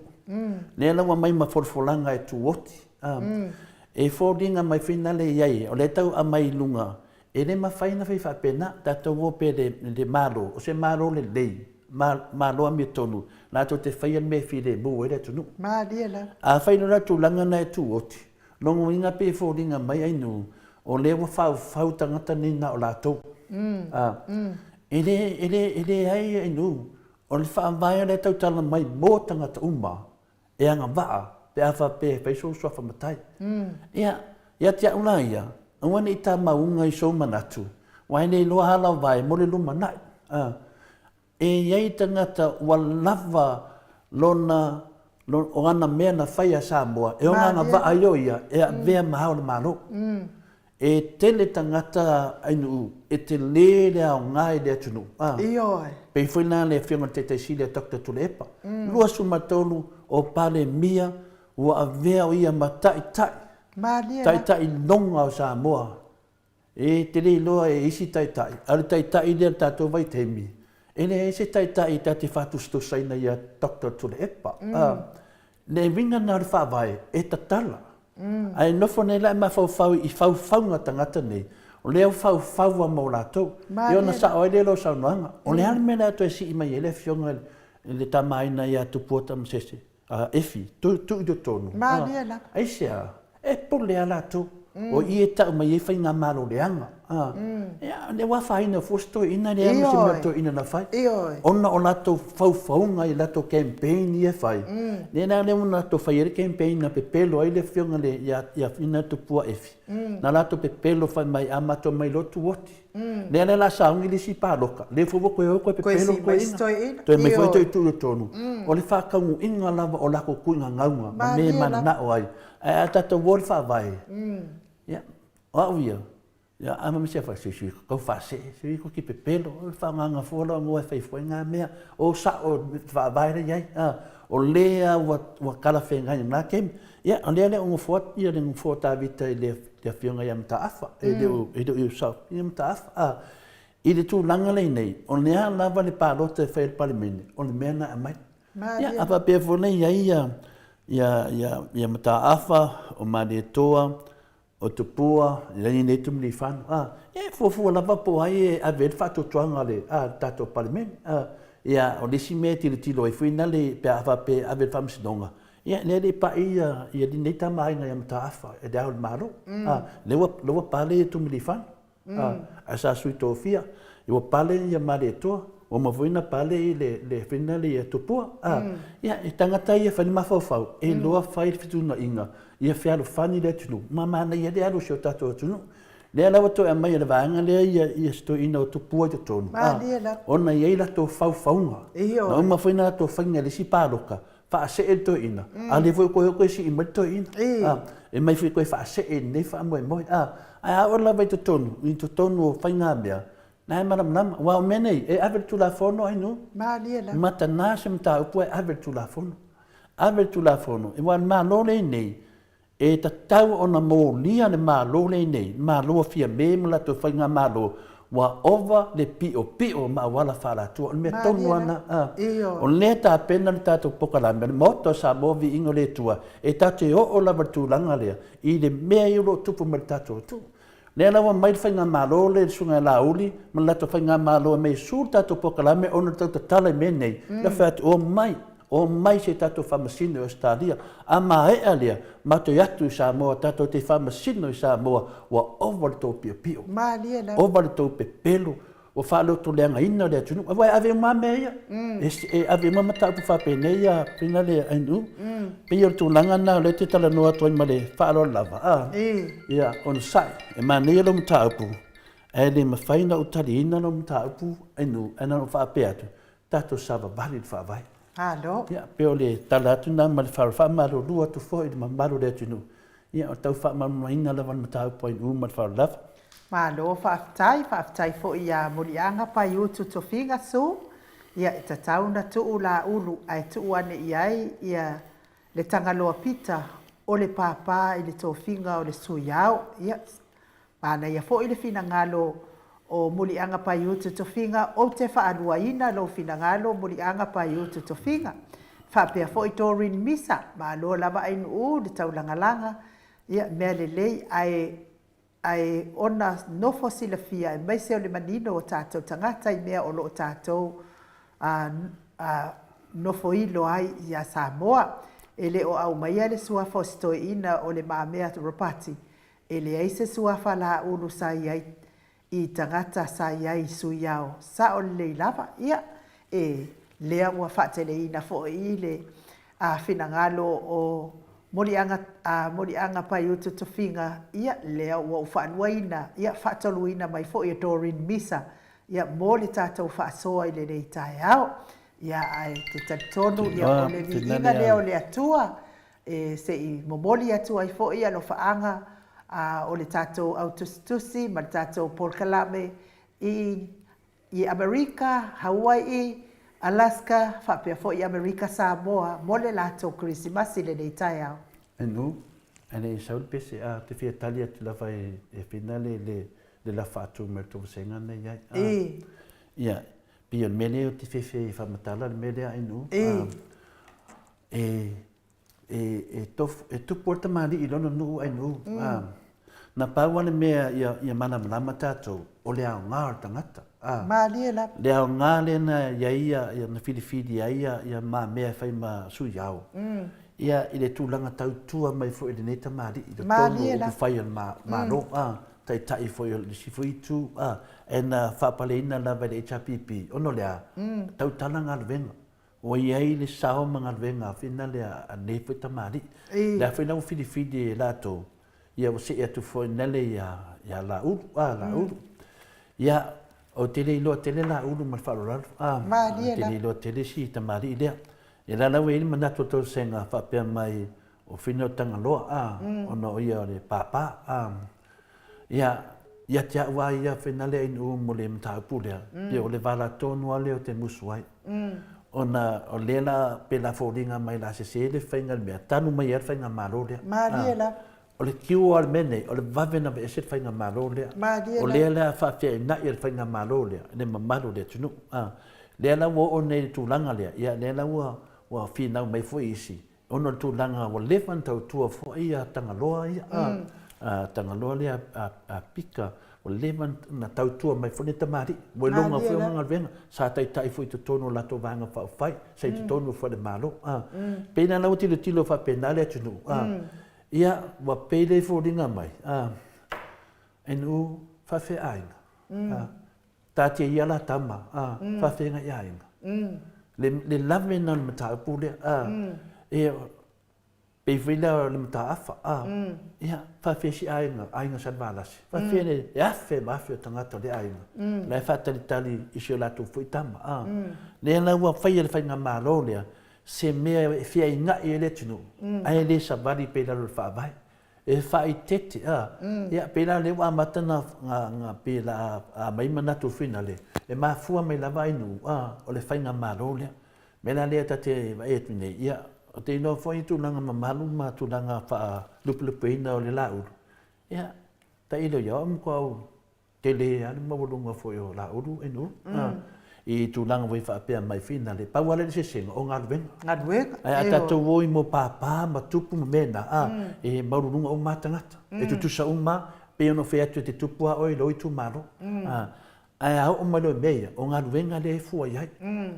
Lea la ua aumai ma folafolaga e tuoti. E foliga mai foi na le i ai, o lea e tau aumai i luga, e le mafai ona fai faapena. Tatou o pea i le Malo, o se Malo lelei, Malo amiotonu, latou te faia le mea e filemu ai le atunuu. Malie lava. Afai loa la tulaga na e tuoti, Lona uiga pei e foliga mai ai nuu, o lea ua faufau tagata nei na o latou. A, e le, e le, e leai ai nuu, o le faavae lea e tautala mai mo tagata uma e agavaa pe a faapea e fai sou suafa matai. Ia, ia te au la ia, aua ne i tamauga i sou manatu, aua e le iloa ala o vae mo le lumanai. A, E i ai tagata ua lava lona, o ana mea na fai a Samoa, e ona agavaa ai o ia e avea ma ao o le Malo. E tele tagata ainuu e tele le aoga i le atunuu. Ioe. Pei foi la le Afioga i le Taitai Sili a Doctor Tuilaepa, 23 o Palemia ua avea o ia ma Taitai, Taitai loga o Samoa. E te le iloa e isi taitai, a o le taitai lea o le tatou vaitaimi, e leai se taitai ta te faatusatusaina ia Doctor Tuilaepa. Le uiga lena o le faavae, e tatala. Ae nofo nei la e mafaufau i faufauga tagata nei, o lea ua faufau lava mo latou. Ia ona sao ai lea o lau saunoaga. O le a le mea o le a toe sii mai ai le afioga i le Tama a Aiga ia Tupua Tamasese? A Efi, tuu i totonu. Malie lava. Aisea? E pule lava latou. O i e tau mai ai faigamalo leaga. Ia, lea ua afaina fua se toeaina, leai ma se mea o le toeaina na fai. Ona o latou faufauga i latou campaign ia e fai, lea la lea ua latou fai ai le campaign na pepelo ai le afioga ia Ina Tupua Efi, na latou pepelo fai mai, a matou omai loa tuoti. Lea la o le a sauni le isi paloka, lea foi ua toe o toe pepelo le toeaina. Toe aumai foi toe tuu i totonu. O le faataunuuina lava o latou tuuina gauga ma mea e mananao ai. Ae a tatou o i le faavae, ia, o au ia, ia a ma se fai, sui tau faasee, sui ko ki pepelo, o le faagaga fua la ngoa e fai fua ngā mea, o sao le faavae la iai, o lea ua, ua talafeagai i na taimi. Ia, o lea le o nofoa ia le nofoa o Tavita i le afioga ia Mataafa, e le o, e le o i sao ia Mataafa. A, i le tulaga lea nei, o le a lava le palota e fai e le Palemene, o le mea lena e aumai. Ia, a faapea foi la i ai ia, ia, ia, ia Mataafa, o Malietoa, o Tupua, e leai nei Tumilifano, a, ia e fuafua lava po o ai e ave ai le faatuatuaga a le, a le tatou Palemene. A, ia, o le isi mea e tilotilo ai foi nale pe a faapea e ave i le Faamasinoga, ia, lea e le i pai ia, ia lenei tama aiga ia Mataafa e Le Ao o le Malo. A, lea ua, lea ua pale ia Tumilifano. A, ae sa sui tofia, ua pale ia Malietoa, ua uma foi ona pale i le, le fina le ia Tupua. A, ia, e tagata ia e fai le mafaufau, e iloa fai le fetuunaiga, ia fealofani le atunuu, ma manaia le alu o si o tatou atunuu. Lea la ua toe aumai e le vaega lea ia, ia si toeaina o Tupua i totonu, a, Malie lava. ona e i ai latou faufauga. Ioe. Na uma foi ona latou faiga i le isi paloka, faasee le toeaina, a o lea foi ua toe o toe sii mai le toeaina. Ĩ. A, e mai foi toe faasee i lenei faamoemoe. A, ae a oo lava i totonu, i totonu o faigamea, na e malamalama. Aua o mea nei, e ave i le Tulafono Ainuu. Malie lava. Matana se mataupu ae ave i le Tulafono. Ave i le Tulafono, aua o le Malo lenei, E tatau ona molia le Malo lenei, le Malo o Fiame ma latou faigamalo, ua ova le piopio ma auala faaalatua. O le mea tonu lava lena. A. O lea e tapena le tatou polokalame, le Maota o Samoa Viiga o le Atua, e tatou te oo lava i le tulaga lea, i le mea ia o lo o tupu mai i le tatou atunuu. Lea la ua aumai le faigamalo lea i le Susuga ia Laauli ma le latou faigamalo e aumai e sue le tatou polokalame ona o le tau tatala i mea nei, lea fai atu, omai, omai se i tatou faamasino i Ausetalia. A maea lea, matou o atu i Samoa, tatou te faamasino i Samoa, ua ova le tou piopio, Malie lava. ova le tou pepelo, ua faalotoleagaina le atunuu. Aua e ave uma lava mea ia, e ave uma mataupu faapenei ia pei le ainu. Pei o le tulaga lena o lea e te talanoa atu ai ma le faaaloalo lava. A, ia, onosai, e manaia lau mataupu, ae le mafai ona ou taliina lau mataupu ainu, ae na ona ou faapea atu, tatou savavali i le Faavae. Malo. Ia, pei o le tala atu lena ma le faaaloalo, faamalulu atu foi i le mamalu o le atunuu, ia o le tau faamalamalamaina lava o le mataupu ainu ma le faaaloalo lava. Malo faafetai, faafetai foi ia Muliaga Paiutu Tofiga Sue, ia e tatau na tuu Laulu ae tuu ane i ai ia le Tagaloa Pita o le papa i le tofiga o le Sui Ao. Ia manaia foi le finagalo o Muliaga Paiutu Tofiga, ou te faaluaina lou finagalo Muliaga Paiutu Tofiga. Faapea foi Doreen Misa, malo lava Ainuu le taulagalaga, ia mea lelei ae ae ona nofo silafia aemaise o le manino o tatou tagata i mea o lo o tatou nofoilo ai ia Samoa. E le o aumaia le suafa o si toeaina o Le Mamea Ropati, e leai se suafa Laulu sa i ai i tagata sa i ai i Suiao, sao lelei lava, ia, e lea ua faateleina foi i le finagalo o Moliaga, Moliaga Paiutu Tofiga, ia, lea ua ou faaluaina, ia, faatoluina mai foi e Doreen Misa, ia, mo le tatou faasoa i lenei taeao. Ia, ae ou te talitonu, ia, o le viiga lea o le Atua, e se i momoli atu ai foi alofaaga o le tatou au tusitusi ma le tatou polokalame i i Amerika, Hawai'i, Alaska faapea foi Amerika Samoa mo le latou Kerisimasi i lenei taeao. Enu, e le i sau le pese, a, te fia tali atu lava e, e Fina le, le, le lafa atu mai le tou vasega na i ai. A, I. Ia, pei o le mea lea ou te fiafia ai e faamatala le mea lea Enu. I. A, e, e, e, tofu, e tupu ai le tamalii i lona nuu ai nuu. Mm. Ah, na pau lava le mea ia, ia malamalama tatou, o le aoga o le tagata. Ah, Malie lava. Le aoga lea na i ai ia, ia na filifili ai ia, ia mamea e fai ma sui ao. Mm. Ia, i le tulaga tautua mai foi i lenei tamalii, i totonu Malie o lava. upufai o le ma, Malo, mm. ah, taitai foi o le isi foi itu, ah, e na faapaleina lava i le HRPP, ona o le a? Mm. Tautala galuega. Ua i ai le sao ma galuega finale a nei foi tamalii. Lea foi la ua filifili e latou, ia ua see atu foi nale ia, ia Laulu, a, Laulu. Ia, ou te le iloa tele Laulu ma le faaaloalo, a, Malie ou te la. le iloa tele si tamalii lea. Ia la la ua i ai le manatu o Tolosega faapea mai, o Fina o Tagaloa, a, ona o ia o le pāpā, a. Ia, ia te au a ia finale ai nuu mo le mataupu lea, pei o le vala tonu lava lea ou te musu ai. Ona o lea la pe la foliga mai la sese le faiga o le mea, tanu mai ai le faigamalo lea. Malie lava. O le cure o le mea nei, o le vave ona aveese le faigamalo lea. Malie O lava. lea la faafeainai e le faigamalo lea le mamalu o le atunuu. Lea la ua oo nei i le tulaga lea, ia lea la ua ua finau mai foi isi, Ona o le tulaga ua leva ona tautua foi ia Tagaloa ia, a Tagaloa lea a Pika, ua leva ona tautua mai foi le tamalii, ua iloga foi ona galuega, sa taitai foi i totonu o latou vaega faaupufai, sa i totonu foi o le Malo. Pei la ua tilotilo faapena le atunuu, ia ua pei lea e foliga mai, e nuu faafeaiga. Taatia ia la tama, a, faafeagai aiga. Le, le lave na o le mataupu lea, a, e, Pei foi lea o le mataafa, a, ia, faafefea si aiga, aiga Salevalasi, faafefea le afe ma afe o tagata o lea aiga, la e faatalitali i si o latou foi tama, a. Lea la ua faia e le faigamalo lea se mea e feainai ai le atunuu, ae le savali pea i lalo o le Faavae. E faaeteete, a. Ia, pei la lea ua amata ona pei o le a aumai manatu foi na le, e mafua mai lava ai nuu, a, o le faigamalo lea. O le mea la lea ta te vaai atu nei, ia, ou te iloa foi tulaga mamalu ma tulaga faalupelupeina o le laulu, ia, tailo ia au matua ou tele lava le maualuga foi o laulu e nuu, i tulaga foi faapea mai finale. Pau lava lea o le eseesega, o galuega. Galuega. Ae a tatou o i mea o papa ma tupu ma mea na, a, e maualuluga uma lava tagata. E tutusa uma lava, pei ona ou fai atu e te tupu lava oe i lou itumalo. Ae a oo mai loa i mea ia, o galuega lea e fua i ai.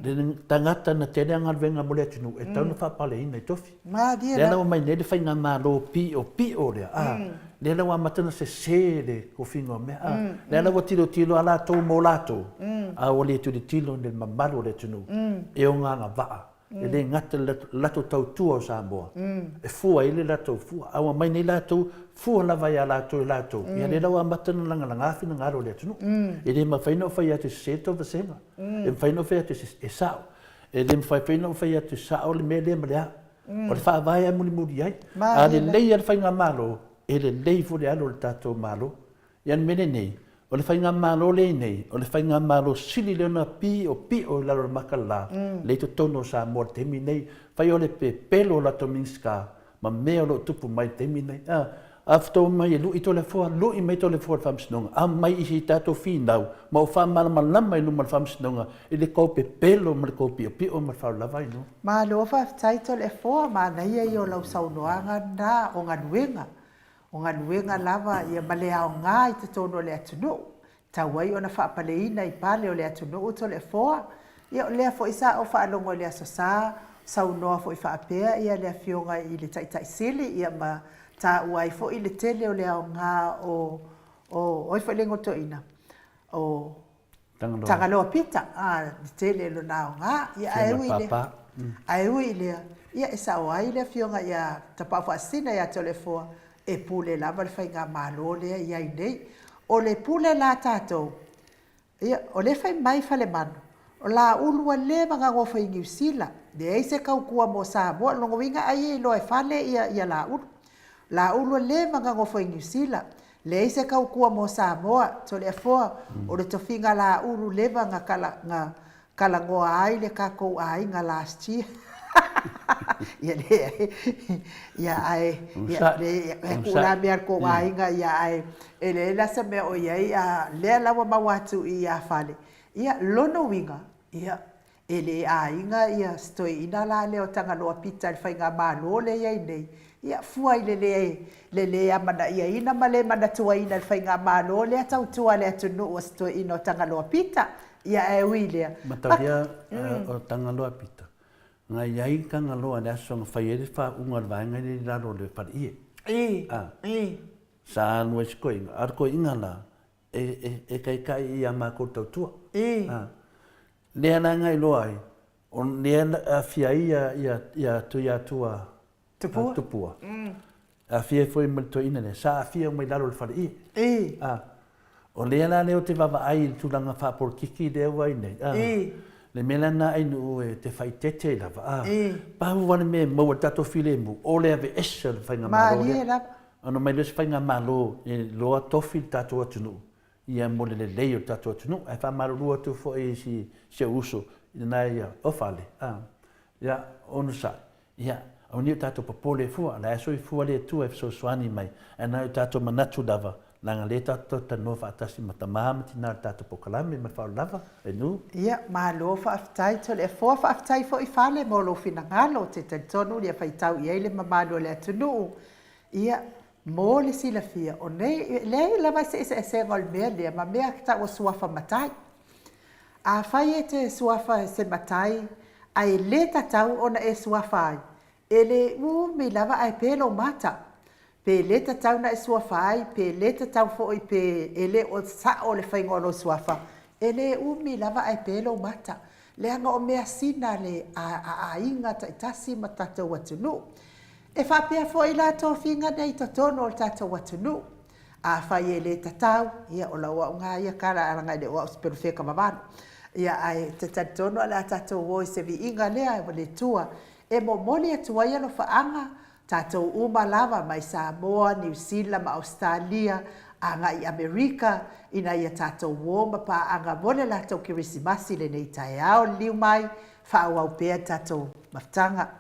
Le tagata na tele ana galuega mo le atunuu, e tatau ona faapaleina i tofi. Malie Lea la ua mai nei le faigamalo piopio lea, a, lea la ua amata ona sese le tofiga o mea, a. Lea la ua tilotilo lava latou mo latou, a ua le tilotilo i le mamalu o le atunuu e ona agavaa E le gata i le latou tautua o Samoa, e fua ai le latou fua, a ua aumai nei latou, fua lava ia latou e latou, ia lea la ua amata ona lagalaga finagalo o le atunuu. E le mafai ona ou fai atu e sese le tou vasega, e mafai ona ou fai atu e sao, e le mafai foi ona ou fai atu e sao le mea lea ma le a. O le faavae lava e mulimuli ai. A lelei lava le faigamalo, e lelei foi le alu o le tatou Malo. Ia o le mea lenei, o le faigamalo lea i nei, o le faigamalo sili lea ona piopio i lalo o le maka la, lea i totonu o Samoa i le taimi lenei. Fai o le pepelo o latou Minisita ma mea o lo o tupu mai i le taimi lenei. A, a faatoa omai e lui Toleafoa, lui mai Toleafoa i le Faamasinoga, aumai i si tatou finau ma ou faamalamalama i luma o le Faamasinoga i le tou pepelo ma le tou piopio ma le faaaloalo lava Ainuu. Malo faafetai Toleafoa, manaia ia o lau saunoaga lena o galuega. O galuega lava ia ma le aoga i totonu o le atunuu, tau ai ona faapaleina i pale o le atunuu Toleafoa. Ia o lea foi sa ou faalogo i le Aso Sa, saunoa foi faapea ia le Afioga i le Taitai Sili ia ma taua ai foi le tele o le aoga o o ai foi le igoa o le toeaina? O Tagaloa Pita, a, le tele lona aoga. Ia, ae ui i lea, ae ui i lea, ia e sao ai le Afioga ia Tapaau Faasisina ia Toleafoa, e pule lava le faigamalo lea e i ai nei. O le pule la a tatou, ia, o lea e fai mai Falemanu, o Laulu ua leva ona nofo i Niu Sila, leai se tautua mo Samoa. O lona uiga ai e iloa e Fale ia Laulu. Laulu ua leva ona nofo i Niu Sila, leai se tautua mo Samoa, Toleafoa, o le tofiga Laulu leva na kala, na talanoa ai le tatou aiga last year. Ia leai, ia ae, ia leai, e tuu la mea a le tou aiga, ia ae e leai la se mea o i ai, a lea la ua maua atu i ia Fale. Ia, lona uiga, ia, E le aiga ia si toeaina la lea o Tagaloa Pita i le faigamalo lea e i ai nei, ia fua i le le le le amanaiaina ma le manatuaina e le faigamalo lea tautua a le atunuu a si toeaina o Tagaloa Pita. Ia ae ui i lea, Mataulia o Tagaloa Pita, na i ai Tagaloa i le aso na fai ai le faauuga o le vaega lea i lalo o le faleie. I, i. Sa alu ai si toeaina, a o le toeaina la, e taitai i a matou tautua. I. Lea la na iloa ai, o lea na aafia ai ia, ia Tuiatua Tupua, Tupua. Aafia ai foi ma le toeaina lea, sa aafia uma i lalo o le faleie. I. O lea la lea ou te vaavaai i le tulaga faapolokiki lea ua i nei, I. Le mea la lena Ainuu e te faaeteete ai lava, I. Pau lava le mea e maua i le tatou filemu, o le aveese o le faigamalo lea. Malie lava. Ona omai lea o se faigamalo e iloa tofi le tatou atunuu, ia mo le lelei o le tatou atunuu. Ae faamalulu atu foi i si ou uso i lena ia o Fale, a, ia, onosai, ia, aua ne i o tatou popole fua, o la e soifua le Atua e fesoasoani mai, ae na o tatou manatu lava, leaga o lea tatou te talanoa faatasi ma tama ma tina o le tatou polokalame ma le faaaloalo lava, Enu. Ia, malo faafetai Toleafoa, faafetai foi Fale mo lou finagalo, ou te talitonu ia faitau i ai le mamalu o le atunuu. Ia, mo le silafia, o nei, e leai lava se eseesega o le mea lea ma mea e tau o suafa matai. Afai e te suafa se matai ae le tatau ona e suafa ai, e le umi lava ae pe lou mata. Pe le tatau ona e suafa ai, pe le tatau foi pe e le o sao le faiga o lou suafa, e le umi lava ae pe lou mata. Leaga o measina a le a aiga taitasi ma tatou atunuu. E faapea foi la tofiga nei i totonu o le tatou atunuu. Afai e le tatau, ia o lau auga ia kala leaga e le o au se pelofeka vavalo. Ia ae ou te talitonu o le a tatou o i se viiga lea o le Atua e momoli atu ai alofaaga tatou uma lava mai Samoa, Niu Sila ma Ausetalia agai i Amerika ina ia tatou o ma paaga mo le latou Kerisimasi lenei taeao. Liliu mai, faaauau pea le tatou mafutaga.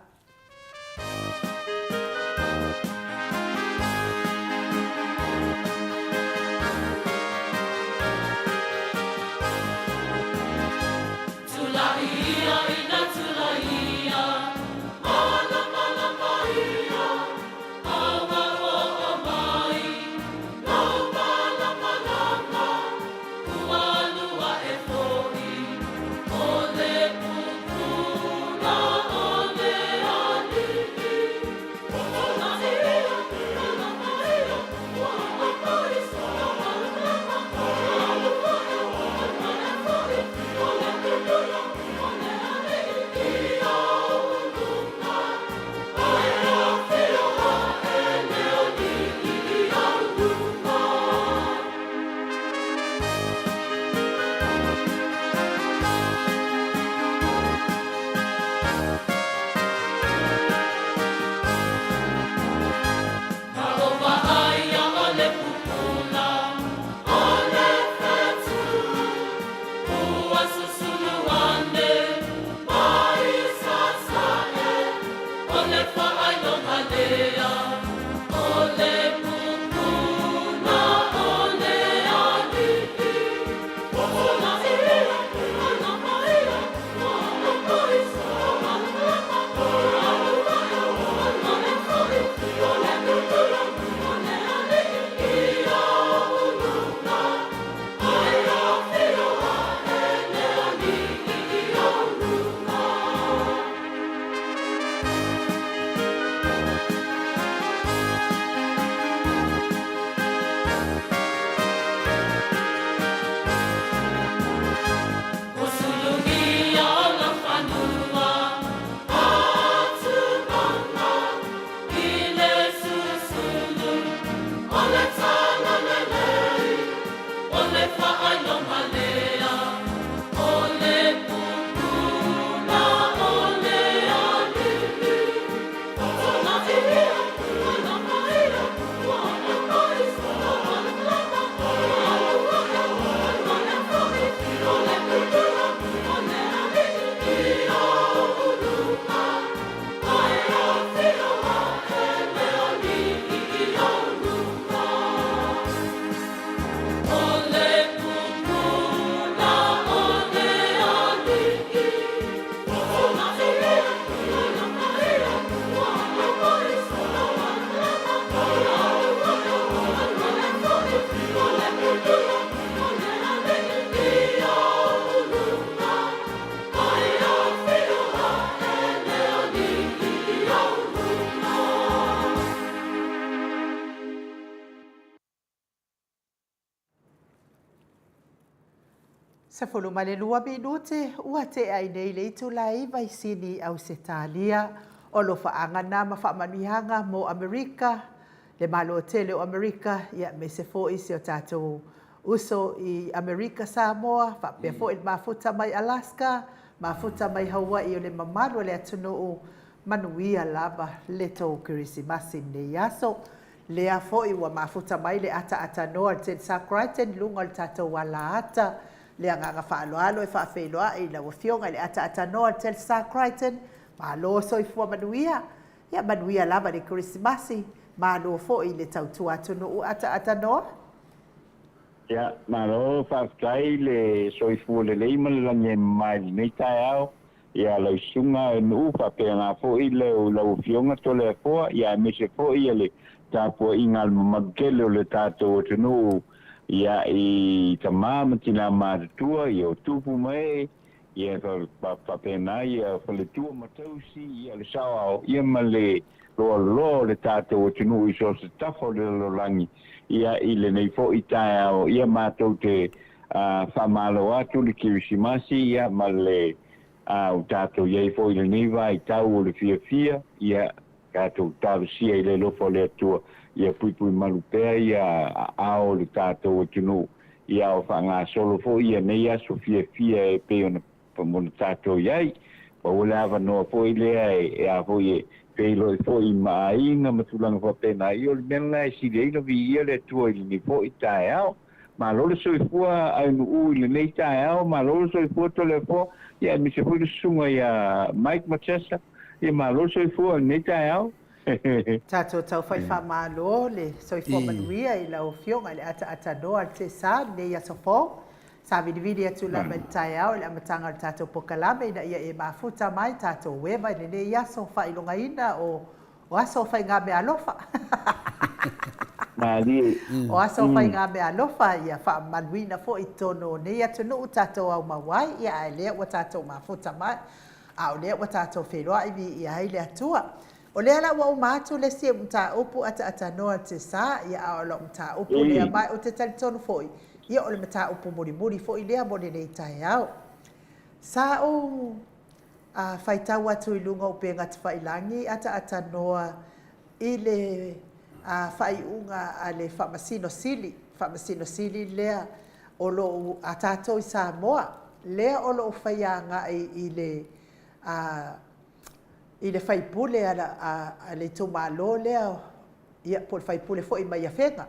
12 minute ua tea ai nei le itula e 9 i Sini, Ausetalia. O alofaaga na ma faamanuiaga mo Amerika, le Malo tele o Amerika, ia aemaise foi si o tatou uso i Amerika Samoa, faapea foi le mafuta mai Alaska, mafuta mai Hawaii o le mamalu o le atunuu, manuia lava le tou Kerisimasi lenei aso. Lea foi ua mafuta mai le ataaatanoa o le Tensar Crichton i luga o le tatou alaata. Le agaga faaaloalo e faafeiloai i lau Afioga i le ataaatanoa o le Telstar Crichton, malo soifua manuia. Ia manuia lava le Kerisimasi, malo foi i le tautua atunuu ataaatanoa. Ia, malo faafetai le soifua lelei ma le lagi e mama i lenei taeao. Ia lau susuga e Nuu faapena foi lau Afioga Toleafoa, ia aemaise foi ia le tapuaiga a le mamalu tele o le tatou atunuu, ia i tama ma tina matutua, ia o tupu ma ee, ia faapena ia faletua ma tausi, ia le saoao, ia ma le loaloa o le tatou atunuu i so o se tafa o le lalolagi, ia i lenei foi taeao, ia matou te faamalo atu le Kerisimasi, ia ma le ua tatou i ai foi i lenei vaitau o le fiafia, ia Tatou talosia i le alofa o le Atua ia puipui malu pea ia aao o le tatou atunuu, ia ao faagasolo foi ia nei aso fiafia e pei ona ona tatou i ai. Maua le avanoa foi lea e a foi e feiloai foi ma aiga ma tulaga faapena, ia o le mea lena e sili ai ona viia le Atua i lenei foi taeao. Malo le soifua Ainuu i lenei taeao, malo le soifua Toleafoa, ia aemaise foi le susuga ia Mike Matesa, ia malo le soifua i lenei taeao. Tatou tau fai faamalo le soifua manuia i lau Afioga i le ataatanoa le Tesa i lenei aso fou. Sa vilivili atu lava i le taeao i le amataga o le tatou pokalame ina ia e mafuta mai tatou eva i lenei aso faailogaina o O aso o faigameaalofa. Malie. O aso o faigameaalofa ia faamamaluina foi i totonu o nei atunuu tatou aumau ai, ia ae lea ua tatou mafuta mai, a o lea ua tatou feiloai viia ai le Atua. O lea la ua uma atu le isi mataupu ataatanoa le sa, ia a o lau mataupu lea ma ou te talitonu foi, ia o le mataupu mulimuli foi lea mo lenei taeao. Sa ou A faitau atu i luga o upega tafailagi ataatanoa i le faaiuga a le Faamasino Sili, Faamasino Sili lea o lo o a tatou i Samoa, lea o lo o faia agai i le i le faipule a le itumalo lea, ia po o le faipule foi mai Afega,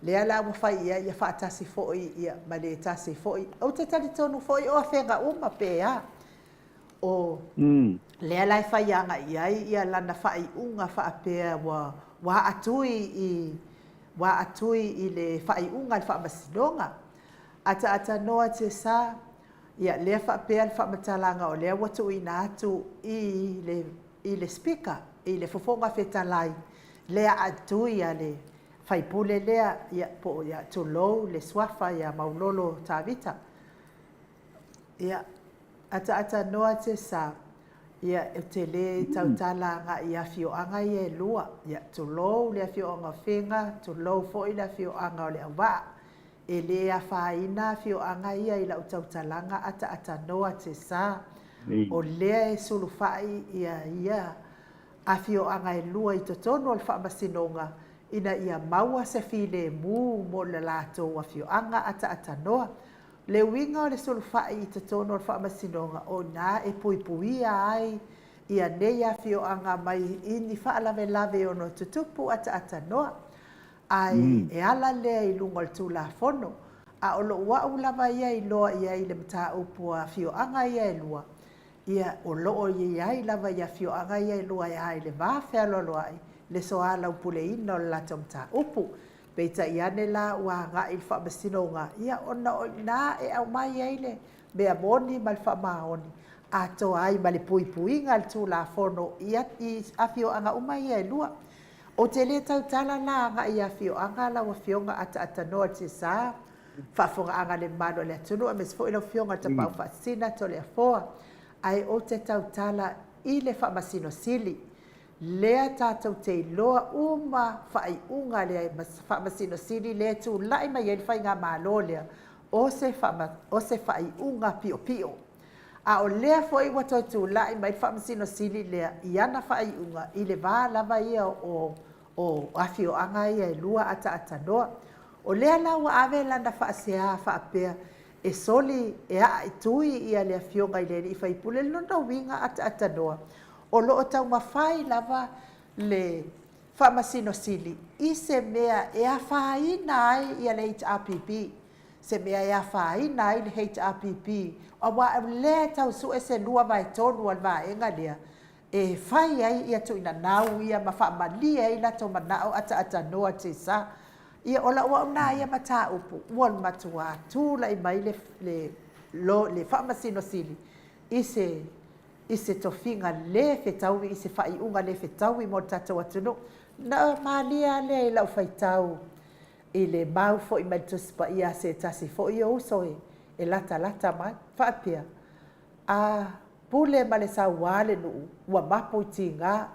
lea la ua fai i ai ia faatasi foi ia ma le tasi foi. Ou te talitonu foi o Afega uma pe a. O lea la e fai agai i ai ia lana faaiuga faapea ua ua aatui i ua aatui i le faaiuga a le Faamasinoga. Ataatanoa Tesa, ia lea faapea le faamatalaga o lea ua tuuina atu i le i le Speaker, i le Fofoga Fetalai, lea aatui a le faipule lea, ia, po o, ia, tulou le suafa ia Maulolo Tavita. Ia, ataatanoa Tesa, ia, ou te le tautala agai i afioaga ia e lua, ia, tulou le afioaga o Fega, tulou foi le afioaga o Leauvaa. E le afaina afioaga ia i lau tautalaga ataatanoa Tesa, o lea e sulufai ia ia afioaga e lua i totonu o le faamasinoga ina ia maua se filemu mo le latou afioaga ataatanoa. Le uiga o le sulufai i totonu o le faamasinoga o ina e puipuia ai ia nei afioaga mai i ni faalavelave e ono tutupu ataatanoa, ae e ala lea i luga o le Tulafono. A o lou au lava ia iloa i ai i le mataupu a afioaga ia e lua, ia, o lo o i ai lava i afioaga ia e lua e a i le va fealoaloai le soalaupuleina o le latou mataupu. Peitai ane la ua agai i le faamasinoga, ia, ona o i ina e aumai ai le mea moni ma le faamaoni, atoa ai ma le puipuiga a le Tulafono i afioaga uma ia e lua. Ou te le tautala la agai i afioaga lau Afioga Ataatanoa Tesa, faafofogaaga a le mamalu o le atunuu aemaise foi lau Afioga i le Tapaau Faasisina Toleafoa, ae ou te tautala i le Faamasino Sili, lea tatou te iloa uma faaiuga a le Faamasino Sili lea e tulai mai ai le Faigamalo lea, o se o se faaiuga piopio. A o lea foi ua toe tulai mai le Faamasino Sili lea i ana faaiuga i le va lava ia o o afioaga ia e lua ataatanoa. O lea la ua ave lana faasea faapea e soli e aaitui ia le afioga i le alii faipule, lona uiga ataatanoa o lo o taumafai lava le Faamasino Sili i se mea e afaina ai ia le HRPP, se mea e afaina ai le HRPP aua o lea e tau sue se 2/3 a le vaega lea e fai ai ia tuuinanau ia ma faamalie ai latou manao ataatanoa tesa. Ia o lau au na ia mataupu ua matuā tulai mai le le le Faamasino Sili i se i se tofiga le fetaui i se faaiuga le fetaui mo le tatou atunuu. Na malie lava lea i lau faitau i le mau foi mai le Tusi Paia a se tasi foi o uso e latalata mai, faapea, A pule ma le saua le nuu, ua mapu i tiga.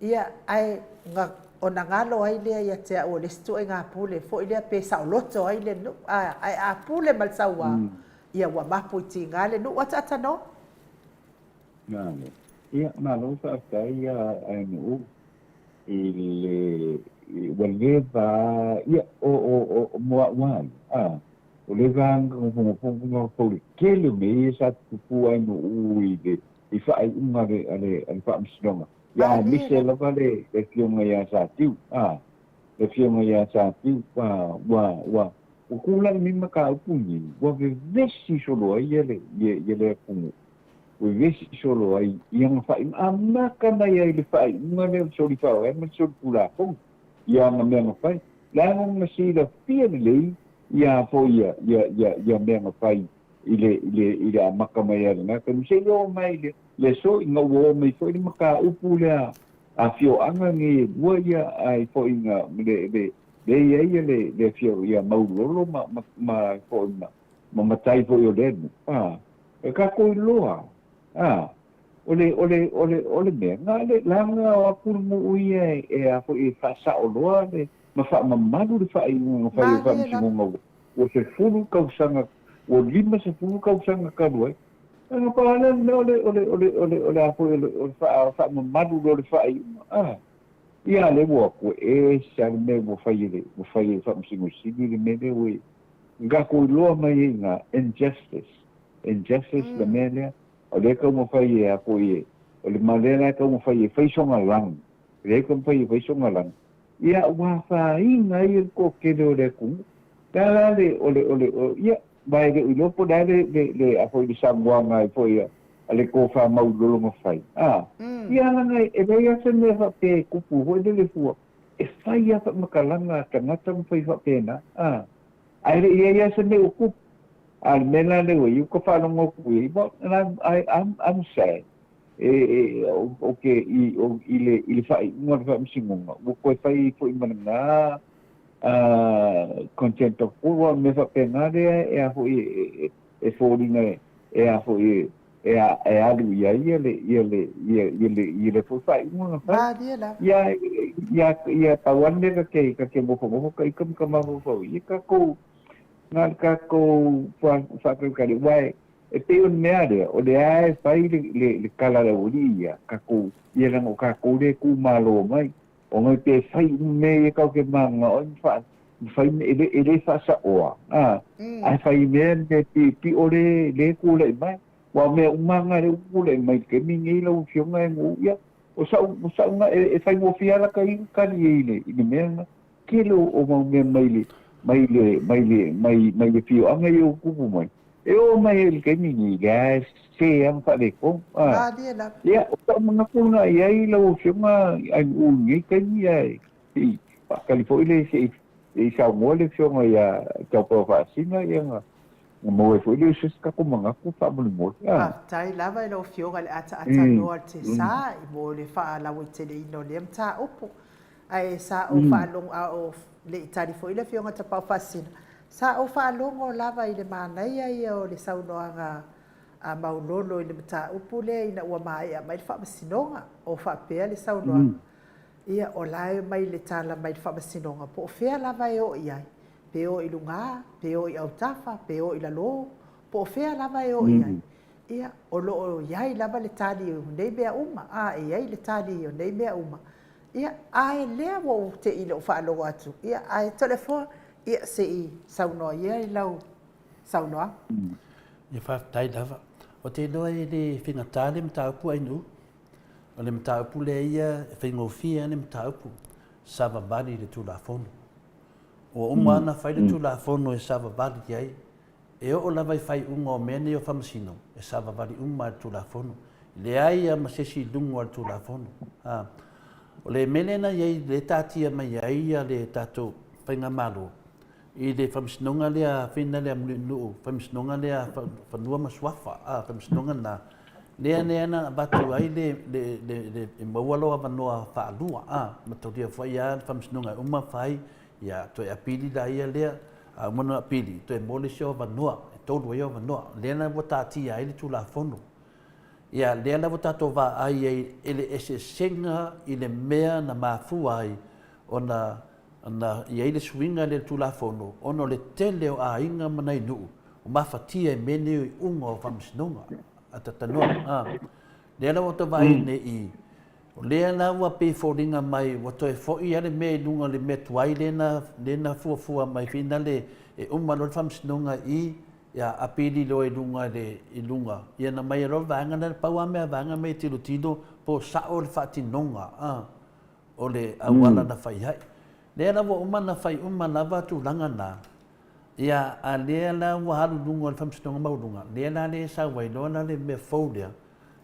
Ia, ae na, ona galo ai lea ia te au o le isi ituaiga pule foi lea pe saoloto ai le nuu, a, ae a pule ma le saua, ia ua mapu i tiga le nuu. Ataata no. Malo. Ia, malo faafetai ia Ainuu. i le ua leva ia o o o mo a'u a ia a o leva a na le tele o mea ia sa tutupu ai nuu i le i faaiuga a le a le a le Faamasinoga ia Malie aemaise lava. lava le le Afioga ia Satiu a le Afioga ia Satiu a ua ua ua tulaga nei mataupu nei ua vevesi solo ai ia le ia ia le atunuu ua vevesi solo ai i ana faaiuga amata mai ai i le faaiuga lea o le soli faavae ma le soli tulafono i ana mea na fai leaga na silafia lelei ia foi ia ia ia ia mea na fai i le i le i le amata mai ai i lena taimi seia oo mai i le le aso ina ua oo mai foi le mataupu lea a afioaga nei e lua ia ai foi na le le le i ai le le afio ia Maulolo ma ma ma foi ma ma matai foi o lea nuu a e tatou iloa a o le o le o le o le mea na le leaga o atu le nuu ia e e a foi e faasao loa le ma faamamalu le faaiuga na fai e le Malie lava. Faamasinoga ua ua 10 tausaga ua 50 tausaga talu ai na pau lava lea o le mea o le o le o le o le o le a foi o le o le faamamalu loa o le faaiuga a ia lea ua atu e ese lava le mea ua fai e le ua fai e le Faamasino Sili le mea lea ua i na tatou iloa mai ai i ina injustice injustice le mea lea o lea e taumafai e a foi e o le ma lea la e taumafai e fai sona lagi lea e taumafai e fai sona lagi ia ua afaina ai le toatele o le atunuu. O le a la le o le o le ia ma e le o iloa po o le a le le le a foi le saunoaga ai foi a a le tofa Maulolo na fai a ia leaga e leai lava se mea faapea e tupu foi lele fua e fai lava faamatalaga a tagata ma fai faapena a ae le i i ai lava se mea ua tupu. A o le mea la lea ua i ai ua ta faalogo atu i ai well and I'm I I'm I'm sad e e ou te i i le i le faaiuga o le Faamasinoga ua toe fai ai foi ma lena contempt of court aua o le mea faapena lea e a foi e e foliga e a foi e e alu i ai ia le ia le ia ia le ia le foi faaiuga na fai Malie lava. ia ia ia pau lava le mea ta te ta te nofonofo ta ita ma ta mafaufau ia tatou na le tatou faatalitali aua e e pei o le mea lea o lea e fai le le le tala a le aualii ia tatou ia leaga o tatou lea e tumalo mai ona e pe fai uma mea ia tatou te mananao ai ma faa ma fai mea e le e le faasaoa a ae fai mea le piopio le le tulai mai aua o mea uma lava na lea ua tulai mai i le taimi lenei lau afioga e nuu ia o sa'u o sa'u na e faigofie lava lata ia ona tali i ai i le i le mea lena tele o mau mea mai le mai le mai le mai mai le afioaga ia ua tupu mai e oo mai ai i le taimi lenei lea e sese lava ma faaletonu a Malie lava. ia o sa'u manatu lena i ai lau afioga i nuu i lenei taimi ae se i faatali foi le se i se i saunoa le afioga ia Taupau Faasina ia na na maua ai foi lea o se isi tatou manatu faamolemole a. Faafetai lava i lau Afioga i le ataatanoa o le TSA i mo le faalauaiteleina o lea mataupu. Ae sa ou faalogo, a o le i tali foi le Afioga Tapaau Faasisina, sa ou faalogo lava i le manaia ia o le saunoaga a Maulolo i le mataupu lea ina ua maea mai le faamasinoga, o faapea le saunoaga, ia o la e omai le tala mai le faamasinoga po o fea lava e oo i ai, pe o i luga, pe o i autafa, pe o i lalo, po o fea lava e oo i ai. Ia, o lo o i ai lava le tali o nei mea uma, a e i ai le tali o nei mea uma. Ia, a e lea ua ou te i lou faalogo atu, ia, ae Toleafoa, ia, se i saunoa ia i lau saunoaga. Ia, faafetai lava. Ou te iloa e le faigata le mataupu Ainuu. O le mataupu lea ia, e faigofie lava le mataupu, savavali i le Tulafono. Ua uma lava ona fai le Tulafono e savavali ai E oo lava i faaiuga o mea nei o faamasino, e savavali uma lava i le Tulafono. E leai lava ma se isi i luga o le Tulafono. A. O le mea lea na i ai, lea e taatia mai ai le tatou Faigamalo i le Faamasinoga lea fina lea Mulinuu, Faamasinoga lea Fanua ma Suafa, a, Faamasinoga lena, lea lea na avatu ai le, le, le, le, e maua lou avanoa faalua, a, mataulia foi lava le Faamasinoga e uma fai, ia, toe apili laia lea, A uma ona apili, toe maua le isi o avanoa, e tolu ai avanoa. Lea la ua taatia ai le Tulafono. Ia, lea la ua tatou vaai ai i le eseesega i le mea na mafua ai ona ona i ai le suiga lea i le Tulafono, ona o le tele o aiga ma nai nuu ua mafatia i mea nei o iuga o faamasinoga. A ta talanoa, a, lea la ua tatou vaai nei i. O lea la ua pei foliga mai ua toe foi lava le mea i luga o le mea tuai lea na, lea na fuafua mai finale e uma loa le faamasinoga i ia apili loa i luga i le, i luga. Ia na aumai loa le vaega lea, pau lava mea a vaega mea e tilotilo po o sao le faatinoga a o le auala na fai ai. Lea la ua uma ona fai uma lava tulaga na, ia a lea la ua alu i luga o le Faamasinoga Maualuga, lea la lea e sau ai loa la le mea fou lea,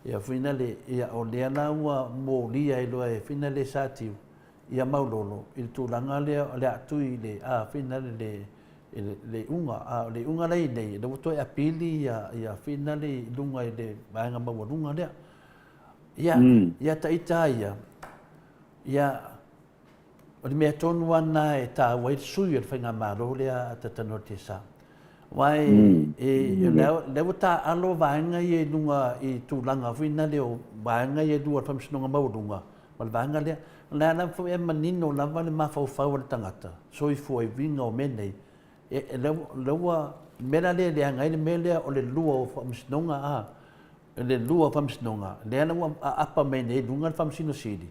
ia foi lea, ia o lea la ua molia ai loa e foi lea sa tiu ia Maulolo i le tulaga lea o le a tui i le a foi lea le le iuga. A o le iuga la e i ai nei, lea ua toe apili ia ia foi lea i luga i le vaega maualuga lea. Ia, ia ta ita ia, ia O le mea tonu lava lena e taua ai le sui o le faigamalo lea a Tatanoa Tesa. Aua e, e, lea ua taaalo vaega ia i luga i tulaga foi na lea o vaega ia e lua o le Faamasinoga Maualuga ma le vaega lea. O lea lava foi e manino lava le mafaufau o le tagata soifua i uiga o mea nei. E, lea ua, le mea la lea e leaga ai le mea lea o le lua o Faamasinoga a, le lua o Faamasinoga, lea la ua aapa mai nei i luga le Faamasino Sili,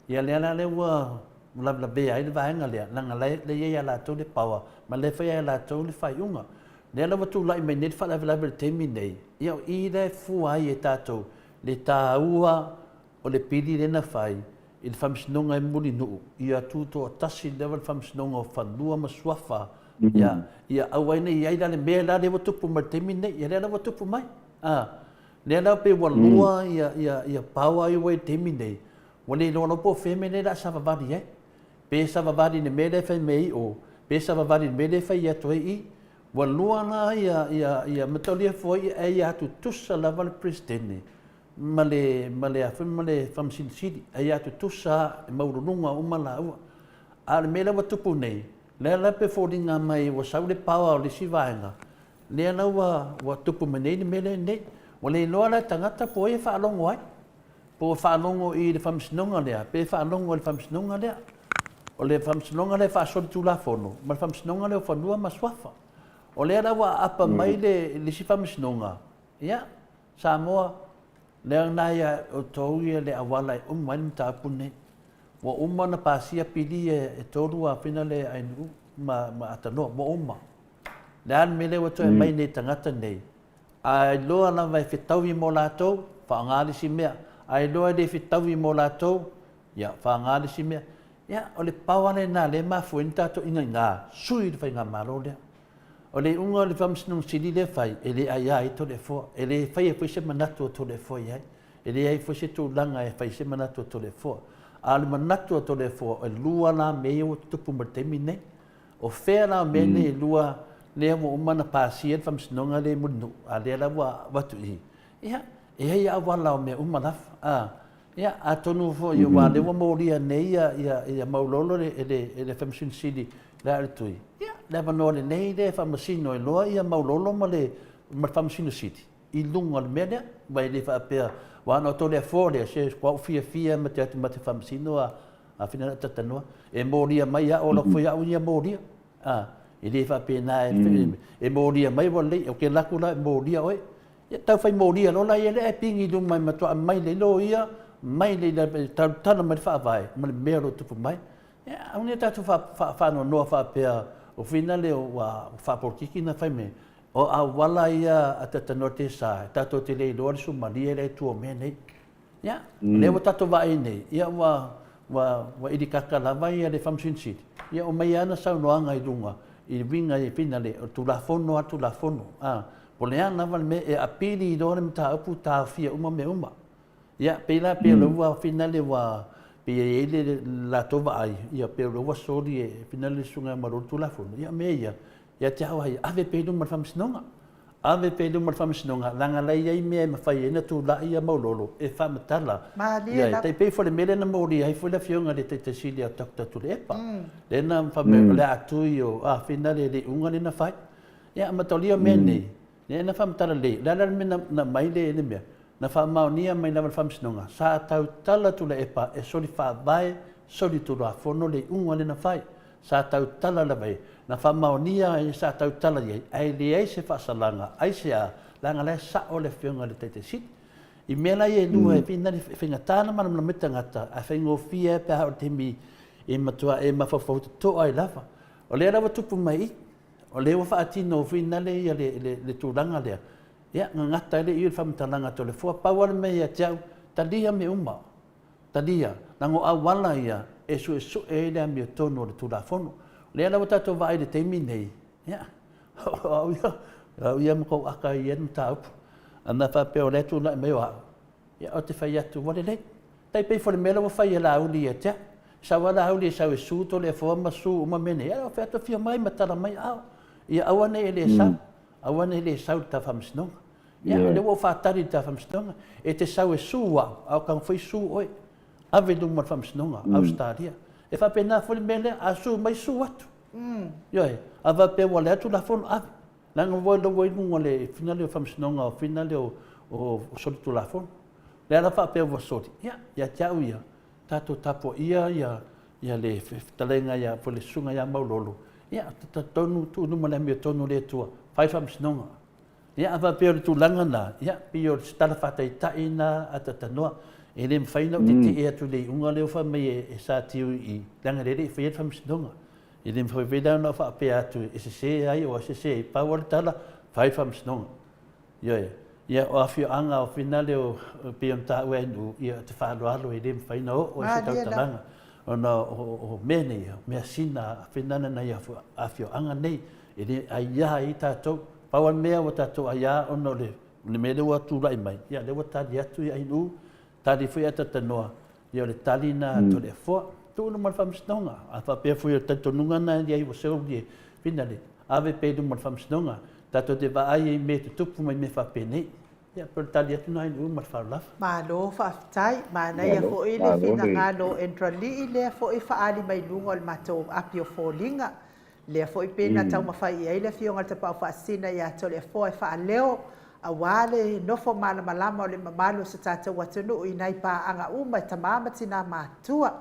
Ia lea la lea ua lavelavea ai le vaega lea, leaga la e i ai ia latou le power, ma lea e fai e latou le faaiuga. Lea la ua tulai mai nei le faalavelave i le taimi nei, ia o i la e fua ai e tatou le taua o le pili lea na fai i le Faamasinoga e Mulinuu, ia tutoatasi lava le Faamasinoga o Fanua ma Suafa, ia, ia aua ai ne i i ai la le mea la lea ua tupu mai i le taimi nei, ia lea la ua tupu mai. A, lea la pei ua lua ia, ia, ia power ia ua i le taimi nei, Ua le iloa lava po o fea mea lea o le a savavali ai. Pe savavali i le mea lea e fai mai ai o, pe savavali i le mea lea e fai atu ai i. Ua lua la ia, ia, ia mataulia foi e aia tutusa lava le Peresetene ma le, ma le a foi, ma le Faamasino Sili, aia tutusa lava, e maualuluga uma laua. A o le mea lea ua tupu nei, lea la pei e foliga mai ua sau le power o le isi vaega, lea la ua, ua tupu mai nei le mea lea nei. Ua le iloa la e tagata po o ai e faalogo ai. Po ua faalogo i le Faamasinoga lea, pe faalogo i le Faamasinoga lea. O le Faamasinoga lea e faasolitulafono ma le Faamasinoga lea o Fanua ma Suafa. O lea la ua aapa mai le, le isi Faamasinoga, ia, Samoa, lea na ia outou ia le auala e uma ai le mataupu lenei. Ua uma ona pasia pili ia e 3 afina le ainuu ma, ma Atanoa, ua uma. Le a le mea lea ua toe aumai nei tagata nei, A iloa lava e fetaui mo latou, faaaoga le isi mea. A iloa e le fetaui mo latou, ia, faaaoga le isi mea. Ia, o le power lena lea e mafua ai ona tatou ingainga sui le faigamalo lea. O le iuga o le Faamasinoga Sili lea e fai, e le aia ai Toleafoa, e le faia foi se manatu o Toleafoa i ai. E leai foi se tulaga e fai se manatu o Toleafoa. A o le manatu o Toleafoa, e lua la mea ia ua tutupu mai i le taimi lenei. O fea la mea nei e lua lea ua uma ona pasia le faamasinoga lea i Mulinuu, a lea la ua avatu i i. Ia, e i ai auala o mea uma lava. A, ia, atonu foi aua lea ua molia nei ia, ia, ia Maulolo e le, e le Faamasino Sili Lealailepule. Ia, le avanoa lelei lea e faamasino ai loa ia Maulolo ma le, ma le Faamasino Sili i luga o le mea lea. Aua e le faapea, aua na o Toleafoa lea, se ua ou fiafia ma te atu ma te faamasino a, A fina talanoa, e molia mai au, o foi au ia molia. A, e le faapena e, e molia mai ua lelei, o ke laku la e molia oe. Ia tau fai molia loa la ia lea e pingi i luma e matua mai le loia, mai le tautala mai le faavae ma le mea o lo o tupu mai. Ia, aua ne i tatou faanoanoa faapea o fina lea ua faapolokiki na fai mai. O auala ia a Tatanoa Tesa, tatou te le iloa le sumalie lea e tua o mea nei. Ia, o lea ua tatou vaai nei, ia ua, ua, ua ilikaka lava ia le Faamasino Sili, ia aumai ana saunoaga i luga, i uiga i finale, o le Tulafono lava le Tulafono. A, po o le a lava le mea, e apili loa le mataupu, taofia uma mea uma. Ia, pei la, pei o lea ua finale ua, pei e i ai le latou vaai, ia pei o lea ua soli e finale le Susuga ia Malualu le Tulafono, ia o mea ia, ia te au lava ia, ave pea i luma i le Faamasinoga. Ave pea i luma o le Faamasinoga, leaga la e i ai mea e mafai ai ona tulai ia Maulolo e faamatala. Malie Ia, e lava. tai pei foi le mea lea na molia ai foi le Afioga i le Taitai Sili a Doctor Tuilaepa, lea na fai mai o le a tui o Afina le le iuga lea na fai. Ia, a mataulia mea nei, lea na faamatala lelei, o le a la le mea na aumai le le mea? Na faamaonia mai lava e le Faamasinoga, sa tautala Tuilaepa e soli faavae, soli Tulafono le iuga lea na fai. Sa tautala lava i ai. Na faamaonia ai sa tautala i ai, ae leai se faasalaga, aisea? Leaga la e sao le Afioga i le Taitaisili. I mea la ia e lua e whina e whaingatā ana mana me tangata, a whaingofie pe a o te mi e matua e mafaufau totoa ai lava. O lea lava tupu mai i, o lea ua whaatino whina le ia le, le, le tūranga lea. Ia, ngangata ele i le whamatalaga to le fua, pau ale mea ia te au, talia me uma. Talia, leaga o auala ia e suesue ai le amiotonu o le Tulafono. O lea la ua tatou vaai i le taimi nei, ia, o au ia, o au ia ma kou aka i ia mataupu. Ana faapea o lea e tulai mai o au, ia, ou te fai atu, ua lelei. Tai pei foi o le mea la ua fai e Laauli ia te au. Sau lava Laauli e sau e su Toleafoa ma su uma mea nei, ia, ou fai atu, afio mai ma tala mai au. Ia aua nei e le sau, aua nei e le sau i le ta faamasinoga. Ia, o lea ua ou faatali i le ta faamasinoga. E te sau e su au, a o ka mafai su oe. Ave i luma o le faamasinoga, Ausetalia. E faapena foi le mea lea, a su mai, su atu. Ioe, a faapea ua leai Tulafono, ave. Leaga ua iloa i luga o le fina lea o faamasinoga, o fina lea o solitulafono. Lea la faapea ua soli, ia, ia te au ia, tatou tapuaia ia ia le fetalaiga ia po le susuga ia Maulolo, ia, talitonu tuu i luma le amiotonu o le Atua, fai le faamasinoga. Ia, a faapea o le tulaga lena, ia, pei o se tala faataitai lena a Tatanoa. E le mafai ona ou tetee atu i le iuga lea ua fai mai e Satiu i i, leaga o lea e le i faia le faamasinoga. E le mafai foi la ona ou faapea atu e sese ai o sese ai, pau lava le tala, fai le faamasinoga. Ioe. Ia, o afioaga o finale o, pei ona taua e Nu'u, ia, ou te faaaloalo e le mafai ona oo i se tautalaga ona o mea nei, o measina a finale nai afioaga nei, e le aia ai tatou. Pau lava le mea ua tatou aia ona o le mea lea ua tulai mai, ia lea ua tali atu ia Inu, tali foi ia Tatanoa, ia o le tali lena a Toleafoa. Tuu i luma o le Faamasinoga. A faapea foi o le talitonuga lena e i ai ua seu le finale, ave pea i luma o le Faamasinoga. Tatou te vaai ai i mea e tutupu mai mea faapenei. Ia, pei o le tali atu lena Inu ma le faaaloalo. Malo faafetai. Manaia foi le finagalo o Endralii lea foi e faaali mai luga o le matou api o foliga. Lea foi pei na taumafai i ai le Afioga i le Tapaau Faasisina ia Toleafoa e faaleo aua le nofo malamalama o le mamalu o se tatou atunuu i nai paaga uma e tama ma tina matutua.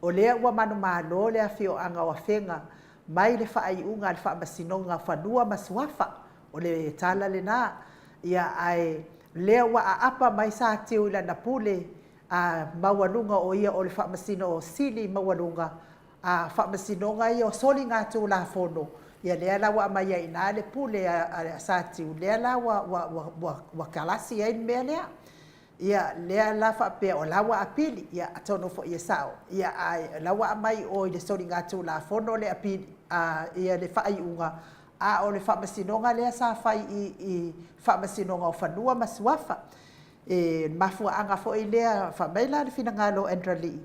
O lea ua manumalo le afioaga o Afega mai le faaiuga a le Faamasinoga o Fanua ma Suafa. O le tala lena. Ia, ae lea ua aapa mai Satiu i lana pule a maualuga o ia o le Faamasino Sili maualuga a Faamasinoga ia o soligatulafono, ia lea la ua aumai ai i ina le pule a Satiu, lea la ua, ua, ua, ua, ua kalasi ai le mea lea. Ia, lea la faapea o la ua apili, ia atonu foi e sao, ia ae o la ua aumai i o i le soligatulafono le apili, a, ia le faaiuga, a o le Faamasinoga lea sa fai i, i Faamasinoga o Fanua ma Suafa. E mafuaaga foi lea, fai mai la le finagalo o Andralii,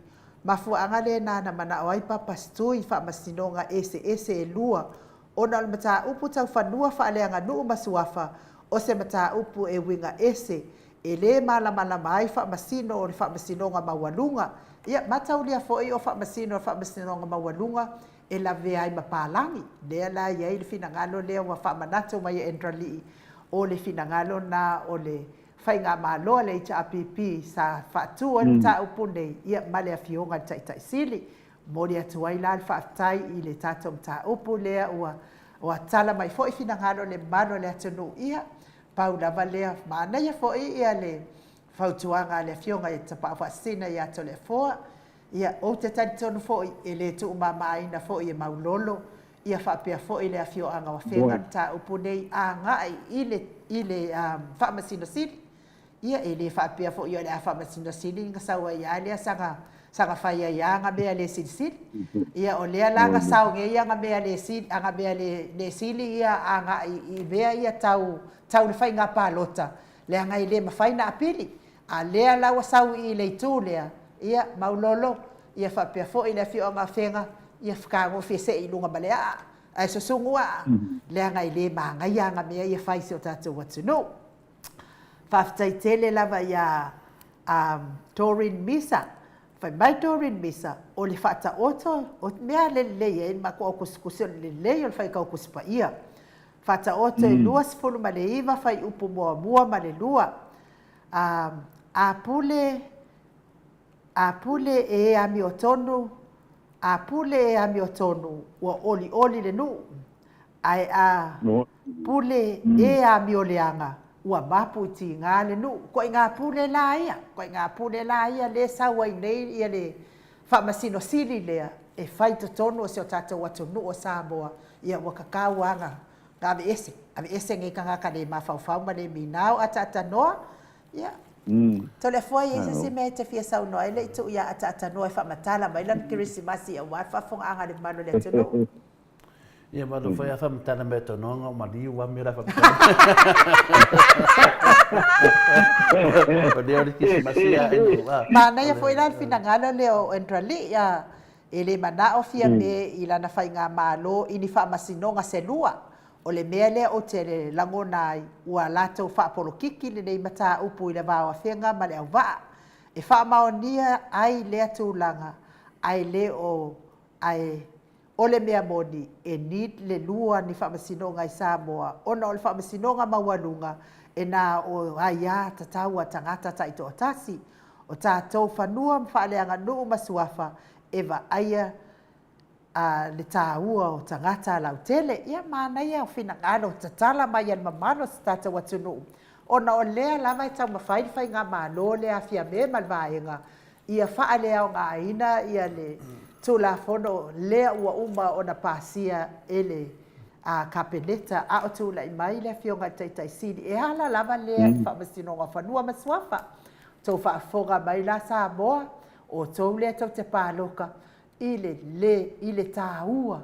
mafuaaga lena na manao ai Papa Stu i faamasinoga eseese e lua, ona o le mataupu tau fanua faaleaganuu ma suafa, o se mataupu e uiga ese, e le malamalama ai faamasino o le Faamasinoga Maualuga. Ia, mataulia foi o faamasino o le Faamasinoga Maualuga e lavea ai ma palagi. Lea la e i ai le finagalo lea ua faamanatu mai e Andralii, o le finagalo lena o le Faigamalo a le HRPP sa faatu ai le mataupu nei, ia, ma le Afioga i le Taitai Sili. Momoli atu ai la le faafetai i le tatou mataupu lea ua ua tala mai foi finagalo o le mamalu o le atunuu, ia, pau lava lea. Manaia foi ia le fautuaga a le Afioga i le Tapaau Faasisina ia Toleafoa, ia, ou te talitonu foi e le tuumamaina foi e Maulolo Ia faapea foi le afioaga o Afega le mataupu nei agai i le i le Faamasino Sili. Ia e le faapea foi o le a Faamasino Sili na sau ai lava lea saga saga fai ai lava ana mea le silisili. Ia o lea la na sao nei ana mea le sili ana mea le le sili ia agai i mea ia tau tau le faiga palota leaga e le mafai ona apili. A lea la ua sau i i le itu lea, ia, Maulolo, ia faapea foi le afioaga Afega, ia fetagofi e see i luga ma le aa, ae susugu aa, leaga e le manaia ana mea ia fai i si o tatou atunuu. Faafetai tele lava ia Doreen Misa. Fai mai Doreen Misa, o le faataoto, o mea le lelei ai le matou tusitusi o le lelei o le faitau Tusi Paia. Faataoto e 29 fuaiupu muamua ma le lua. A, a pule, a pule e amiotonu, a pule e amiotonu, ua olioli le nuu, ae a pule e amioleaga, Ua mapu i tiga le nuu. Koaiga pule la ia, koaiga pule la ia lea e sau ai nei ia le Faamasino Sili lea e fai i totonu o si o tatou atunuu o Samoa, ia ua tatau lava ona aveese, aveese nei tagata le mafaufau ma le minao ataatanoa, ia, Toleafoa e i ai se isi mea e te fia saunoa ai le i tuu ia Ataatanoa e faamatala mai lana Kerisimasi aua le faafofogaaga a le mamalu o le atunuu? Ia ma alofa ia faamatala mai tanoa o maliu a mea la faamatala. O lea o le Kerisimasi ia inu a. Manaia foi la le finagalo lea o Andralee a e le manao Fiame i lana faigamalo i ni faamasinoga se lua. O le mea lea ou te lagona ai, ua latou faapolokiki lenei mataupu i le vaoafega ma le auvaa. E faamaonia ai lea tulaga, ae le o ae o le mea moni, e need le lua ni faamasinoga i Samoa ona o le faamasinoga maualuga e na o aia tatau a tagata taitoatasi. O tatou fanua ma faaleaganuu ma suafa e vaaia a le taua o tagata lautele. Ia manaia o finagalo tatala mai e le mamalu o si tatou atunuu ona o lea lava e taumafai le faigamalo lea a Fiame ma le Vaega ia faaleaogaina ia le Tulafono lea ua uma ona pasia e le Kapeneta a o tulai mai le Afioga i le Taitai Sili. E ala lava lea i le Faamasinoga o Fanua ma Suafa. Tou faafofoga mai la Samoa, o outou lea tou te paloka i le le i le taua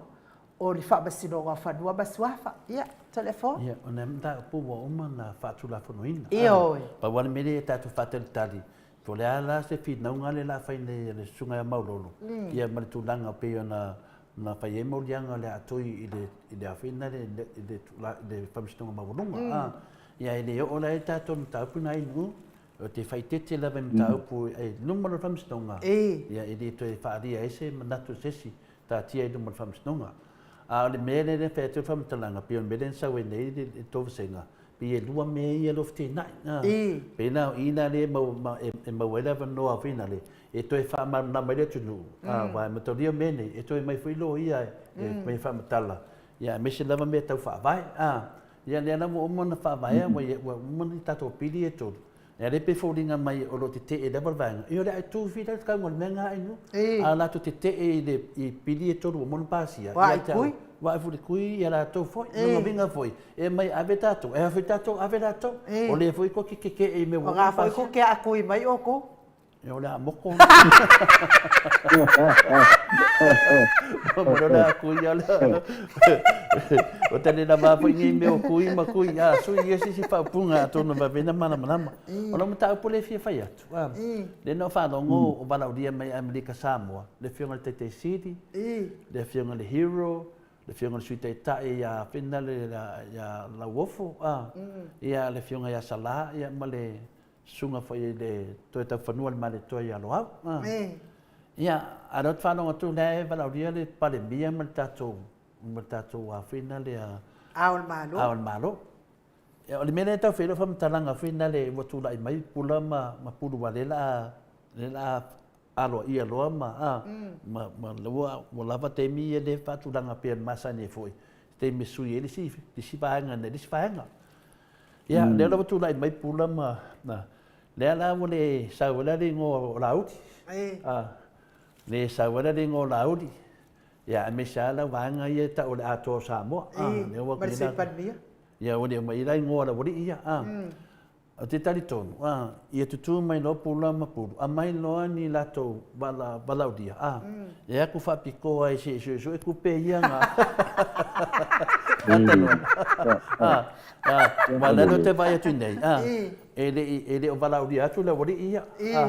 o le Faamasinoga o Fanua ma Suafa. Ia, Toleafoa. Ia, o nai mataupu ua uma ona faatulafonoina. Ioe. Pau lava le mea lea ia tatou faatalitali, po o le a la se finauga lea o le a fai nei e le Susuga ia Maulolo, ia ma le tulaga pei ona na fai ai moliaga o le a toi i le i le a foi lena i le i le Faamasinoga Maualuga. Ia e le oo la i ai tatou mataupu na inu, Ou te faaeteete lava i mataupu i luma o le Faamasinoga, ia e le toe faaalia ai se manatu o se isi, taatia i luma o le Faamasinoga. A o le mea lea e fai atu ai le faamatalaga, pei o le mea lea na sau ai nei le tou vasega, pei e lua mea ia o lo o feteenai. Pei la o i la lea e maua ai le avanoa foi lea e toe faamalamalama ai le atunuu, aua e mataulia mea nei, e toe omai foi loia e fai faamatala, aemaise lava mea tau faavae. Ia lea la ua uma ona faavaea, ua uma ni tatou pili ia e tolu. Ia lea pei e foliga mai o lo o tetee lava le vaega. Ia o le a itu fi la le tauga o le mea lena inu. A latou tetee i le i pili ia e tolu ua uma ona pasia. Ua ai kui. Ua ai foi kui ia latou foi. Lona uiga foi, e omai ave tatou, e a foi tatou ave latou. O lea foi tou te tetee i mea ua uma ona pasia. O na foi tou te aakui mai outou. Ia o le a moko. O le a kui ia lea. O tane lava foi nei mea o kui ma kui a sui ia sisi faaupuga atonu e vave na malamalama. O lau mataupu lea e fia fai atu. Lea na ou faalogo o valaaulia mai Amerika Samoa, le Afioga i le Taitai Sili, le Afioga i le Hero, le Afioga i le Sui Taitai ia Finale ia Lauofo, ia le Afioga ia Sala ia ma le Susuga foi i le Toe Taufanua le Malietoa ia Loau. Ia, a o lea ou te faalogo atu o lea e valaaulia le Palemia ma le tatou, ma le tatou a foi lea Ao o le Malo. Ao o le Malo. Ia, o le mea lea e tau fai ai lau faamatalaga foi lea ua tulai mai Pula ma Pulu aua lea o le a, lea o le a aloaia loa ma, a, ma, ma ua, ua lava taimi ia lea e faatulaga pea e masani ai foi, se taimi e sui ai le isi, le isi vaega nai le isi vaega. Ia, lea la ua tulai mai Pula ma, na, lea la ua le sau ai la le igoa o Laauli. A, le sau ai la le igoa o Laauli. Ia, aemaise lava la vaega ia e tau o le Atoa o Samoa. A, lea ua ma le Sui Palemia. Ia, ua le aumai ai la igoa o le aualii ia. A. Ou te talitonu, a, ia tutū mai loa Pula ma Pulu, aumai loa ni latou vala, valaaulia, a, e aku faapitoa ai se i suesue tupe ia na talanoa. A, a, aua o lea ou te vaai atu nei, a, e le i, e le o valaaulia atu le aualii ia, a,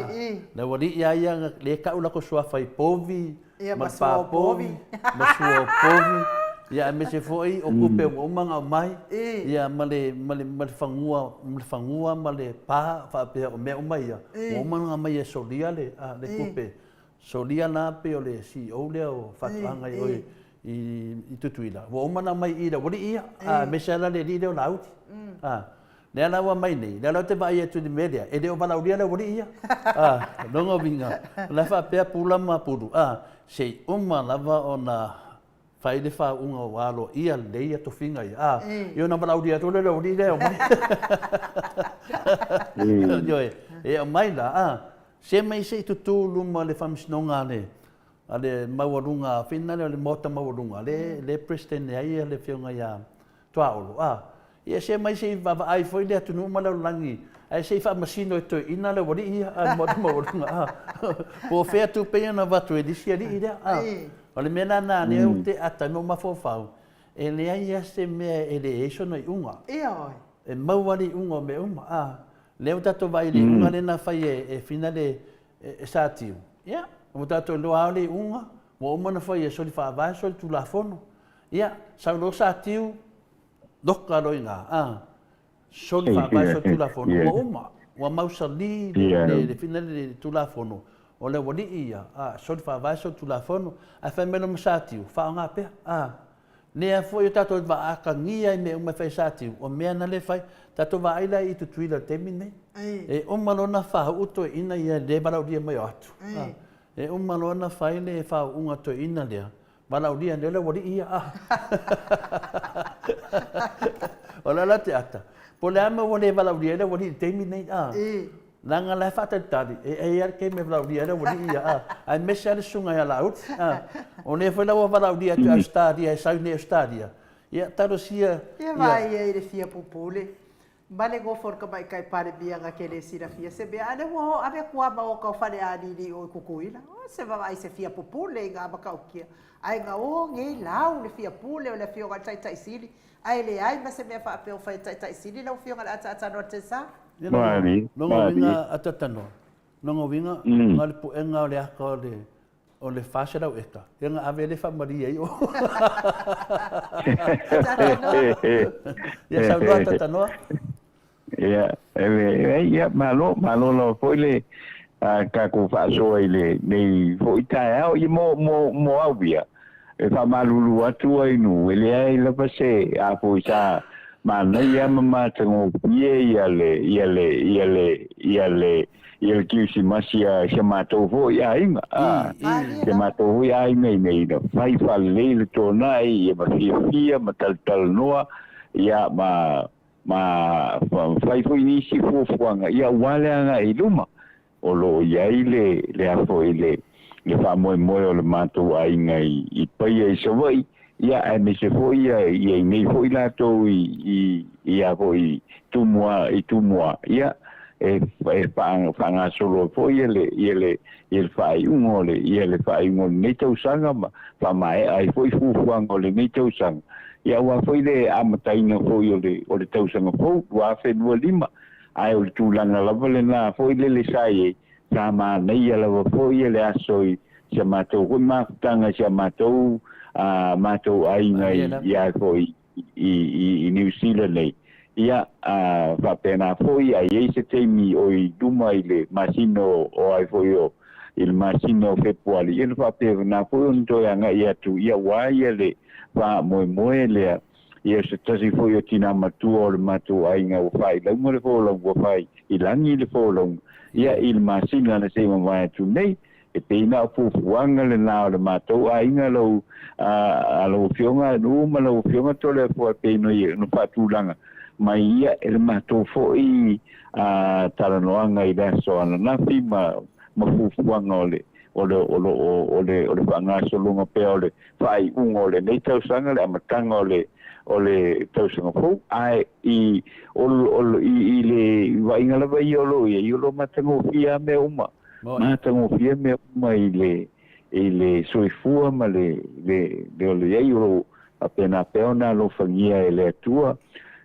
le aualii lava ia lea e tau latou suafa i povi, Ia, ma sua o povi. Ma sua o povi. Ia, aemaise foi o tupe ua uma ona aumai, ia, ma le, ma le, ma le fanua, ma le fanua ma le pa, faapea o mea uma ia, ua uma ona aumai e solia le, a, le tupe. Solia la pei o le CEO lea o Faatoaga i o i, i Tutuila, ua uma ona aumai i i le aualii ia, aemaise lava la le alii lea o Laauli. A. Lea la ua aumai nei, lea la ou te vaai atu i le mea lea, e le o valaaulia le aualii ia. A, lona uiga, o la e faapea Pula ma Pulu, a, se i uma lava ona Fai le faauuga ua aloaia lelei ia tofiga ia, a, ia ona valaaulia atu lea o le aualii lea e omai. Ioe, e aumai la, a, se mai se i tutu i luma o le faamasinoga a le, a le maualuga, fina lea o le maota maualuga, lea, lea e President ai le afioga ia Tuaolo, a, ia se mai se i vaavaai foi le atunuu ma le lalolagi, ae se i faamasino e toeaiina le aualii ia, a, le Maota Maualuga, a, po o fea tupe ia na avatu e le isi alii lea, a. O le mea la lena lea ou te ata ai ma ou mafaufau, e leai lava se mea e leai ai sona iuga. Ioe. E maua le iuga o mea uma, a. Lea ua tatou vaai i le iuga lea na fai e Fina le e Satiu, ia, ua tatou iloa lava le iuga, ua uma ona fai e soli faavae, soli tulafono. Ia, sau loa Satiu, loka loa i ina, a, soli faavae, soli tulafono, ua uma, ua mausali le fina le tulafono, o le aualii ia, a, soli faavae, soli tulafono, ae fai mai loa ma Satiu, faaaoga pea, a. Lea foi o tatou vaatagia i mea uma e fai e Satiu, o mea na lea e fai. Tatou vaai la i Tutuila i le taimi lenei. E uma loa ona faauu toeaiina ia le valaaulia mai o atu. E uma loa ona fai le faauuga toeaina lea, Valaaulia nei le aualii ia a. O le a la te ata? Po o le a mea ua le valaaulia ai le aualii i le taimi lenei a? Leaga la e faatalitali, e i ai lava le taimi e valaaulia ai le aualii ia a. Aemaise lava le susuga ia Laauli a. O lea foi la ua valaaulia atu i Ausetalia e sau nei i Ausetalia, ia talosia ia. Ia vaai ai i le fia pupule. Ma le nofo o le Tamaitai Palemia na te le silafia se mea, a o lea ua o ave atu lava ma oka o Falealili i o i Tutuila. O se vaavaai se fia pupule i na matautia, ae na o nei lau le fia pule o le Afioga i le Taitai Sili, ae leai ma se mea faapea o fai e le Taitai Sili lau Afioga i le Ataatanoa Tesa. Ia lona uiga Ataatanoa, lona uiga na o le puega o le ata o le O le 400 eka, ia na ave lea faamalie ai o. Ia saunoa Tatanoa. Ia, ia, malo, malo lava foi le tatou faasoa i lenei foi taeao. Ia mo, mo, mo au ia, e faamalulu atu ai nu, e leai lava se, a foi sa manaia ma matagofie ia le, ia le, ia le, ia le, ia le Kirisimasi a si a matou foi aiga, a, si a matou foi aiga ina ia fai faalelei le tonae, ia ma fiafia ma talatalanoa, ia ma, ma fai foi nisi fuafuaga, ia aua le agai i luma. O lo o i ai le, le a foi le, le faamoemoe o le matou aiga i, i Paia i Savaii, ia aemaise foi ia, ia i nei foi latou i, i, i a foi Tumua, i Tumua, ia, e, e faagasolo ai foi ia le, ia le, ia le faaiuga o le, ia le faaiuga o lenei tausaga ma faamaea ai foi fuafuaga o lenei tausaga, ia aua foi le amataina foi o le, o le tausaga fou 2025. Ae o le tulaga lava lena foi lele sa i ai, sa manaia lava foi le aso i si a matou foi mafutaga i si a matou matou aiga i a foi i Niu Sila nei. Ia, faapena foi a i ai se taimi o i luma i le masina o ai foi o i le masina o Fepuari, ia na faapena foi ona toe agai atu, ia aua ia le faamoemoe lea. Ia se tasi foi o tina matua o le matou aiga ua failauga le folauga, ua fai i lagi le folauga, ia i le masina na se i mavae atu nei, e pei na o fuafuaga lena o le matou aiga lau a lau Afioga Nuu ma lau Afioga Toleafoa e pei ona faatulaga mai ia e le matou foi talanoaga i le aso ananafi ma fuafuaga o le o le o lo o o le o le faagasologa pea o le faaiuga o lenei tausaga, le amataga o le o le tausaga fou, ae i o o i i le vaaiga lava ia o lo o i ai, o lo o matagofie lava mea uma, matagofie mea uma i le i le soifua ma le le le o le i ai o lo o faapena pea ona alofagia e le Atua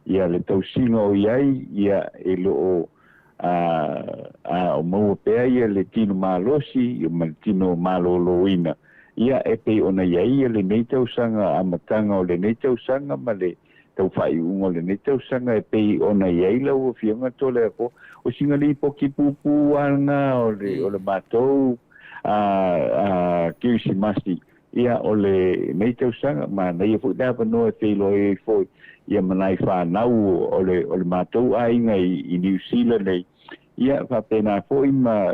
ia le tausiga o i ai, ia e lo o a, a o maua pea ia le tino malosi ma le tino malōlōina, ia e pei ona i ai ia lenei tausaga, amataga o lenei tausaga ma le tau faaiuga o lenei tausaga e pei ona i ai lau Afioga Toleafoa, o sina lipoti pupū lava lena o le, o le matou a, a, Kerisimasi Ia, o lenei tausaga, manaia foi le avanoa e feiloai ai foi ia ma nai fanau o le, o le matou aiga i, i Niu Sila nei. Ia, faapena foi ma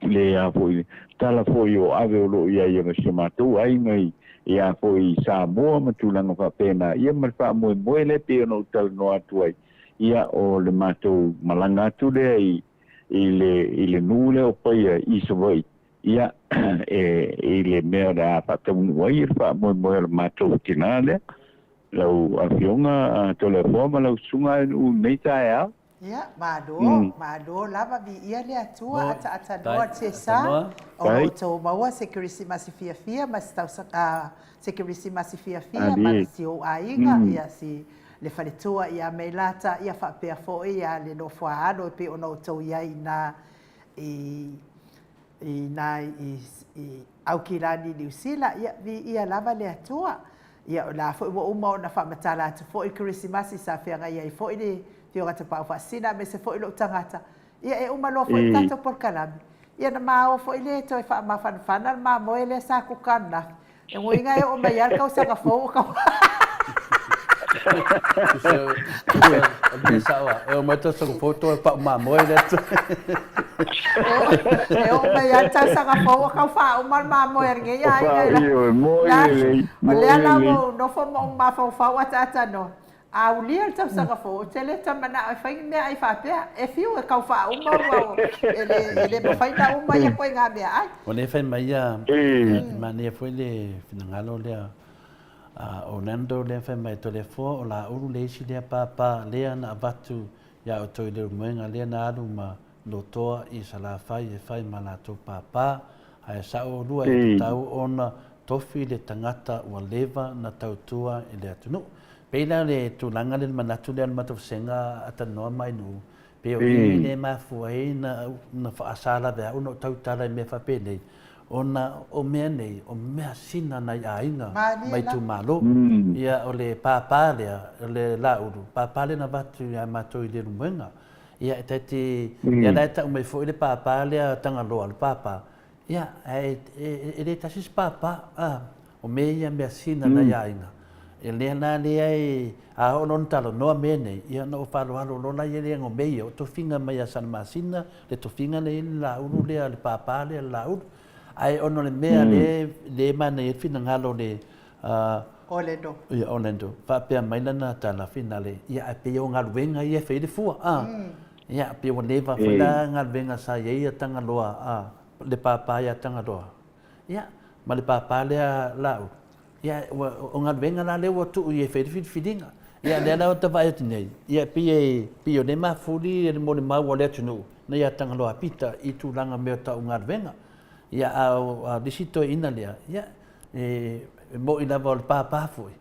le a foi, tala foi o ave o lo o i ai ona si o matou aiga i, ia foi i Samoa ma tulaga faapena, ia ma le faamoemoe lea pei ona ou talanoa atu ai, ia o le matou malaga atu lea i i le i le nuu lea o Paia i Savaii, ia e i le mea o le a faataunuu ai le faamoemoe o le matou tina lea, lau Afioga Toleafoa ma lau Susuga i lenei taeao. Ia, malo, malo lava, viia le Atua, ataatanoa Tesa, o lo o outou maua se Kerisimasi fiafia ma se tausaga, se Kerisimasi fiafia ma si ou aiga, ia si le faletua ia Meilata, ia faapea foi ia le nofoaalo e pei ona outou i ai i ina i i ina i Aukilani i Niu Sila, ia, viia lava le Atua. Ia, o la foi ua uma ona faamatala atu foi le Kerisimasi sa feagai ai foi le Afioga Tapaau Faasisina aemaise foi lou tagata. Ia, e uma loa foi le tatou polokalame, ia na maua foi le toe faamafanafana le mamoe lea sa kuka ananafi. E uiga e oo mai lava le tausaga fou o ka O le sao lava, e oo mai le tausaga fou toe pau mamoe le atu. E oo mai lava le tausaga fou o tau faauma le mamoe a lenei aiga. O lea la ua ou nofo ma ou mafaufau ataatanoa, A ulia le tausaga fou, ou te le toe manao e fai ni meaai faapea. E fiu e kau faauma ua e le, e le mafai ona uma ia koiga meaai. Ua le fai mai ia, e manaia foi le finagalo lea a Orlando lea fai mai, Toleafoa o Laulu le isi lea pāpā lea na avatu iā outou i Leulumoega lea na alu ma Lotoa i Salafai e fai ma latou pāpā, ae sao olua e tatau ona tofi le tagata ua leva na tautua i le atunuu. Pei la le tulaga lea, le manatu lea o le matou vasega a talanoa mai nuu, pei o i lea e mafua ai na faasalaveau ona ou tautala i mea faapenei, ona o mea nei, o mea sina nai aiga ma itumalo. Ia, o le pāpā lea, o le Laulu, pāpā lea na avatu ia matou i Leulumoega. Ia, e taiti, ia la e tau mai foi le pāpā lea Tagaloa, le pāpā, Ia, ae e le tasi se pāpā, a, o mea ia measina nai aiga. E lea la lea e, a oo loa ona talanoa mea nei, ia ona ou faaaloalo loa laia lea o mea ia, o tofiga mai ia Salamasina, le tofiga lea e i ai le Laulu lea, le pāpā lea le Laulu. Ae ona o le mea lea, lea e manaia ai le finagalo o le, a, Orlando. Ia, Orlando, faapea mai lana tala finale, ia ae pei o galuega ia e fai ai le fua, a. Ia, pei ua leva foi la galuega sa i ai ia Tagaloa, a, le pāpā ia Tagaloa, ia, ma le pāpā lea Laulu. Ia, ua, o galuega la lea ua tuu i ai e fai ai le filifiliga. Ia, lea la ou te vaai atu nei, ia, pei e, pei o lea e mafuli le molimau a le atunuu na ia Tagaloa Pita i tulaga mea o tau galuega. Ia, a o, a o le isi toeaina lea, ia, e, e moni lava o le pāpā foi,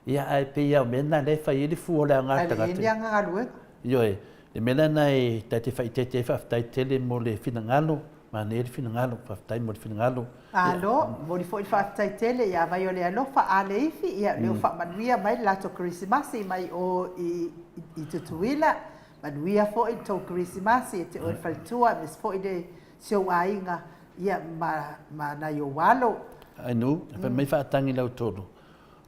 Ia, ae pei lava o mea na lea e fai ai le fua o le aoga o le tagata. Ae le i ai ni aga galuega. Ioe, le mea lena e ta te faaeteete ai faafetai tele mo le finagalo, manaia le finagalo, faafetai mo le finagalo. Malo, momoli foi le faafetai tele ia Vaiolealofa a Leifi, ia lea ua faamanuia mai le latou Kerisimasi mai o i i Tutuila, manuia foi le tou Kerisimasi e te oe le faletua aemaise foi le si ou aiga ia ma ma nai ou alo. Ainu, fai mai faatagi lautolu.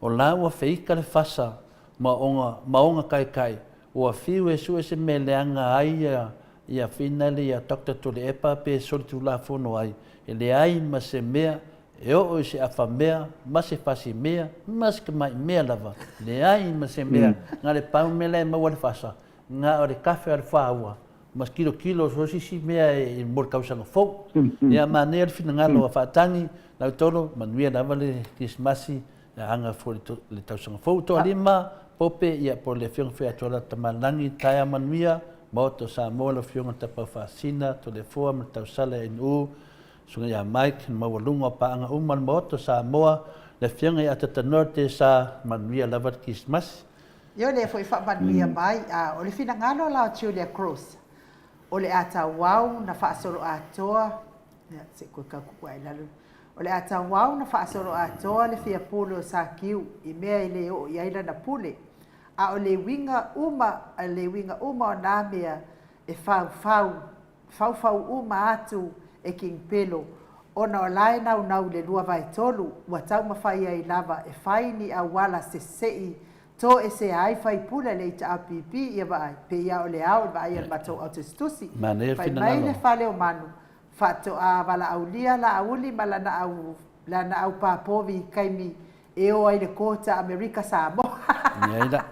O la ua feika le fasa ma ona ma ona kaikai, ua fiu e sue se mea leaga ai ia ia finale ia Doctor Tuilaepa pe solitulafono ai, e leai ma se mea e oo i se afa mea ma se fasi mea ma se tamai mea lava, leai ma se mea, na le pau mea la e maua le fasa, na o le kafe a le faua ma kilokilo so se isi mea e mo le tausaga fou. Ia manaia le finagalo a Faatagi, Lautolo, manuia lava le Kerisimasi, ia aga foi le tausaga fou. Toalima, Pope, ia po o le Afioga foi ia Tuala Tamalagi, taeao manuia, Maota o Samoa, lau Afioga Tapaufasina, Toleafoa ma le Tausala ia NU, Susuga ia Mike, le maualuga o paaga uma o le Maota o Samoa, le Afioga ia Atatanoa Tesa, manuia lava le Kerisimasi. Ia o lea foi faamanuia mai, a o le finagalo la o Julia Cruz, o le a tauau na faasoloatoa, ia se i koe kaukuku ae i lalo, o le a tauau na faasoloatoa le fia pule o Sakiu i mea e le oo i ai lana pule, a o le uiga uma, a le uiga uma o nā mea e faufau faufau uma atu e King Pelo, ona o la e naunau i le 2/3, ua taumafai ai lava e fai ni auala sese'i toesea ai faipule a le HRPP ia vaai, pei a o le ao i le vaai a le matou autusitusi. Manaia le Fai mai finagalo. le fale o manu, faatoa valaaulia Laauli ma lana au lana au pā povi i taimi E o ai le kota Amerika Samoa. Ia la,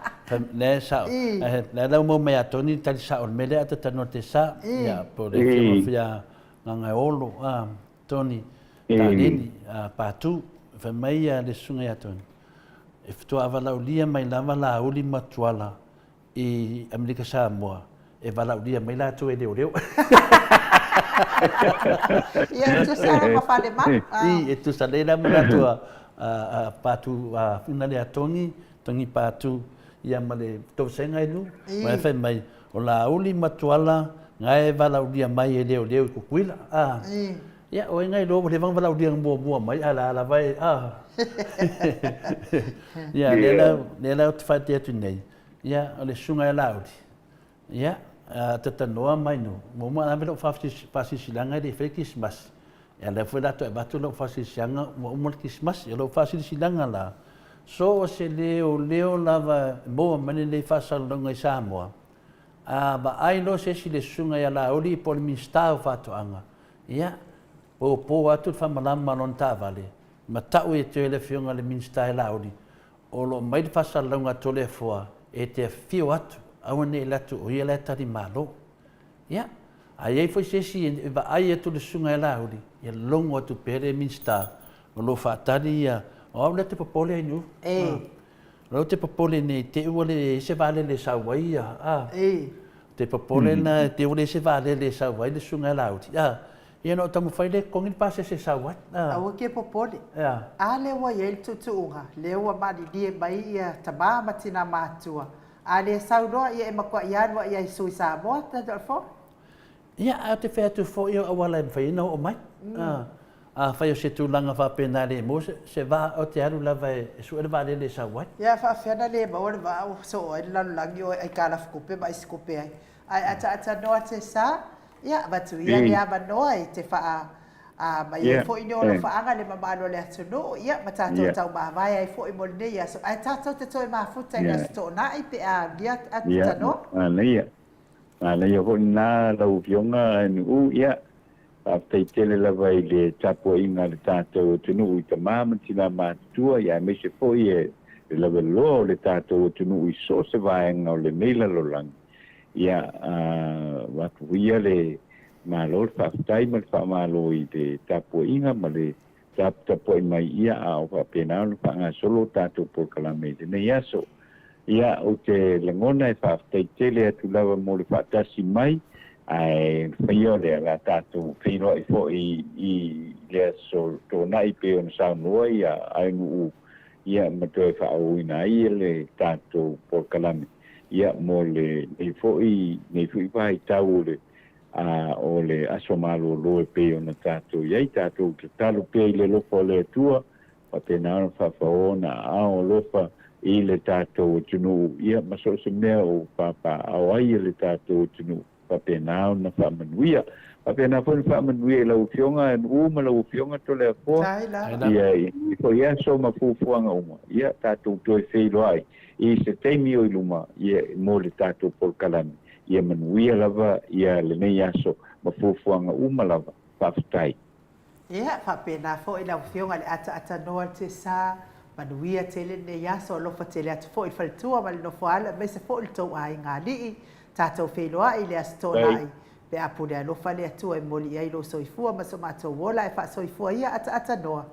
lea e sao. Lea la ua maua mai ia Tony le tali sao o le mea lea a ta talanoa te sa. Ia, po o le afioga foi ia Gagaeolo, a, Tony Taleni, a, Patu. Fai mai ia le susuga ia Tony, e faatoa valaaulia mai lava Laauli ma Tuala i Amerika Samoa e valaaulia mai latou e leoleo. Ia, e tusa la ma Falemanu. I, e tusa lelei la ma latou a Patu, a ina lea Togi, Togi Patu, ia ma le Tovasaina e lu. Mai fai mai, o Laauli ma Tuala na e valaaulia mai e leoleo i Tutuila. A, ia, o ai na iloa ua leva ona valaaulia muamua mai, a la lava e, a. Ia, lea la, lea la ou te faatei atu nei, Ia, o le susuga ia Laauli, ia, a tatanoa mai no, muamua ave lau faasilasilaga e le i faia le Kerisimasi. Ia, lea foi la toe avatu lau faasilasilaga ua uma le Kerisimasi. O lau faasilasilaga la, so o se leoleo lava e maua mai lenei faasalalauga i Samoa, a vaai loa se isi i le susuga ia Laauli po o le Minisita o Faatoaga, ia, popo atu le faamalama a lona taavale, matau ia te oe le afioga i le Minisita ia Laauli, O lo o mai le faasalalauga a Toleafoa e te afio atu, aua ne i alu atu o ia la e tali malo. Ia, a i ai foi se isi e vaai atu le susuga ia Laauli, ia logo atu pea le Minisita o lo o faatali ia, o au lea ou te popole ai Nu'u. E. O lea ou te popole ne i te i ua leai se vaalele e sau ai ia, a. E. Ou te popole na te i ua leai se vaalele e sau ai le susuga ia Laauli, a. Ia ona ou taumafai lea e totogi le pasese e sau ai. Aua ke popole. A lea ua i ai le tuutuuga, lea ua malilie mai ia tama ma tina matutua. A le sau loa, ia e matuai alu lava i ai i sui Samoa, Toleafoa. Ia, ae ou te fai atu foi o auala e mafai ai ona oo mai. Afai o se tulaga faapena e le maua se vaa, ou te alu lava e sue le vaalele e sau ai. Ia, e faapefea ona le maua le vaa ua soo ai le lalolagi o e aikalafu tupe ma aisi tupe ai. Ae ataata noa te sa, ia avatu ia le avanoa e te faa a mai ai foi ni alofaaga le mamalu o le atunuu, ia ma tatou taumavae ai foi mo lenei aso. Ae tatou te toe mafuta i le Aso Toonai pe a aulia atanoa. Manaia. Manaia foi lena lau Afioga Nu'u. Ia, faafetai tele lava i le tapuaiga a le tatou atunuu i tama ma tina matutua, ia aemaise foi e le laveloa o le tatou atunuu i so o se vaega o lenei lalolagi. Ia, avatu foi ia le malo le faafetai ma le faamalo i le tapuaiga ma le taputapuai mai ia a o faapena ona faagasolo tatou polokalame i lenei aso. Ia, ou te lagona e faafetai tele atu lava mo le faatasi mai, ae faia o lea la tatou feiloai foi i le aso Toonai pei ona saunoa ia Ainuu ia ma toe faaauauina ai le tatou polokalame. Ia, mo lenei foi, nei foi vaitau o le, a, o le aso malolo e pei ona tatou i ai, tatou tatalo pea i le alofa o le Atua, faapena ona faafaoa ona aao alofa i le tatou atunuu, ia, ma so o se mea o papaaao ai le tatou atunuu. Faapena ona faamanuia. Faapena foi ona faamanuia i lau Afioga Nu'u ma lau Afioga Toleafoa, ia i lenei foi aso ma fuafuaga uma, ia tatou toe feiloai i se taimi o i luma ia mo le tatou polokalame. Ia manuia lava ia lenei aso ma fuafuaga uma lava. Faafetai. Ia, faapena foi lau Afioga i le ataatanoa le Tesa, manuia tele lenei aso, alofa tele atu foi i le faletua ma le nofoaalo aemaise foi le tou aiga alii, tatou feiloai i le Aso Toonai, pe a pule alofa le Atua e momoli i ai lou soifua ma so matou ola ae faasoifua ia ataatanoa.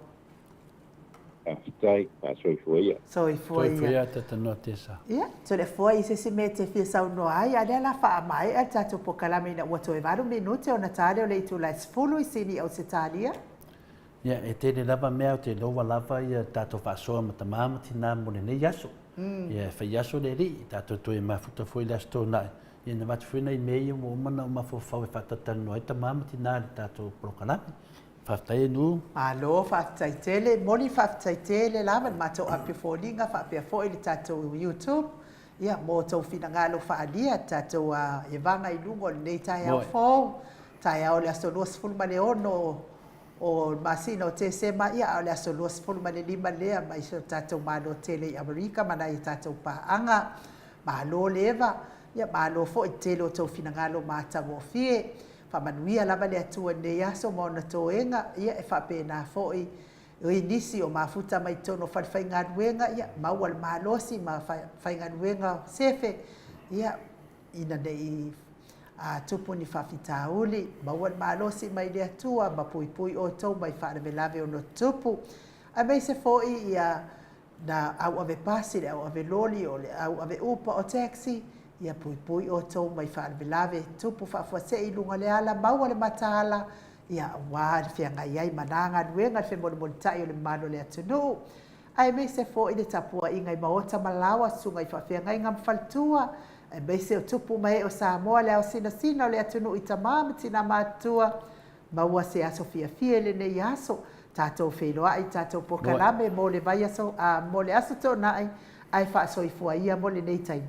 Faafetai, faasoifua ia. Soifua ia. Soifua ia ataatanoa Tesa. Ia, Toleafoa i se isi mea e te fia saunoa ai, a lea la faamaea le tatou polokalame ina ua toe 8 minute ona ta lea o le itula e 10 i Sini i Ausetalia. Ia, e tele lava mea ou te iloa lava ia tatou faasoa ma tama ma tina mo lenei aso. Ia, e fai aso le alii, tatou toe mafuta foi i le Aso Toonai, ia na avatu foi nai mea ia ua uma ona ou mafaufau e faatatalanoa ai tama ma tina i le tatou polokalame. Faafetai e Nu. Malo faafetai tele. Momoli faafetai tele lava i le matou api o foliga faapea foi le tatou YouTube ia mo tou finagalo faaalia tatou evaga i luga o lenei taeao fou, taeao o le aso 26 o le masina o Tesema ia a o le aso 25 lea mai si o tatou Malo tele i Amerika ma nai a tatou paaga. Malo le eva, ia malo foi le tele o tou finagalo matagofie. Faamanuia lava le Atua i lenei aso ma ona toega, ia e faapena foi Oi nisi o mafuta mai totonu o falefaigaluega, ia maua le malosi ma faigaluega sefe, ia ina ne i tupu ni faafitauli, maua le malosi mai le Atua ma puipui outou mai faalavelave ono tutupu. Aemaise foi ia na auave pasi, le auave loli, o le auave upa o taxi, ia puipui outou mai faalavelave tupu faafuasei i luga o le ala, maua le mataala, ia aua le feagai ai ma na galuega le femolimolitai o le mamalu o le atunuu. Aemaise foi le tapuaiga i maota ma laoa, susuga i faafeagaiga ma faletua, aemaise o tupu ma ee o Samoa, le ao sinasina o le atunuu i tama ma tina matutua, maua se aso fiafia i lenei aso, tatou feiloai i tatou polokalame mo le vaiaso, a, mo le Aso Toonai, ae faasoifua ia mo lenei taimi.